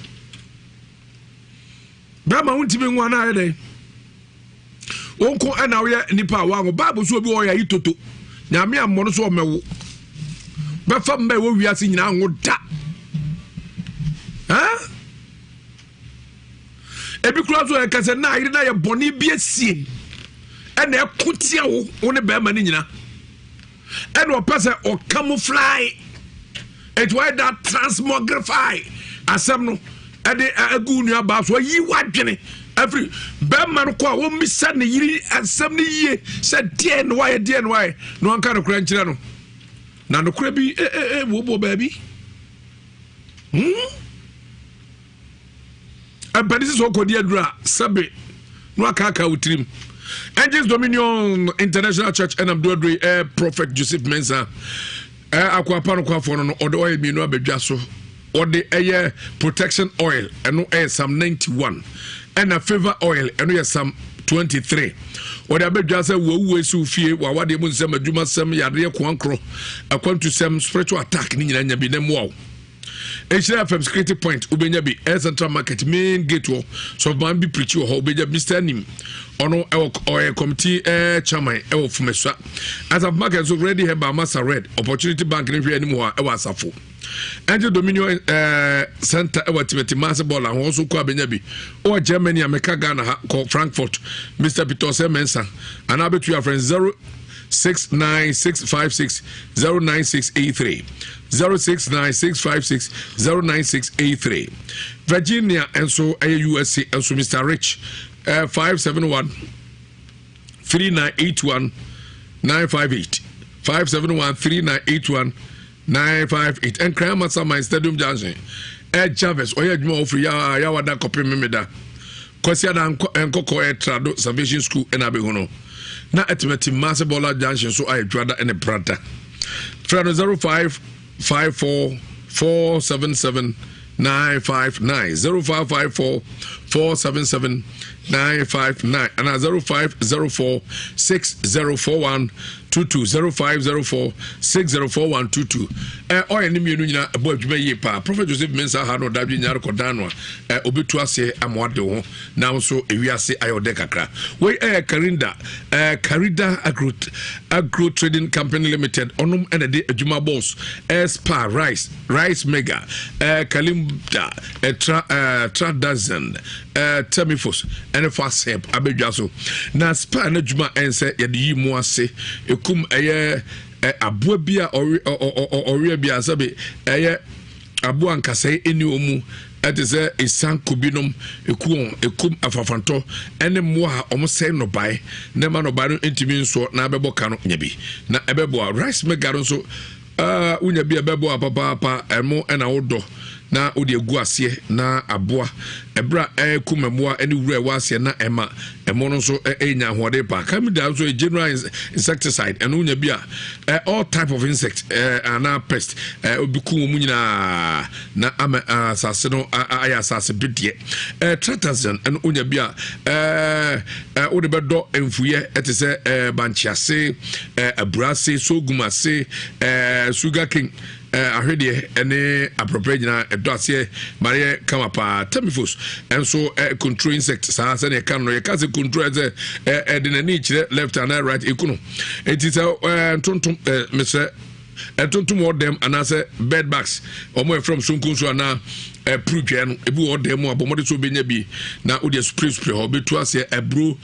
Bɛrima wontumi nwo anaa ayɛ dɛn? Wo nko ɛna woyɛ nipa a wanwo. Bible so obi wɔ ɔyɛ ayi toto. Nyame ammɔ no so ɔmɛwo. Bɛfa mma ɛwɔ wiase nyinaa nwo da. Ebi kura so ɛka sɛ na ayere na yɛ bɔne bi asie ɛna ɛko tia wo wo ne bɛrima no nyina. Ɛna ɔpɛ sɛ ɔcamouflage eti wɔyɛ da transmogrify asɛm no ɛde agu nua baa so ayi wadwene afiri bɛrima no kɔ a wɔmmisa ne yiri asɛm no yie sɛ deɛ na wayɛ deɛ na wayɛ na wanka nokorɛ nkyerɛ no na nokorɛ bi ee wɔbɔ baabi. Mpɛne sɛ sɛ ɔkɔdi aduru a sɛbe na wakaaka wo tirim. Angels Dominion International Church ɛnam do aduro yi ɛyɛ Prophet Joseph Mensah ɛɛ akoapa no kwafoɔ no no ɔde ɔyɛ mmienu abɛdwa so ɔde ɛyɛ protection oil ɛno ɛyɛ Psalm 91 ɛna favour oil ɛno yɛ Psalm 23 wɔde abɛdwa sɛ wɔawuo esi fie wɔawadeɛ mu nsɛm adwumasɛm yadeɛ koankorɔ akwantusɛm spiritual attack ne nyinaa nya bi na mmoa wo. Nhyira FM security point wobɛnya bi ɛyɛ central market main gate hɔ sɔfman bi pirikyi wɔ hɔ wobɛnya Mr Anim ɔno ɛwɔ ɔyɛ committee ɛɛ chairman ɛwɔ Fumesua Asafo market nso ready herbal masa red opportunity bank ne hwɛ anim hɔ a ɛwɔ Asafo Angel Dominion ɛɛ center ɛwɔ Timothy Maase bɔɔla ho nso kɔ abɛnya bi ɔwɔ Germany ameka Ghana ha kɔ Frankfurt Mr Peter Ɔsɛ Mensah anaa bɛtu afrɛ 0 69656 09683 069656 09683 Virginia nso ɛyɛ USA nso Mr Rich uh, 571 3981 958 571 3981 958 Nkran Amasaman Stadium Junction Ed Chavez ɔyɛ adwuma ɔfiri yawada kɔpem memeda Kwasiada nkɔkɔ ɛtrado Salvation School ɛna abɛhu no na ɛtɛmɛti Mase Bɔla Junction so ayɛ dwada ɛne brada frɛ no 0554 477 959 0554 477 959 anaa 0504 6041 22 0504 604122 ɛ ɔyɛ ne mmienu nyinaa ɛbɔ adwuma yie paa Prophet Joseph Mensah ha no ɔdadwe nyinaa rekɔdan no a ɛ obetu aseɛ ama wade ho na nso ewiase ayɛ ɔdɛ kakra wei ɛyɛ Karinda ɛ Karida Agro Agro Trading Company Limited ɔnom ɛna de adwuma boss ɛ spa rice rice mega ɛ kalimda ɛ tra ɛ tradizan ɛ temifos ɛne fasep abɛdwa so na spa no adwuma ɛnsɛ yɛde yi mu ase ekum ɛyɛ ɛ aboa bi a ɔwe ɔwe bi a sɛbi ɛyɛ aboa nkasɛe ɛni wɔn mu ɛte sɛ esanko binom eku wɔn ekum afafantɔ ɛne mmoa a wɔn sɛe nnɔbae na ɛma nnɔbae no ntumi nsoɔ na abɛbɔ ka no nya bi na ɛbɛboa rice mega no nso Ah, wonya bi a ɛbɛboa papaapa, ɛmo na wodɔ na wode agu aseɛ na aboa ɛberɛ a ɛrekum mmoa ne wura ɛwɔ aseɛ na ɛma ɛmo no nso ɛnya ahoɔden paa. Kamida nso yɛ general insecticide, ɛno wonya bi a all type of insect anaa pest obi ku wɔn nyinaa na ama asase no ayɛ asase bedeɛ. Tratazin ɛno wonya bi a wode bɛdɔ mfuyɛ ɛte sɛ bankyease, abura ase, sorghum ase, sugar cane, ahwedeɛ ɛne aprɔprɛ nyinaa ɛdɔ aseɛ ma no yɛ kama paa. Temifos ɛnso control insect saa sɛdeɛ ɛka no, yɛka sɛ control ɛsɛ ɛde n'ani kyerɛ left anaa right ɛku no. Enti sɛ ntontom mesrɛ ntontom wɔ dɛm anaasɛ bed bugs wɔn a yɛfrɛ sonko nso anaa ɛpuru dwɛ no ebi wɔ dɛm mu a bɔ mmɔden so bɛnya bi na wode spray spray hɔ bɛtu aseɛ aburo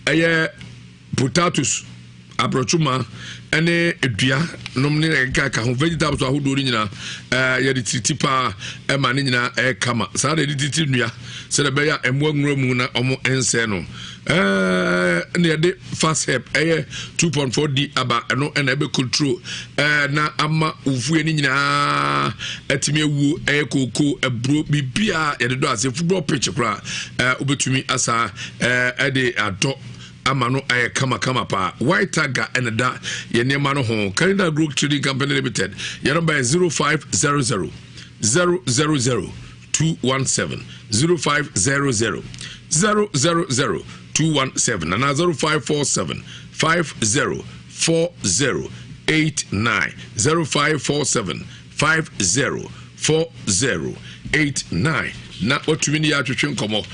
ɛyɛ potatoes aborɔtwoma ɛne dua nom ne ɛkeka ho vegetables ahodoɔ no nyinaa ɛɛ yɛde tiriti paa ɛma ne nyinaa ɛyɛ kama saa na yɛde tiriti nnua sɛdeɛ ɛbɛyɛ a mmoa nwura mu na wɔn nsɛn no ɛɛ na yɛde fast help ɛyɛ 2.4 d aba ɛno ɛna ɛbɛ control ɛɛ na ama ofue no nyinaa ɛtumi awuo ɛyɛ kooko aburo biribiara yɛde dɔ ase football pitch koraa ɛɛ wobɛtumi asa ɛɛ ɛde adɔ ama no ayɛ kamakama paa. White Tiger ɛna da yɛn nneɛma no ho. Canada Group Trading Company Limited yɛn nɔmba yɛ 0500 000 217, 0500 000 217 anaa 0547 50 40 89, 0547 50 40 89 na watumi ne yɛ atwetwe nkɔmmɔ.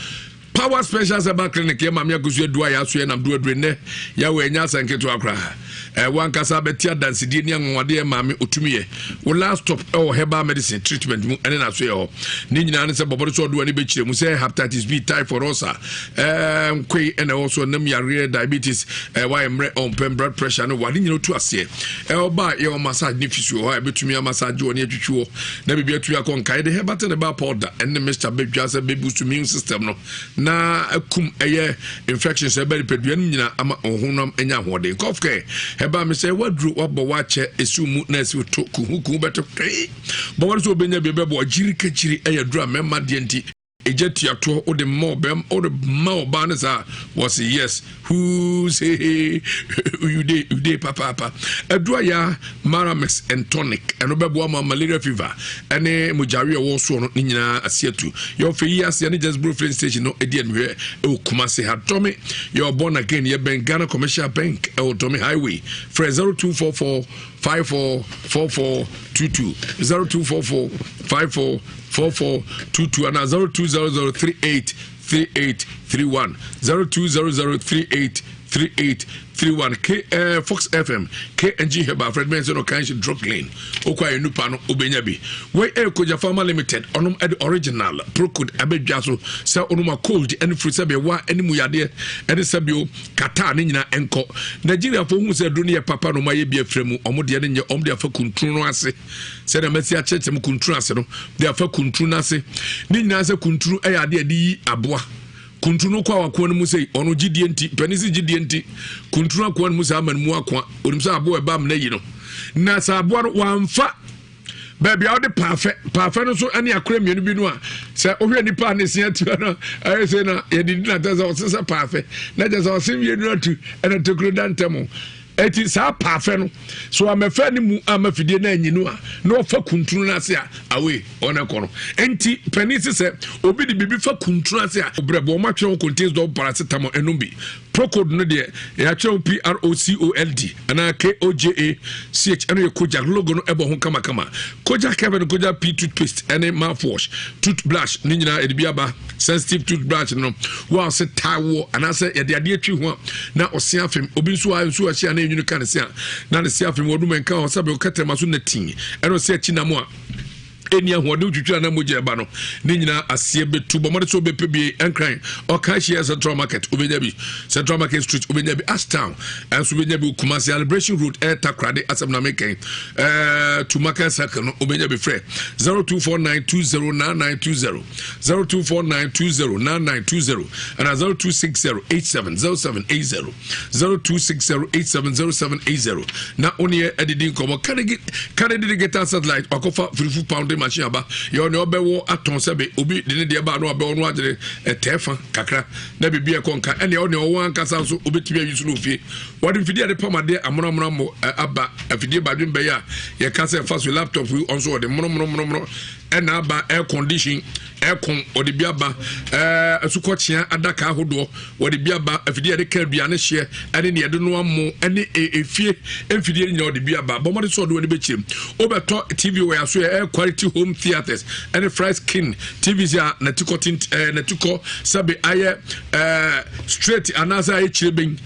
Power Special Herbal Clinic yɛ maame Akosua du a yɛaso yɛ nam do adure nnɛ yɛwɔ ɛnyɛ asɛn ketewa koraa. Ɛwɔ ankasa bɛte adansedie ne anwanwadeɛ maame otumi yɛ wo last stop ɛwɔ herbal medicine treatment mu ɛne n'aso yɛ hɔ ne nyinaa ne sɛ bɔbɔde so ɔdo ani bɛkyerɛ mu sɛ hepatitis B, typhoid, ulcer, nkoe ɛna ɛwɔ so nam yareɛ, diabetes, wayɛ mmerɛ ɔmpɛm, blood pressure no wade nyina otu aseɛ. Ɛwɔ yɛwɔ massage ne physio hɔ a ɛbɛtumi amassage wɔ ne atwitwi hɔ na biribi atumi akɔ nkae de herbal ne ba powder ɛne mixture bɛdwa sɛ bɛboost immune system no na akum ɛyɛ infections ɛbɛ nipadua no nyinaa ama ɔhonam anya ahoɔden. Cough care herbal mixture waduro wabɔ wakyɛ esiw mu na esiw to kuhu kuhu bɛto hwee bɔwɔre sɛ obɛnya bi bɛbɔ agyiri kakyiri ɛyɛ duro a mɛma deɛ nti. Egya tuatoɔ wode ma ɔbɛm wode ma ɔbaa no saa wɔsi yes huu say you dey you dey papaapa aduaya maramix and tonic ɛno bɛboa ma malaria fever ɛne mogyawe ɛwɔ soɔ no ne nyinaa ase atu yɛ ɔfɛ yi aseɛ ne just bro filling station no ɛdi anihwɛ ɛwɔ Kumasi ha dɔme yɛ born again yɛ bɛn Ghana Commercial Bank ɛwɔ Dɔme highway frɛ 0244 54 44 22 0244 54 4422 anaa 0200 38 38 31 0200 38 38 31 K eh, Fox FM KNG Herbal Fred Benson no kan drug lane okɔ ayɛ nupa no obenya bi wei ɛyɛ Koja Pharma Limited ɔnom ɛde original Procode abɛdwa so sɛ ɔnom a cold ɛne furu sɛbi wa ɛne mu yadeɛ ɛne sɛbi o kata ne nyinaa ɛnkɔ Nigeria fo hu sɛ aduro no yɛ papa no ɔmo ayɛ bi afira mu ɔmo deɛ no nyɛ ɔmo de afa kuntunu no ase sɛdeɛ mɛsi akyerɛkyerɛ mu kuntunu ase no de afa kuntunu no ase ne nyinaa sɛ kuntunu yɛ adeɛ de yi aboa kuntunu no kɔ awakoa no mu sɛ ɔno gyidie nti panin si gyidie nti kuntunu akoa no mu saa ama no mu akoa onim sɛ aboa ɛba amena yi no na sɛ aboa no wamfa baabi a wɔde paafɛ paafɛ no nso ne akora mmienu bi no a sɛ wohwɛ nipa a ne se atua no ɛyɛ sɛ na yɛde di nata sɛ ɔse sɛ paafɛ na kyɛ sɛ ɔse mmienu atu ɛna tokuro da ntɛm Eti saa paafɛ no, so amɛfɛ ne mu ama fidie no anyi no a, na ɔfa kuntunu no ase a, away, ɔno ɛkɔ no. Enti panin se sɛ obi de biribi fa kuntunu ase a, brɛ bɔ wɔn atwerɛ ho contains double paracetamol ɛnom bi. Procode no deɛ, yɛatwerɛ ho P-R-O-C-O-L-D anaa K-O-J-A-C-H, ɛno yɛ Kojak logo no ɛbɔ ho kamakama. Kojak Kevin Kojak P toothpaste ɛne mouthwash, toothbrush ne nyinaa ɛde bi aba. Sensitive toothbrush no, wo a ɔse taa woɔ anaasɛ yɛde adeɛ twi ho a na ɔse afem obi nso a nsuo ahyia na enwunu ka ne se a na ne se afem wɔdum nka hɔ sɛbe ɔkɛtɛma so na tii ɛna ɔse akyi nam a ɛni ahoɔden twitwi na mogya ɛba no ne nyinaa aseɛ bɛtu bɔ mmɔde sɛ wobɛpɛ bi nkran ɔka ahyia central market wobɛnya bi central market street wobɛnya bi ashtown ɛnso wobɛnya bi kumase liberation road ɛyɛ takorade asɛm na mekɛn ɛɛ to market circle no wobɛnya bi frɛ 0249209920 0249209920 ɛna 0260870780 0260870780 na woneɛ adidi nkɔmmɔ Kennedy digital satellite wakɔfa firifu pounding machine aba yɛ ɔne ɔbɛwɔ atɔn sɛbe obi de ne deɛ ba no abɛwɔ no agyere ɛtɛɛ fa kakra na biribi ɛkɔ nka ɛne ɔne ɔwɔ ankasa nso obɛtumi ayi so no ofie wɔde mfidie a de pam adeɛ amonamono mmɔ aba afidie badwen bɛyɛ a yɛka sɛ fa so laptop yi ɔnso wɔde mmoromoromoromoro ɛna aba air condition ɛkon wɔde bi aba ɛɛ asukɔkyea adaka ahodoɔ wɔde bi aba afidie yɛde ka aduane hyeɛ ɛne nea yɛde noa mo ɛne e, efie mfidie nyinaa wɔde bi aba bɔmmɔde sɛ ɔde wɔn bɛkyerɛ mu wobɛtɔ tv wɔ yɛaso yɛ air quality home theatres ɛne fry skin tvs a n'atikɔ tint ɛɛ n'atikɔ sɛbe ayɛ ɛɛ straight anaasɛ ayɛ kyerɛ bɛn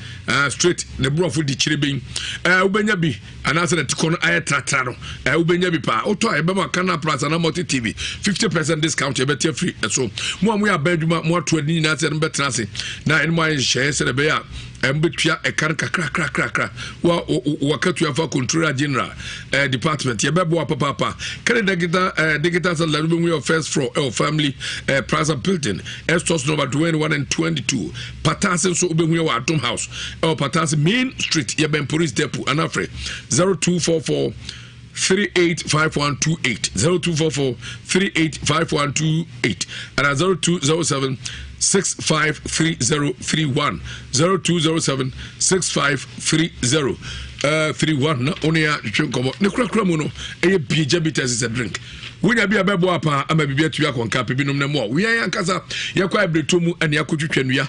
straight ne borɔfo di kyerɛ bɛn ɛɛ wobɛnya bi anaasɛ na tikɔ no ayɛ tratra no ɛɛ wobɛnya bi paa wotɔ a yɛbɛma canal plus anaa multi tv 50 percent discount yɛbɛte afiri ɛso mo a moyɛ aban adwuma mo ato ani nyinaa sɛ ɛno bɛtena ase na ɛno mo ayɛ nhyehyɛeɛ sɛ ɛbɛyɛ a ɛmo bɛtua ɛka no kakrakrakrakra wa wakatua fa controller general eh, department yɛbɛboa papaapa kɛne digital eh, digital satellite wobɛhu yɛ first floor ɛwɔ family eh, plaza building ɛstores number 21 and 22 Patase nso wobɛhu yɛ wɔ Adom House ɛwɔ Patase Main Street yɛbɛn Police Depot anafrɛ 0244 385128 0244 385128 ana 0207 653031 0207 6530 31 na one a twetwe nkɔmmɔ ne korakora mu no ɛyɛ biagya bitters is a drink Wonya bi a ɛbɛboa paa ama biribi atumi akɔ nka pɛ binom na mmoa wo. Yɛn ankasa yɛkɔ abiretuo mu ɛne akɔtwitwa nnua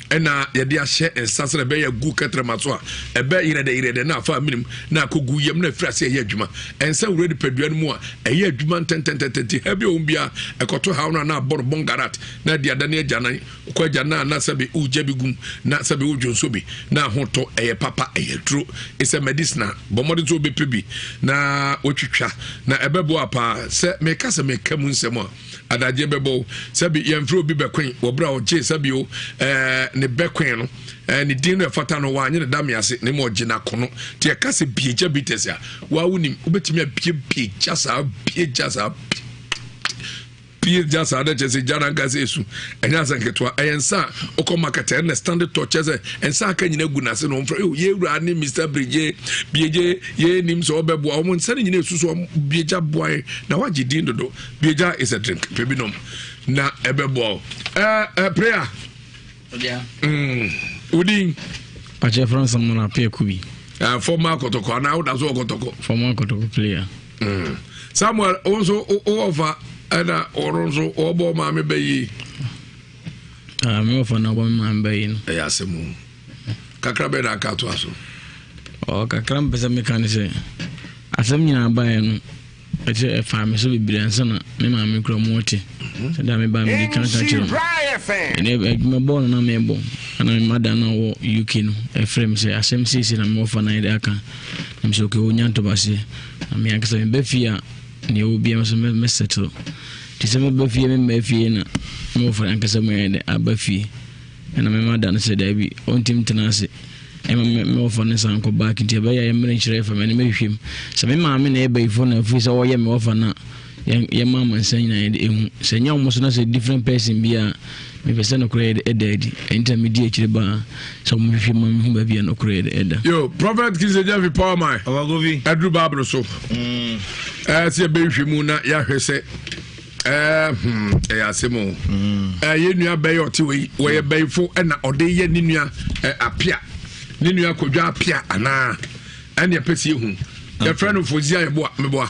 ɛna yɛde ahyɛ nsa sɛ ɛbɛyɛ gu kɛtrɛma so a ɛbɛ yerɛdɛ yerɛdɛ na afa aminim na akɔgu yam na afiri ase ɛyɛ adwuma. Ɛnsa wura nipadua no mu a ɛyɛ adwuma ntɛntɛntɛntɛnti ha bi a wɔn biara ɛkɔto haw no a na abɔ no bɔngarat na adi adane agyanan Wokɔ agya no a na sɛbe wogya bi gum na sɛbe wodwonso bi na ahotɔ ɛyɛ papa ɛyɛ duro it's a medicinal bɔ mmɔden sɛ wobɛpɛ bi na wotwitwa na ɛbɛboa paa sɛ meka sɛ meka mu nsɛm a adagyeɛ bɛbɔ wo sɛbe yɛmfrɛ obi bɛkwen wɔ berɛ a ɔgye sɛbe o ɛɛ ne bɛkwen no ɛɛ ne din no ɛfata no wanye ne da me ase ne ma ɔgye n'akono nti ɛka sɛ biegya bitters a waa wonim wobɛtumi abie biegya saa biegya saa. Pie gya saa na kyerɛ sɛ gya no ankasa esu. Ɛnyɛ asɛ nketewa. Ɛyɛ nsa a wokɔ market ɛna stand tɔ kyerɛ sɛ nsa aka nyina gu n'ase na wɔmfrɛ yɛ wura ne Mr. Brigye Biegye yɛ nim sɛ ɔbɛboa wɔn nsa no nyina esu so Biegya boa yɛn na wagye din dodo. Biegya is a drink. Pɛ bi nom na ɛbɛboa wo. Ɛɛ ɛɛ prayer. Mm, wodin. Pakyɛ frɛ nsɛm no apɛ kubi. Uh, former kɔtɔkɔ anaa woda so wɔ kɔtɔkɔ. Former kɔtɔkɔ player. Mm. Samuel wo nso wowɔ fa ɛna ɔno nso wɔbɔ maame bɛ yie. Ah, me wɔfa na ɔbɔ me maame bɛ yie no. Ɛyɛ asɛm o. Kakra bɛn na aka atoa so. Ɔ kakra mpɛ sɛ meka ne sɛ asɛm nyinaa baeɛ no Ɛkyɛ ɛfaa me so bebree ansa na me maame kura mu ɔte. Sɛ da me ba mede kan ka kyerɛ no. Ɛnɛ adwuma bɔɔl no na mebɔ ɛna me mada no wɔ UK no ɛfrɛ me sɛ asɛm seesei na mewɔ fa na yɛde aka. Na mesɛ okay ɔnya ntobaseɛ. Na me ankasa meba fie a nea ɛwɔ biara nso mɛ settle. Nti sɛ meba fie memma fie na mewɔ fa ankasa mu ayɛ dɛ aba fie. Ɛna me mada no sɛ daabi ɔntumi ntena ase ɛma me me wɔfa no nsan nkɔ back nti ɛbɛyɛ a yɛmmere nkyerɛ fam ɛne mɛhwehwɛ mu sɛ me maame na ɛyɛ bayifo na afiri sɛ ɔyɛ me wɔfa no a yɛma amansan nyinaa yɛde ɛhu sɛ nyɛ wɔn so na sɛ different person bi a mepɛ sɛ nokorɛ yɛde ɛda adi ɛnti na medi akyire baa sɛ wɔn hwehwɛ ma mehu baabi a nokorɛ yɛde ɛda. Yo, Prophet Kinsey Power Man. Ɛduru Bible so. Ɛɛ sɛ yɛbɛhwehwɛ mu na yɛahwɛ sɛ Hmm, ɛyɛ asɛm o hmm. yɛ nua bɛyɛ ɔte wei wɔyɛ bɛyifo ɛna ɔde yɛ ne nua apia ne nua kɔdwa apia anaa ɛne ɛpɛ si ehu yɛfrɛ no fozia yɛboa meboa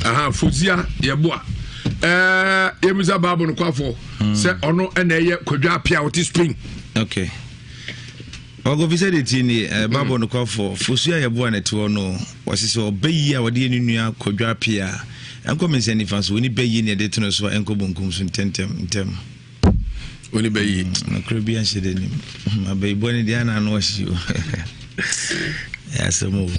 aha fozia yɛboa ɛɛ yɛmusa baabu no kwafo hmm. sɛ ɔno ɛna ɛyɛ kɔdwa apia ɔte Spain. Okay. Ɔkɔfi sɛ deɛ tie nie, eh, Bible nokwafoɔ, Fosuo a yɛboa no te hɔ no, wɔse sɛ ɔbɛ yie a wɔde yɛ ne nua kɔdwa apea a, ɛnkɔ me nsa nifa so, wɔni bɛ yie ne ɛde to no so a, ɛnkɔ bonkum so ntɛntɛm, ntɛm. Wɔni bɛ yie. Mm, nokorɛ bi anhyɛ da nim. Mm, abayibɔ no deɛ ana ano ɔhye o. Ɛyɛ asɛm o.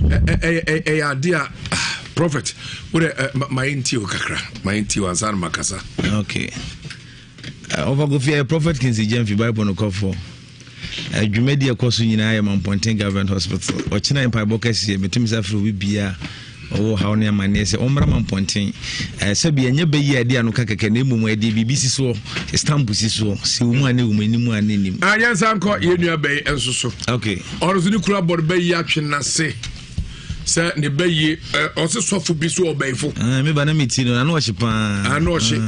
Ɛyɛ adeɛ a, ah, prophet, wode ma yɛntie o kakra, ma yɛntie o ansa na makasa. Okay. Ɔfa Kofi ɛyɛ Prophet Kingsley Gyamfi Bible nokwafo. Dwumadi a ɛkɔ so nyinaa yɛ Mampɔnten Government Hospital. Ɔkyena mpaebɔ kɛseɛ metumi sɛ afrɛ obi bia ɔwɔ haw ne amanneɛ sɛ ɔmmra Mampɔnten. Sɛbi ɛnyɛ bɛyi a ɛde ano ka kɛkɛ na mmom ɛde biribi si soɔ, stamp si soɔ, sɛ wɔ mu a ne wɔ mu, ɛni mu a ne nim. Ah, yɛnsa nkɔ yɛn nua bɛyi nso so. Okay. Ɔno nso ne kura bɔde bɛyi atwe n'ase. sɛ ne bɛ yie ɛ ɔsi sɔfo bi so ɔbɛnfo. Ah, mi ba na mi ti no ano ɔhye paa. Ano ɔhye.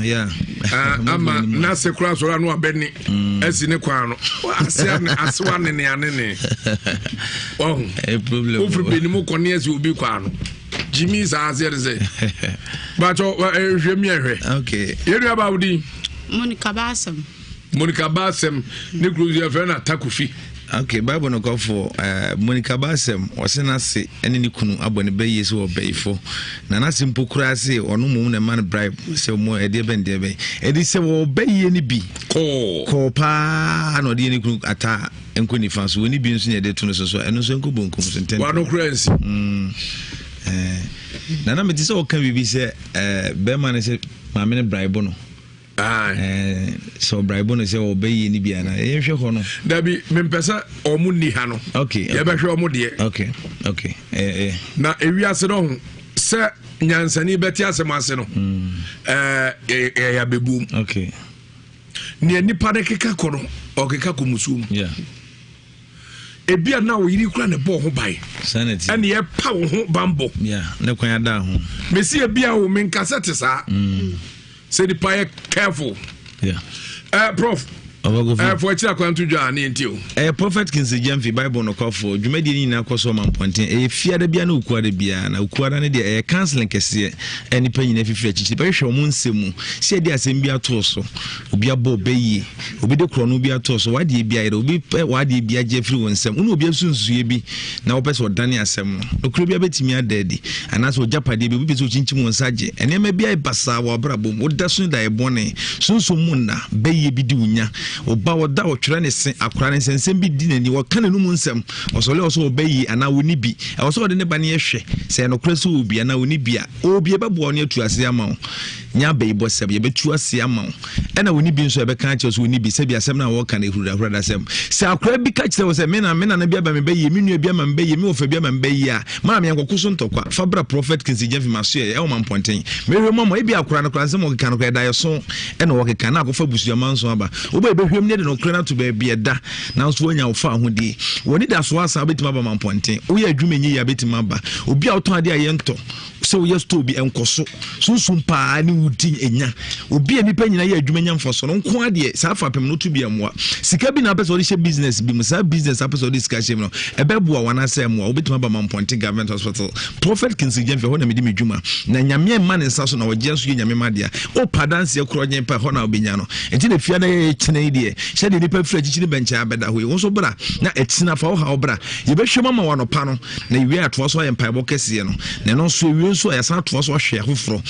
Ah, ah, ama n'ase kura sɔrɔ ano abɛni mm. ɛsi ne kwan no ase ase wa nene anene ɔho eh, ofiri benin mu kɔ ne ɛsi obi kwan no jimmy saa aseɛ de sɛ bàtɔ ɛhwɛ mi ɛhwɛ yɛn nua baa wodi. Monica Baasɛm. Monica Baasɛm ne kuro nso yɛfrɛ no Atakofi. Ok, Bible nokwafo eh, Monica Baasɛm, ɔse n'ase ne ne kunu abɔ ne bɛ yie sɛ ɔbɛyifo. Na n'ase mpo koraa se ɔno mmom na ɛma no bribe sɛ ɔmo ɛdeɛ bɛn deɛ bɛn. Ɛde sɛ wɔbɛ yie no bi. Kɔɔ. Kɔɔ paa na ɔde yɛ ne kunu ata nkɔ nifa so. Wɔne bi nso na ɛde to no so so ɛno nso nkɔ bonkum so ntɛntɛm. Wano koraa nsi. Mm, eh, na na mete sɛ ɔka biribi sɛ eh, bɛrima no sɛ maame no bribe no. Sɛ ɔbraibo no sɛ ɔbɛyie no bi ana yɛnhwɛ hɔ no. Dabi mempɛ sɛ ɔmo nni ha no. Okay. Yɛbɛhwɛ ɔmo deɛ. Okay okay. Eh, eh. Na ewiase no ho sɛ nyansani bɛte asɛm ase no. Mm. Ɛɛ yɛyɛ abɛbuom. Okay. Nea nipa no keka kɔ no ɔkeka kɔ musuo mu. Yeah. Ebi a na wo yere kura ne bɔ ho ban. Ɛne yɛpa wo ho banbɔ. Yeah, ne kwan ada ho. Mesi ebi a wo menkasa te saa. Mm. Sɛ nipa yɛ careful. Yeah. Prof. Uh, for akyiri akwanto dwa ne nti o. Ɛyɛ Prophet Kingsley Gyamfi Bible nokwafo dwumadie no nyinaa kɔ so ɔma mpɔnten. Ɛyɛ fiada biara ne okuada biara na okuada no deɛ ɛyɛ counseling kɛseɛ a nnipa nyinaa fifiri akyirikyiri bɛhwehwɛ wɔn nsɛm mu sɛ yɛde asɛm bi atoo so obi abɔ ɔbɛ yie obi de korɔno bi atoo so wadeɛ bi ayerɛ obi pɛ wadeɛ bi agye afiri wɔn nsam wone obi asunsuiɛ bi na wopɛ sɛ ɔdane asɛm no, nokorɛ biara bɛtumi ada adi, anaasɛ ɔgyapadeɛ bi, obi pɛ sɛ ɔkyinkyim wo nsa gye, nneɛma bi ayɛ basaa wɔ w'abrabɔ mu, woda so daeɛ bɔne, sunsum mu nna, bɛyie bi di wo nya, wo ba ɔda ɔtwerɛ ne se, akwadaa no nsɛnsɛm bi di n'ani, ɔka n'anum nsɛm, ɔsɔre a ɔsɛ ɔbɛyie anaa ɔnni bi, ɛwɔ sɛ ɔde ne ba no yɛ hwɛ sɛ ɛyɛ nokorɛ sɛ ɔwɔ bi anaa ɔnni bi a, ɔwɔ bi a ɛbɛboa wo ne atu aseɛ ama wo. Nyɛ abayibɔsɛm, yɛbɛtu ase ama wo. Ɛna wɔni bi nso a yɛbɛka akyerɛ wo sɛ wɔni bi, sɛbi asɛm no a wɔka no ɛhuradahurada sɛm. Sɛ akora bi ka kyerɛ wo sɛ me na me nana bi aba me bɛyie, me nua bi ama me bɛyie, me wɔfa bi ama me bɛyie a, maame yɛnkɔko so ntɔkwa. Fa bra Prophet Kingsley Gyamfi m'asoɛeɛ ɛwɔ Mampɔnten. Mɛhwɛ mu ama wo. Ebia akora no koraa nsɛm a ɔkeka no koraa ɛda ɛso ɛna ɔkeka na akɔfa abusua manso aba. Wobɛ yɛbɛhwɛ mu na yɛde nokorɛ no ato baabi ɛda nanso woanya wo fa ahodie. W'anidasoɔ asa a wobɛtumi aba Mampɔnten. Woyɛ adwuma ɛnyɛ yie a bɛtumi aba. Obi a wotɔn adeɛ a yɛntɔ. Sɛ woyɛ store bi nkɔ so sunsum paa ne wodi nya obi a nipa nyinaa yɛ adwuma nya mfaso no nko adeɛ saa fapem no to bi mmoa sika bi na apɛ sɛ ɔde hyɛ business bi mu saa business apɛ sɛ ɔde sika hyɛ mu no ɛbɛboa wɔn anaasɛ mmoa wobɛtumi aba Mampɔnten government hospital prophet Kingsley Gyamfi hɔ na mede me dwuma na nyame mma ne nsa so na ɔgye nso yɛ nyame ma dea wopa adanseɛ korɔ gyen pa hɔ na wobɛnya no nti na fia na yɛyɛ kyena yi deɛ hyɛ deɛ nipa firi akyikyi ne bɛnkyɛn abɛda hɔ yi wo nso bra na ɛkyena fa wo ha wo bra yɛbɛhwɛ mu ama wɔ anɔpa no Na ewie a yɛatoa so ayɛ mpaebɔ kɛseɛ no. Na ɛno nso ewie nso a yɛasan atoa so ahwɛ afoforɔ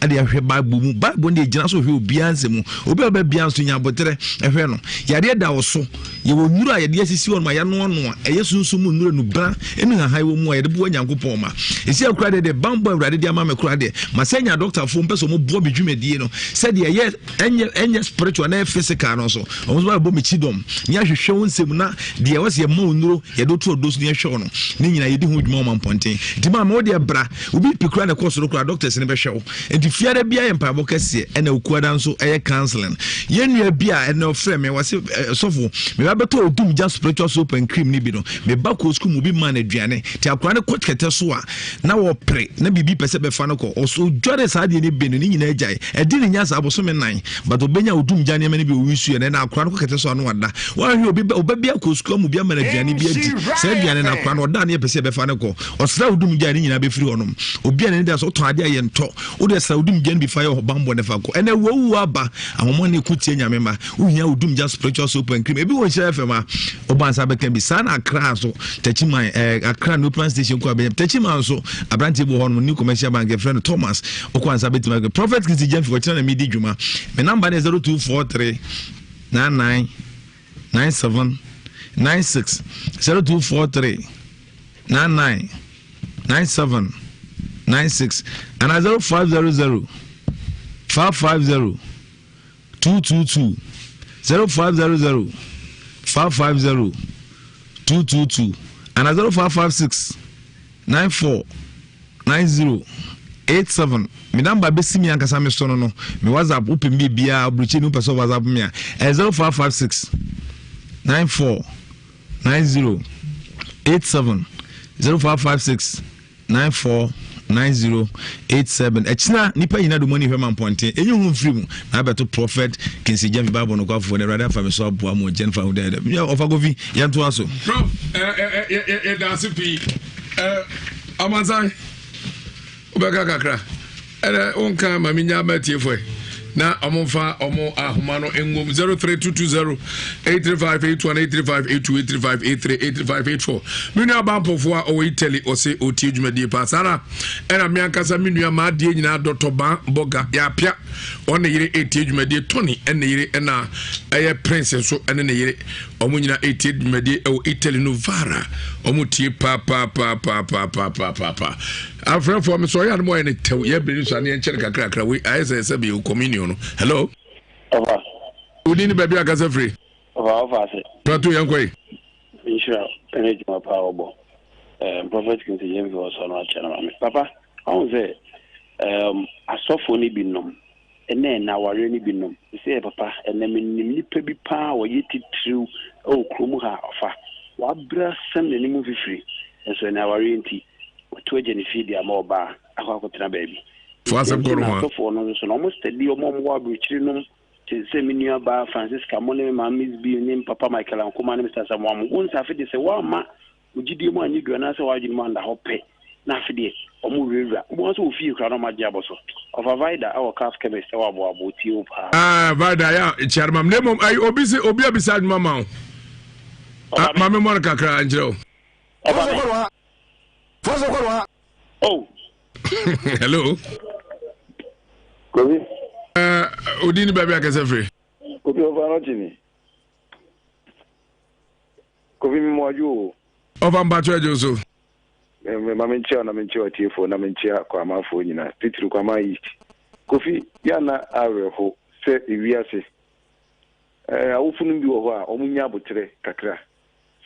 de ahwɛ Bible mu. Bible no deɛ gyina so hwɛ obiara nsɛm mu. Obi a ɔbɛ biara nso nya aboterɛ hwɛ no. Yadeɛ da wo so. Yɛwɔ nnuro a yɛde asisi hɔ nom a yɛanoanoa. Ɛyɛ sunsum mu nnuro, nnubena ne nhahan wɔ mu a yɛde boa Nyankopɔn ma. Ɛsi akora deɛ deɛ banbɔ a Awurade de ama me koraa deɛ, masɛ nya adɔktafoɔ mpɛ sɛ wɔboa me dwumadie no sɛdeɛ ɛyɛ ɛnyɛ ɛnyɛ spiritual na ɛyɛ physical no nso. Wɔn nso bɛbɔ me kyidɔm ne ahwehwɛ wo nsɛm na deɛ ɛwɔ sɛ yɛma wo nnuro yɛde to ɔdɔ so ne yɛhwɛ wo no ne nyinaa yɛdi ho dwuma wɔ mampɔnten nti maame wo deɛ bra obi pi kura na ɛkɔ soro kura doctors ne bɛhwɛ wo nti fiada bia yɛ mpaebɔ kɛseɛ ɛna okuada nso ɛyɛ counseling yɛn nua bi a ɛna ɔfrɛ me wɔse sɔfo me ba bɛtɔ odum gya spiritual soap and cream ne bi no me ba kɔ sukuu mu obi maa no aduane nti akora ne kɔ kɛtɛ so a na wɔpere na biribi pɛ sɛ bɛfa no kɔ ɔso dware saa adeɛ no bi no ne nyinaa gyae ɛdi ne nya saa bosome nan but obenya odum gya nneɛma no bi owi su yɛ na ɛna akora no kɔ kɛtɛ so ano ada wɔahwɛ obi ɔba bi akɔ sukuu amu bi ama no aduane bi adi saa aduane no akora no ɔda ne yɛpɛ sɛ yɛbɛfa no kɔ ɔsra odum gya ne nyinaa bɛfiri hɔnom obi a n'ani da so ɔtɔn adeɛ a yɛntɔ wode sra odum gya no bi fa yɛ bammɔ ne fa kɔ ɛna awuawuo aba ahomɔ ne ko tie nyame ma wohia odum gya spiritual soap and cream ebi wɔ nhyira fm a ɔba nsa bɛka bi saa na akra so takyiman eh, akra new station kɔ abɛnya takyiman nso aberanteɛ bi wɔ hɔnom new commercial bank yɛfrɛ no thomas wokɔ ansa bɛtumi akɔ prophet kristi gyamfi ɔkyerɛ na medi dwuma me namba ne 0243 99 97 96 0243 99 97 96 ana 0500 550 222 0500 550 222 ana 0556 94 90 87 me number bɛsi me ankasa me so no no me whatsapp wopɛ me biribiaa aburukyi ni wopɛ sɛ whatsapp me a ɛyɛ 0556 94 90 87 0556 94 90 87 ɛkyina nipa nyina de mu ani hwɛ ma mpɔnten ɛnyi ho mfiri mu na abɛto prophet Kingsley Gyamfi Bible nokwafoɔ na Awurade afa me so aboa mo Jennifer ho dɛdɛ ɔfa kofi yɛntoa so. Prof yɛda ase pii amansan wobɛka kakra ɛnɛ wonka ma menya ma atiefoɔ na ɔmomfa ɔmo ahoma no ngom 03220 835 81 835 82 835 83 835 84 me nua bampɔfoɔ a ɔwɔ Italy ɔse ɔtie dwumadie paa saa na ɛna me ankasa me nua maadeɛ nyinaa dɔtɔ ban bɔga yɛapia ɔne yere ɛtie dwumadie Tony ɛne yere ɛna ɛyɛ Prince nso ɛne ne yere ɔmo nyinaa ɛtie dwumadie ɛwɔ Italy Novara ɔmo tie paapaapaapaapaapaapa afrɛfoɔ me sɛ ɔyɛ anoma ɔyɛ ne tɛw yɛ bere no so aneɛ nkyɛne kakrakra wei ayɛ sɛ sɛ bɛyɛ communion no hello ɔfa wodin ne baabi akasa firi ɔfa ɔfa ase plateau yɛnkɔ yi nhyira ɛne adwuma paa wɔbɔ prophet kinsi yɛmfi wɔ sɔ no akyɛ no ma me papa ɔhu sɛ asɔfoɔ no bi nom ɛnɛ ɛnɛ awareɛ no bi nom sɛ papa ɛnɛ menim nipa bi paa wɔyɛ titiriw ɛwɔ kurom ha ɔfa wabrɛ asɛm n'anim mfifiri nso ɛnɛ awareɛ nti watu agya ne fie de ama ɔbaa akɔ akɔtena baabi fo asɛm kɔ no ho a asɔfoɔ no nso na ɔmo steady ɔmo ɔmo wɔ aburokyiri nom te sɛ me nua baa Francisca mo ne me maame Miss B ne papa Michael Ankoma ne Mr. Samoa mo wo nsa afe de sɛ woamma wo gyidie mu anyɛ du anaasɛ w'adwene mu anda hɔ pɛ na afe deɛ ɔmo wurawura wobɛhu sɛ wɔ fie koraa na ɔmo agye abɔ so ɔfa Vida ɛwɔ Caf Chemist ɛwɔ aboabo tie wo paa. Ah, Vida ya kyerɛ ma na mmom ayi obi se obi abisa adwuma ma wo. Ah, ma me mmɔ no kakra nkyerɛ wo. Ɔfa me. Oh. Hello. Kobi. Uh, odi ni baabi akɛsɛ firi. Kobi ɔfa no kyini. Kofi mi mu adwo o. Ɔfa mpatsɔ adwo so. Me ma me nkyia na me nkyia ɔtiefoɔ na me nkyia kwamafoɔ nyinaa titiri kwama east. Kofi, yɛ a na awerɛho sɛ ewiase eh, awofo no bi wɔ hɔ a wɔn nnya aboterɛ kakra.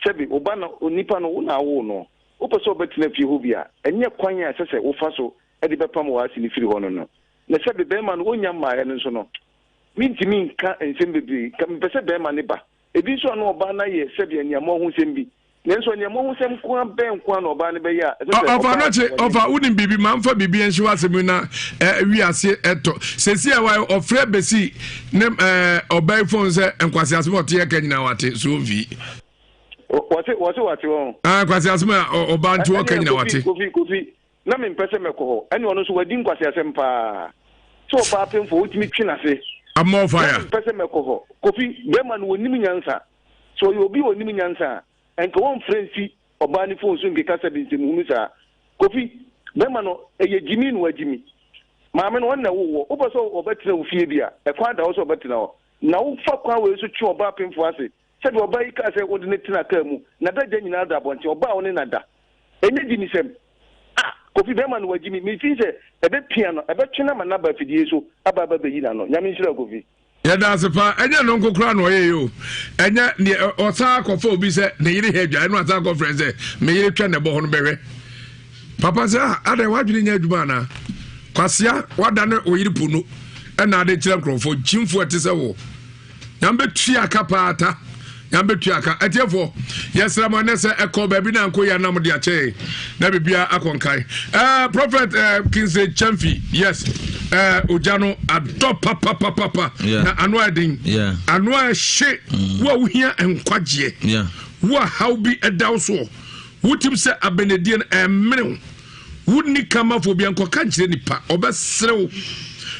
Sɛbe, wo ba no, onipa no, wo na awoo no, wopɛ sɛ ɔbɛtena fie hɔ bi a, ɛnyɛ kwan a ɛsɛ sɛ wofa so de bɛpam w'ase no firi hɔ no no. Na sɛbe bɛrima no ɔnnya mmaeɛ no nso no, mentumi nka nsɛm bebree, nka mepɛ sɛ bɛrima no ba. Ebi nso a na ɔbaa no ayɛ sɛbe aniammɔhosɛm bi. Nanso aniammɔhosɛm nko ara bɛn nko ara na ɔbaa no bɛyɛ a ɛsɛ sɛ Ɔfa ɔbaa no kye wɔne ɔfa wonim biribi ma mfa biribi nhye w'asɛm yi na ɛ wi ase ɛtɔ sɛsi a wa ɔfrɛ bɛsi ne ɛ ɔbaa yi fon sɛ nkwasi asɛm a ɔte yɛ ka nyinaa wate so ɔmfi. Wɔse wɔse wate wɔn. Ah nkwasi asɛm a ɔbaa nti ɔka Ɛnneɛ nyinaa Kofi wate. Kofi Kofi na mempɛ sɛ mɛkɔ hɔ ɛne ɔno nso wadi nkwaseasɛm paa sɛ ɔbaa pemfoɔ wotumi twe n'ase Amɔ na fire. mempɛ sɛ mɛkɔ hɔ Kofi bɛrima no wɔnim nyansa sɛ ɔyɛ obi a ɔnim nyansa a ɛnka wɔmfrɛ nsi ɔbaa ne phone so nkeka sɛbe nsɛmhunu saa Kofi bɛrima no ɛyɛ gyimi na wagyimi maame no ɔno na ɛwoo wɔ wopɛ sɛ ɔbɛtena wo fie bi a ɛkwan da hɔ sɛ ɔbɛtena hɔ na wofa kwan wei so twe ɔbaa pemfoɔ ase Sɛdeɛ ɔbaa yi kaa sɛ wode no tena kaa mu n'adagya nyinaa da abɔnten, ɔbaa a wo ne no ada. Ɛnyɛ gyimisɛm. Ah! Kofi bɛrima no wagyimi. Me feel sɛ ɛbɛpia no, ɛbɛtwe no ama no aba afidie so aba aba bɛyi n'ano. Nyame nhyira wo Kofi. Yɛda ase paa. Ɛnyɛ no nko koraa na ɔyɛ yi o. Ɛnyɛ neɛ ɔsan akɔfa obi sɛ ne yere hɛ adwa ɛno asan akɔfrɛ sɛ me yere twɛ na ɛbɔ hɔ no bɛhwɛ. Papa sɛ ah adɛn w'adwene nyɛ adwuma anaa? Kwasea wadane wo yere pono ɛna ade kyerɛ nkurɔfoɔ gyimfoɔ ɛte sɛ wo. Nyame bɛtua aka paa ta. Nyame bɛtua aka. Atiefoɔ, yɛsrɛ mo ɛnɛ sɛ ɛkɔ baabi na ankɔ yɛ anam de akyɛ na biribiara akɔ nkan. Uh, Prophet uh, Kingsley Chamfi, yes. Uh, ogya no adɔ papapapapa. Yeah. Na ano ayɛ den. Yeah. Ano ayɛ hye. Mm. Wo a wohia nkwagyeɛ. Yeah. Wo a haw bi ɛda wo soɔ. Wotim sɛ abɛnedie no ɛmene wo. Wonni kamafo bia nkɔka nkyerɛ nipa ɔbɛsere wo.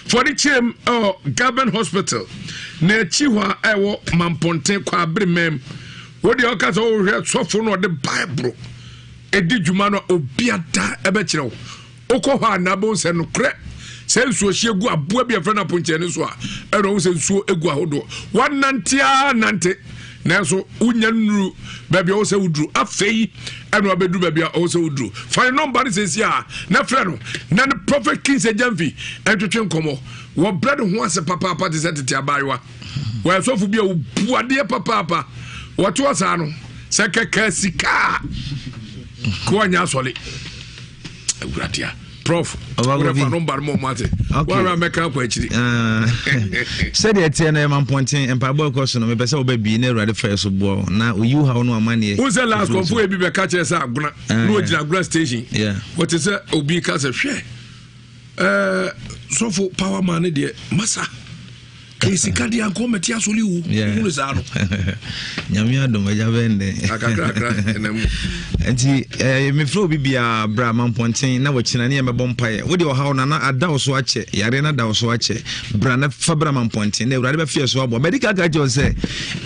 Fɔde kyerɛm ɛwɔ Government Hospital na akyi hɔ a ɛwɔ Mampɔnten Kwabere mɛm. Wo deɛ ɔka sɛ wohwɛ sɔfo no ɔde Bible ɛdi dwuma no obiada ɛbɛkyerɛ wo. Wokɔ hɔ a na bɛhu sɛ nokorɛ sɛ nsuo hyɛ gu aboa bi a ɛfrɛ no aponkyɛne so a ɛna ɔhu sɛ nsuo gu ahodoɔ. Wanante ara nante nanso wonya nnuru baabi a ɔwɔ sɛ woduru afei ɛna wabɛduru baabi a ɔwɔ sɛ woduru fa ne nɔmba no sɛsi a na frɛ no na ne prophet king sɛ gyamfi ɛntwetwe nkɔmmɔ wɔbrɛ ne ho ase papaapa te sɛ tete abaayewa wɔyɛ sɔfo bi a wɔbu adeɛ papaapa wɔte hɔ saa no sɛ kɛkɛ sika a ka wɔnyɛ asɔre awurade a prof wọ́n fa nọmba no mọ̀ ọ́mọ́ ase wọ́n rà mẹ́ka akɔ akyiri. Ah. sɛdeɛ ɛteɛ no ɛma mpɔnten mpaebɔ ɛkɔ so no mepɛ sɛ wobɛ bi na awurade fa yɛ so boa wo na oyi wo haw no amanneɛ wo sɛ last kɔmfo ebi bɛka kyerɛ sɛ agona ah, na ɔgyina agona station wɔte sɛ obi ka sɛ hwɛ eh, sɔfo power man no deɛ masa kɛyɛ sika deɛ anka ɔmɛte asɔre o wohunu saa no nyame adom agya bɛn dɛn akakrakra ɛna mu nti eh, mefrɛ obi biaa bra mampɔnten na wakyina ne yɛmɛbɔ mpaeɛ wode ɔhaw no na ada wo so akyɛ yareɛ no ada wo so akyɛ bra na fa bra mampɔnten na awurade bɛfeɛ so aboa mɛde kaka kyerɛ sɛ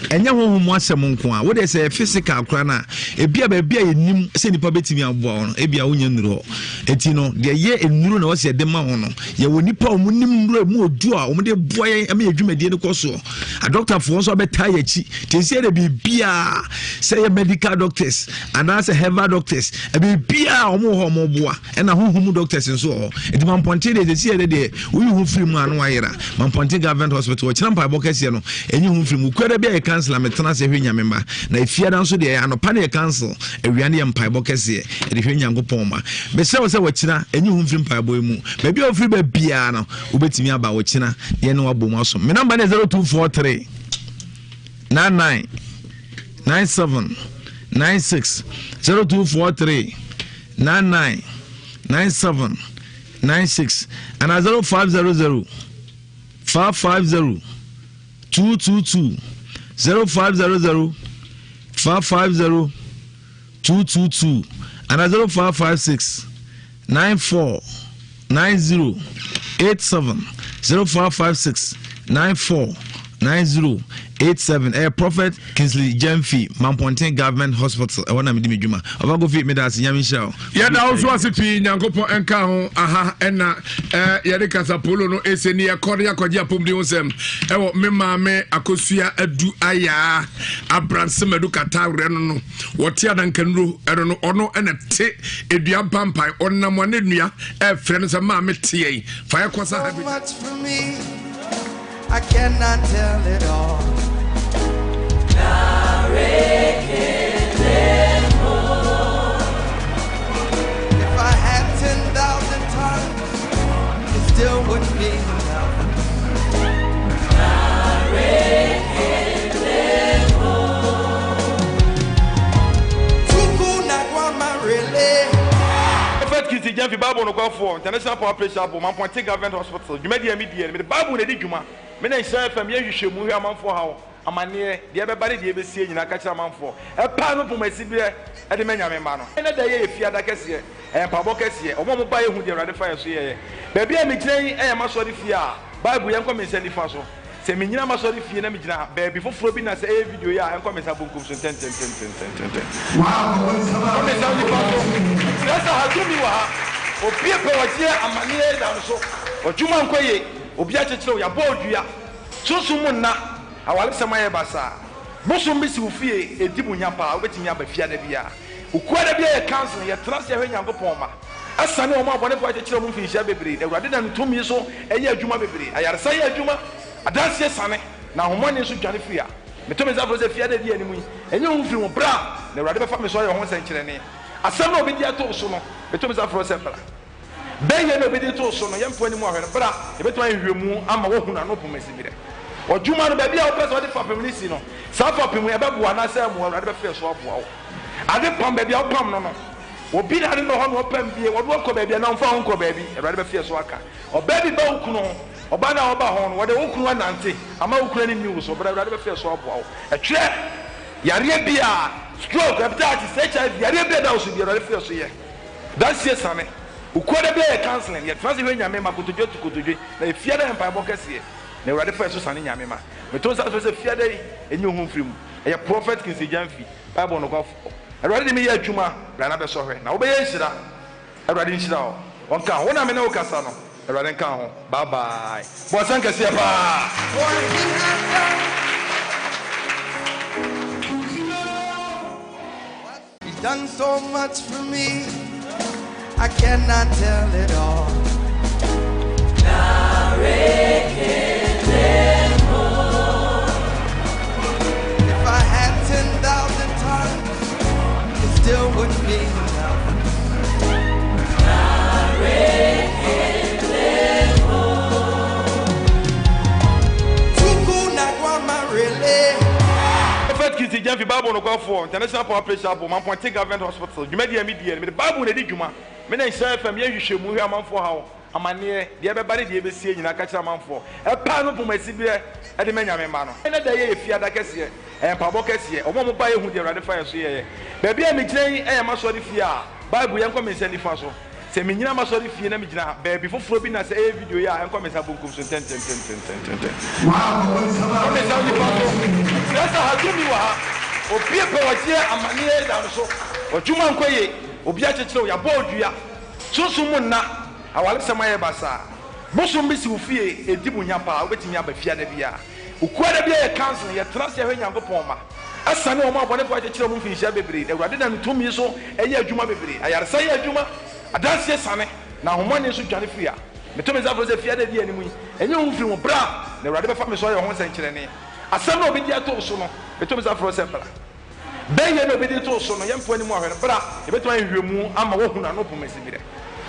ɛnyɛ honhom mu asɛm nko a wode sɛ physical koraa no a ebia baabi a yɛnim sɛ nnipa bɛtumi aboa wo no ebia wonya nnuru hɔ Enti no, deɛ ɛyɛ nnuro na wɔsɛ yɛde ma wɔn no, yɛwɔ nnipa a wɔnim nnuro mu odu a wɔde boa yɛn ma yɛn dwumadie no kɔ soɔ. Adɔktafoɔ nso abɛtaa yɛn akyi. Te sɛ yɛde biribiara, sɛ yɛ medical doctors anaasɛ herbal doctors, biribiara wɔn wɔ hɔ a wɔboa. Ɛna honhom mu doctors nso wɔ hɔ. Enti Mampɔnten deɛ sɛsi yɛde deɛ woyi ho firi mu a na wayera. Mampɔnten Government Hospital wɔkyerɛ mpaebɔ kɛseɛ no, ɛnyi ho mfiri mu. Kuada bi a yɛ council a metena ase hwɛ Nyame mma. Na efiada nso deɛ anɔpa no yɛ council, awia no yɛ mpaebɔ kɛseɛ. Ɛde hwɛ Nyankopɔn ma. Mesrɛ wo sɛ wɔkyena ɛnyi ho mfiri mpaebɔ yi mu. Baabi a wofiri ba biara no, wobɛtumi aba wɔkyena yɛne wabɔ mu asom. Me namba ne 0243 99 97 96 0243 99 97 96 anaa 0500 550 222 0500 550 222 anaa 0556 94 90 87 0556 94 90. 9087 ɛyɛ Prophet Kingsley Gyamfi, Mampɔnten Government Hospital, ɛhɔ na medi me dwuma. Ɔfa Kofi, meda ase, Nyame nhyira wo. Yɛda wo so ase pii, Nyankopɔn nka ho. Aha ɛna eh, yɛde kasapolo no ɛsɛ ni yɛkɔ no yɛakɔgye apɔmuden ho sɛm ɛwɔ me maame Akosua Adu Ayaa Abransem Adu Kata werɛ no no wɔte adankanuro ɛno no ɔno ɛna te edua mpampan ɔnam ane nnua ɛfrɛ no sɛ maame te yɛn fa yɛkɔ sa so much for me, I cannot tell it all. If I had 10,000 tongues, it still wouldn't be enough. Prophet Christy Gyamfi, Bible nokwafoɔ, International Power Praise Chapel, Mampɔnte Government Hospital, dwumadie a medie no, mede Bible na ɛdi dwuma. Me na Nhyira FM yɛ nhwehwɛmu hwɛ amanfoɔ haw, amaneɛ, deɛ ɛbɛba ne deɛ ɛbɛsie nyinaa ka kyerɛ amanfoɔ. Ɛpae no poma siberɛ de ma Nyame mma no. Ɛnnɛ da yi yɛ fiada kɛseɛ, ɛyɛ mpaebɔ kɛseɛ. Wɔn a wɔbaeɛ hu deɛ Awurade fa yɛn so yɛeɛ. Baabi a megyina yi yɛ m'asɔre fie a Bible yɛnkɔ me nsa nifa so. Sɛ mennyina m'asɔre fie na megyina baabi foforɔ bi na sɛ ɛyɛ video yi a, ɛnkɔ me nsa bonkum so ntɛntɛntɛntɛntɛntɛm. Ɛnkɔ me nsa nifa so. Kyerɛ sɛ ha tumi wɔ ha. Obi pɛ ɔgyeɛ amaneɛ da no so. W'adwuma nkɔ yie. Obi akyekyere wo. Yɛabɔ wo dua. Sunsum mu nna. Awaresɛm ayɛ basaa. Bosom bi si wo fie. Ɛdi mu nya paa. Wobɛtumi aba fiada biara. Okuada biara yɛ counseling. Yɛtena ase hwɛ Nyankopɔn mma. Asiane wɔn a abɔnefo akyekyere wɔn mfinhyia bebree. Awurade nam ne tumi so yɛ adwuma bebree. Ayaresa yɛ adwuma, adanse siane, na ahonhommɔne nso dwane firi ha. Meto me nsa frɛ wo sɛ fiada a edi anim yi, ɛnyɛ wo mfiri ho. Bra, na Awurade bɛfa me so ayɛ wo ho nsɛnkyerɛnne. Asɛm no a obi de ato wo so no, meto me nsa frɛ wo sɛ bra. Bɛyɛ na obi de to wo so no, yɛmfa anim ahwɛ no. Bra, yɛbɛtumi ayɛ nhwehwɛmu ama woahunu ano pomasiberɛ. W'adwuma no, baabi a wopɛ sɛ wode fapem no si no, saa fapem yi, ɛbɛboa anaasɛ ɛmmoa? Awurade bɛfa yɛn so aboa wo. Ade pam, baabi a wopam no no, Obi na ne nɔ hɔ na ɔpam bie, wɔde wo akɔ baabi anaa ɔmfa wo nkɔ baabi, Awurade bɛfeɛ so aka. Ɔbaa bi ba wo kunu ho, ɔbaa no a ɔba ho no, wɔde wo kunu anante ama wo kunu ani nni wo so, bra Awurade bɛfeɛ so aboa wo. Ɛtwerɛ, yareɛ biara, stroke, hepatitis, HIV, yareɛ biara ɛda wo so biara, Awurade feɛ so yɛ. Dansie sane. Okuo da biara yɛ counseling, yɛtena ase hwɛ Nyame ma kotodwe tu kotodwe, na efie da yɛ mpaebɔ kɛseɛ, na Awurade fa yɛ so sane Nyame ma. Meto nsa frɛ sɛ fiada yi, ɛnyi wo ho mfiri mu. Ɛyɛ Prophet Kingsley Gyamfi. Bible nokwafo. Awurade de me yɛ adwuma, bra na bɛsɔ hwɛ, na wobɛyɛ nhyira. Awurade nhyira wo. Ɔnka ho. Wo na me ne wo kasa no. Awurade nka ho. Bye bye. Bɔ nsɛm kɛseɛ paa. He's done so much for me, I cannot tell it all. If I had 10,000 tongues, it still wouldn't be enough. Prophet Christy Gyamfi, Bible nokwafoɔ, International Power Praise Chapel, Mampɔnte Government Hospital, dwumadie a medie no, mede Bible na ɛdi dwuma. Me na Nhyira FM yɛ nhwehwɛmu hwɛ amanfoɔ haw, amaneɛ, deɛ ɛbɛba ne deɛ ɛbɛsie nyinaa ka kyerɛ amanfoɔ. Ɛpae no poma siberɛ de ma Nyame mma no. Ɛnnɛ da yi yɛ fiada kɛseɛ, ɛyɛ mpaebɔ kɛseɛ. Wɔn a wɔbaeɛ hu deɛ Awurade fa yɛn so yɛeɛ. Baabi a megyina yi yɛ m'asɔre fie a Bible yɛnkɔ me nsa nifa so. Sɛ mennyina m'asɔre fie na megyina baabi foforɔ bi na sɛ ɛyɛ video yi a ɛnkɔ me nsa bonkum so ntɛntɛntɛntɛntɛntɛm. Ɛnkɔ me nsa nifa so. Kyerɛ sɛ ha tumi wɔ ha. Obi pɛ ɔgyeɛ amaneɛ da no so. W'adwuma nkɔ yie. Obi akyekyere wo. Yɛabɔ wo dua. Sunsum mu nna. Awaresɛm ayɛ basaa. Bosom bi si wo fie. Ɛdi mu nya paa. Wobɛtumi aba fiada biara. Okuada biara yɛ counseling. Yɛtena ase hwɛ Nyankopɔn mma. Asiane wɔn a abɔnefoɔ akyekyere wɔn mfinhyia bebree. Awurade nam ne tumi so yɛ adwuma bebree. Ayaresa yɛ adwuma, adanseɛ siane, na ahonhommɔne nso dwane firi ha. Meto me nsa frɛ wo sɛ fiada a ɛdi anim yi, ɛnyɛ wo mfiri ho. Bra, na Awurade bɛfa me so ayɛ wo ho nsɛnkyerɛnne. Asɛm no a obi de ato wo so no, meto me nsa frɛ wo sɛ bra. Bɛyɛ na obi de to wo so no, yɛmfa anim ahwɛ no. Bra, yɛbɛtumi ayɛ nhwehwɛmu ama woahunu ano pomasiberɛ.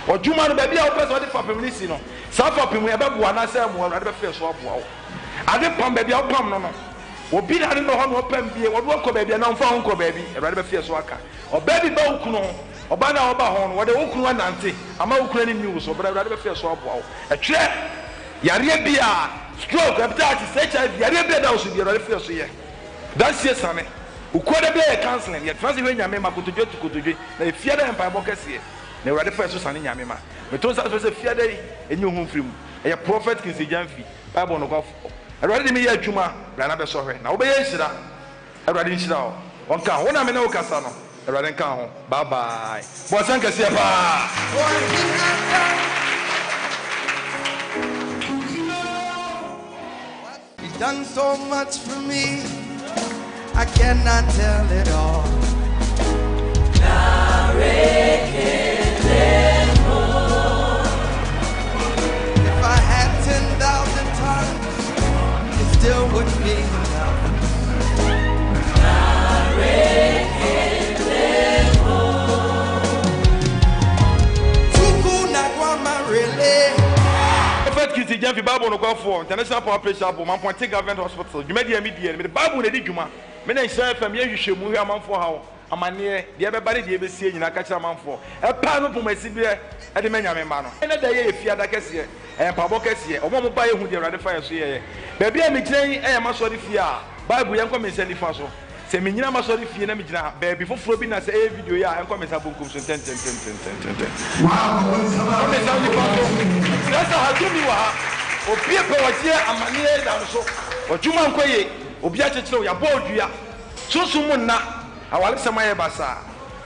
W'adwuma no, baabi a wopɛ sɛ wode fapem no si no, saa fapem yi, ɛbɛboa anaasɛ ɛmmoa? Awurade bɛfa yɛn so aboa wo. Ade pam, baabi a wopam no no, obi na ne nɔ hɔ na ɔpam bie, wɔde wo akɔ baabi anaa ɔmfa wo nkɔ baabi, Awurade bɛfa yɛn so aka. Ɔbaa bi ba wo kunu ho, ɔbaa no a ɔba ho no, wɔde wo kunu anante ama wo kunu ani nni wo so, bra, Awurade bɛfa yɛn so aboa wo. Ɛtwerɛ, yareɛ biara, stroke, hepatitis, HIV, yareɛ biara ɛda wo so biara, Awurade fa yɛn so yɛ. Dansie sane. Okuada biara yɛ counseling, yɛtena ase hwɛ Nyame ma kotodwe tu kotodwe, na efiada yɛ mpaebɔ kɛseɛ, na Awurade fa yɛn so sane Nyame ma. Meto nsa frɛ sɛ fiada yi, ɛnyi wo ho mfiri mu. Ɛyɛ Prophet Kingsley Gyamfi, Bible nokwafoɔ. Awurade de me yɛ adwuma, bra na bɛsɔ hwɛ, na wobɛyɛ nhyira. Awurade nhyira wo. Ɔnka ho. Wo na me ne wo kasa no. Awurade nka ho. Bye bye. Bɔ nsɛm kɛseɛ paa. He's done so much for me, I cannot tell it all. If I had 10,000 tongues, it still wouldn't be enough. Prophet Christy Gyamfi, Bible nokwafoɔ, International Power Place Chapel, Mampɔnte Government Hospital, dwumadie a medie no, mede Bible na ɛdi dwuma. Me na Nhyira FM yɛ nhwehwɛmu hwɛ amanfoɔ haw, amanneɛ, deɛ ɛbɛba ne deɛ ɛbɛsie nyinaa ka kyerɛ amanfoɔ. Ɛpae no poma siberɛ de ma Nyame mma no. Ɛnnɛ da yi yɛ Fiada kɛseɛ, ɛyɛ mpaebɔ kɛseɛ. Wɔn a wɔbaeɛ hu deɛ Awurade fa yɛn so yɛeɛ. Baabi a megyina yi yɛ m'asɔre fie a Bible yɛnkɔ me nsa nifa so. Sɛ mennyina m'asɔre fie na megyina baabi foforɔ bi na sɛ ɛyɛ video yi a, ɛnkɔ me nsa bonkum so ntɛntɛntɛntɛntɛntɛm. Ɛnkɔ me nsa nifa so. Kyerɛ sɛ ha tumi wɔ ha. Obi pɛ ɔgyeɛ amaneɛ da no so. W'adwuma nkɔ yie. Obi akyekyere wo. Yɛabɔ wo dua. Sunsum mu nna. Awaresɛm ayɛ basaa.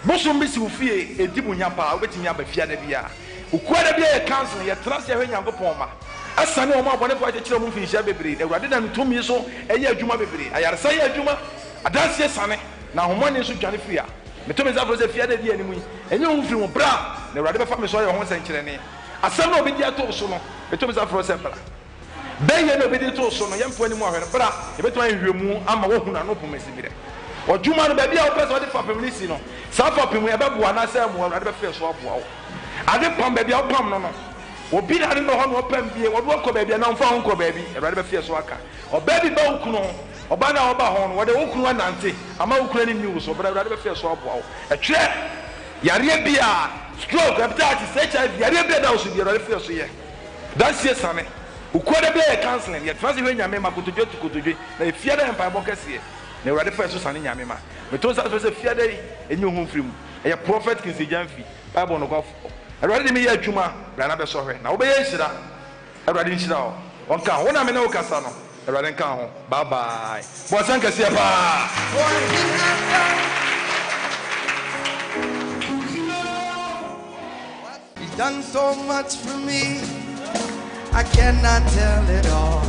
Bosom bi si wo fie. Ɛdi mu nya paa. Wobɛtumi aba fie ada biara. Okuada biara yɛ counseling. Yɛtena ase hwɛ Nyankopɔn mma. Asiane wɔn a abɔnefo akyekyere wɔn mfinhyia bebree. Awurade nam ne tumi so yɛ adwuma bebree. Ayaresa yɛ adwuma, adanse siane, na ahonhommɔne nso dwane firi ha. Meto me nsa frɛ wo sɛ fi ada a edi anim yi, nyi wo ho mfiri ho. Bra, na Awurade bɛfa me so ayɛ wo ho nsɛnkyerɛnne. Asɛm no a obedi ato wo so no, meto me nsa frɛ wo sɛ bra. Bɛyɛ na obedi to wo so no, yɛmfa anim ahwɛ no. Bra, yebetumi ayɛ nhwehwɛmu ama woahu n'ano pomasi berɛ. W'adwuma no, baabi a wopɛ sɛ wode fapem no si no, saa fapem yi, ɛbɛboa anaasɛ ɛmmoa? Awurade bɛfa yɛn so aboa wo. Ade pam, baabi a wopam no no, Obi na ade no hɔ na ɔpam bie, wɔde wo akɔ baabi anaa ɔmfa wo nkɔ baabi, Awurade bɛfe ɛso aka. Ɔbaa bi ba wo kunu ho, ɔbaa no a ɔba ho no, wɔde wo kunu anante ama wo kunu ani nni wo so, bra Awurade bɛfe ɛso aboa wo. Ɛtwerɛ, yareɛ biara, stroke, hepatitis, HIV, yareɛ biara ɛda wo so biara, Awurade fe ɛso yɛ. Dansie sane. Okuada biara yɛ counseling, yɛtena ase hwɛ Nyame ma kotodwe to kotodwe, na efiada yɛ mpaebɔ kɛseɛ, na Awurade fa ɛso sane Nyame ma. Meto nsa frɛ sɛ fiada yi, ɛnyi wo ho mfiri mu. Ɛyɛ Prophet Kingsley Gyamfi. Bible nokwafo. Awurade de me yɛ adwuma, bra na bɛsɔ hwɛ, na wobɛyɛ nhyira. Awurade nhyira wo. Ɔnka ho. Wo na me ne wo kasa no. Awurade nka ho. Bye bye. Bɔ nsɛm kɛseɛ paa. He's done so much for me, I cannot tell it all.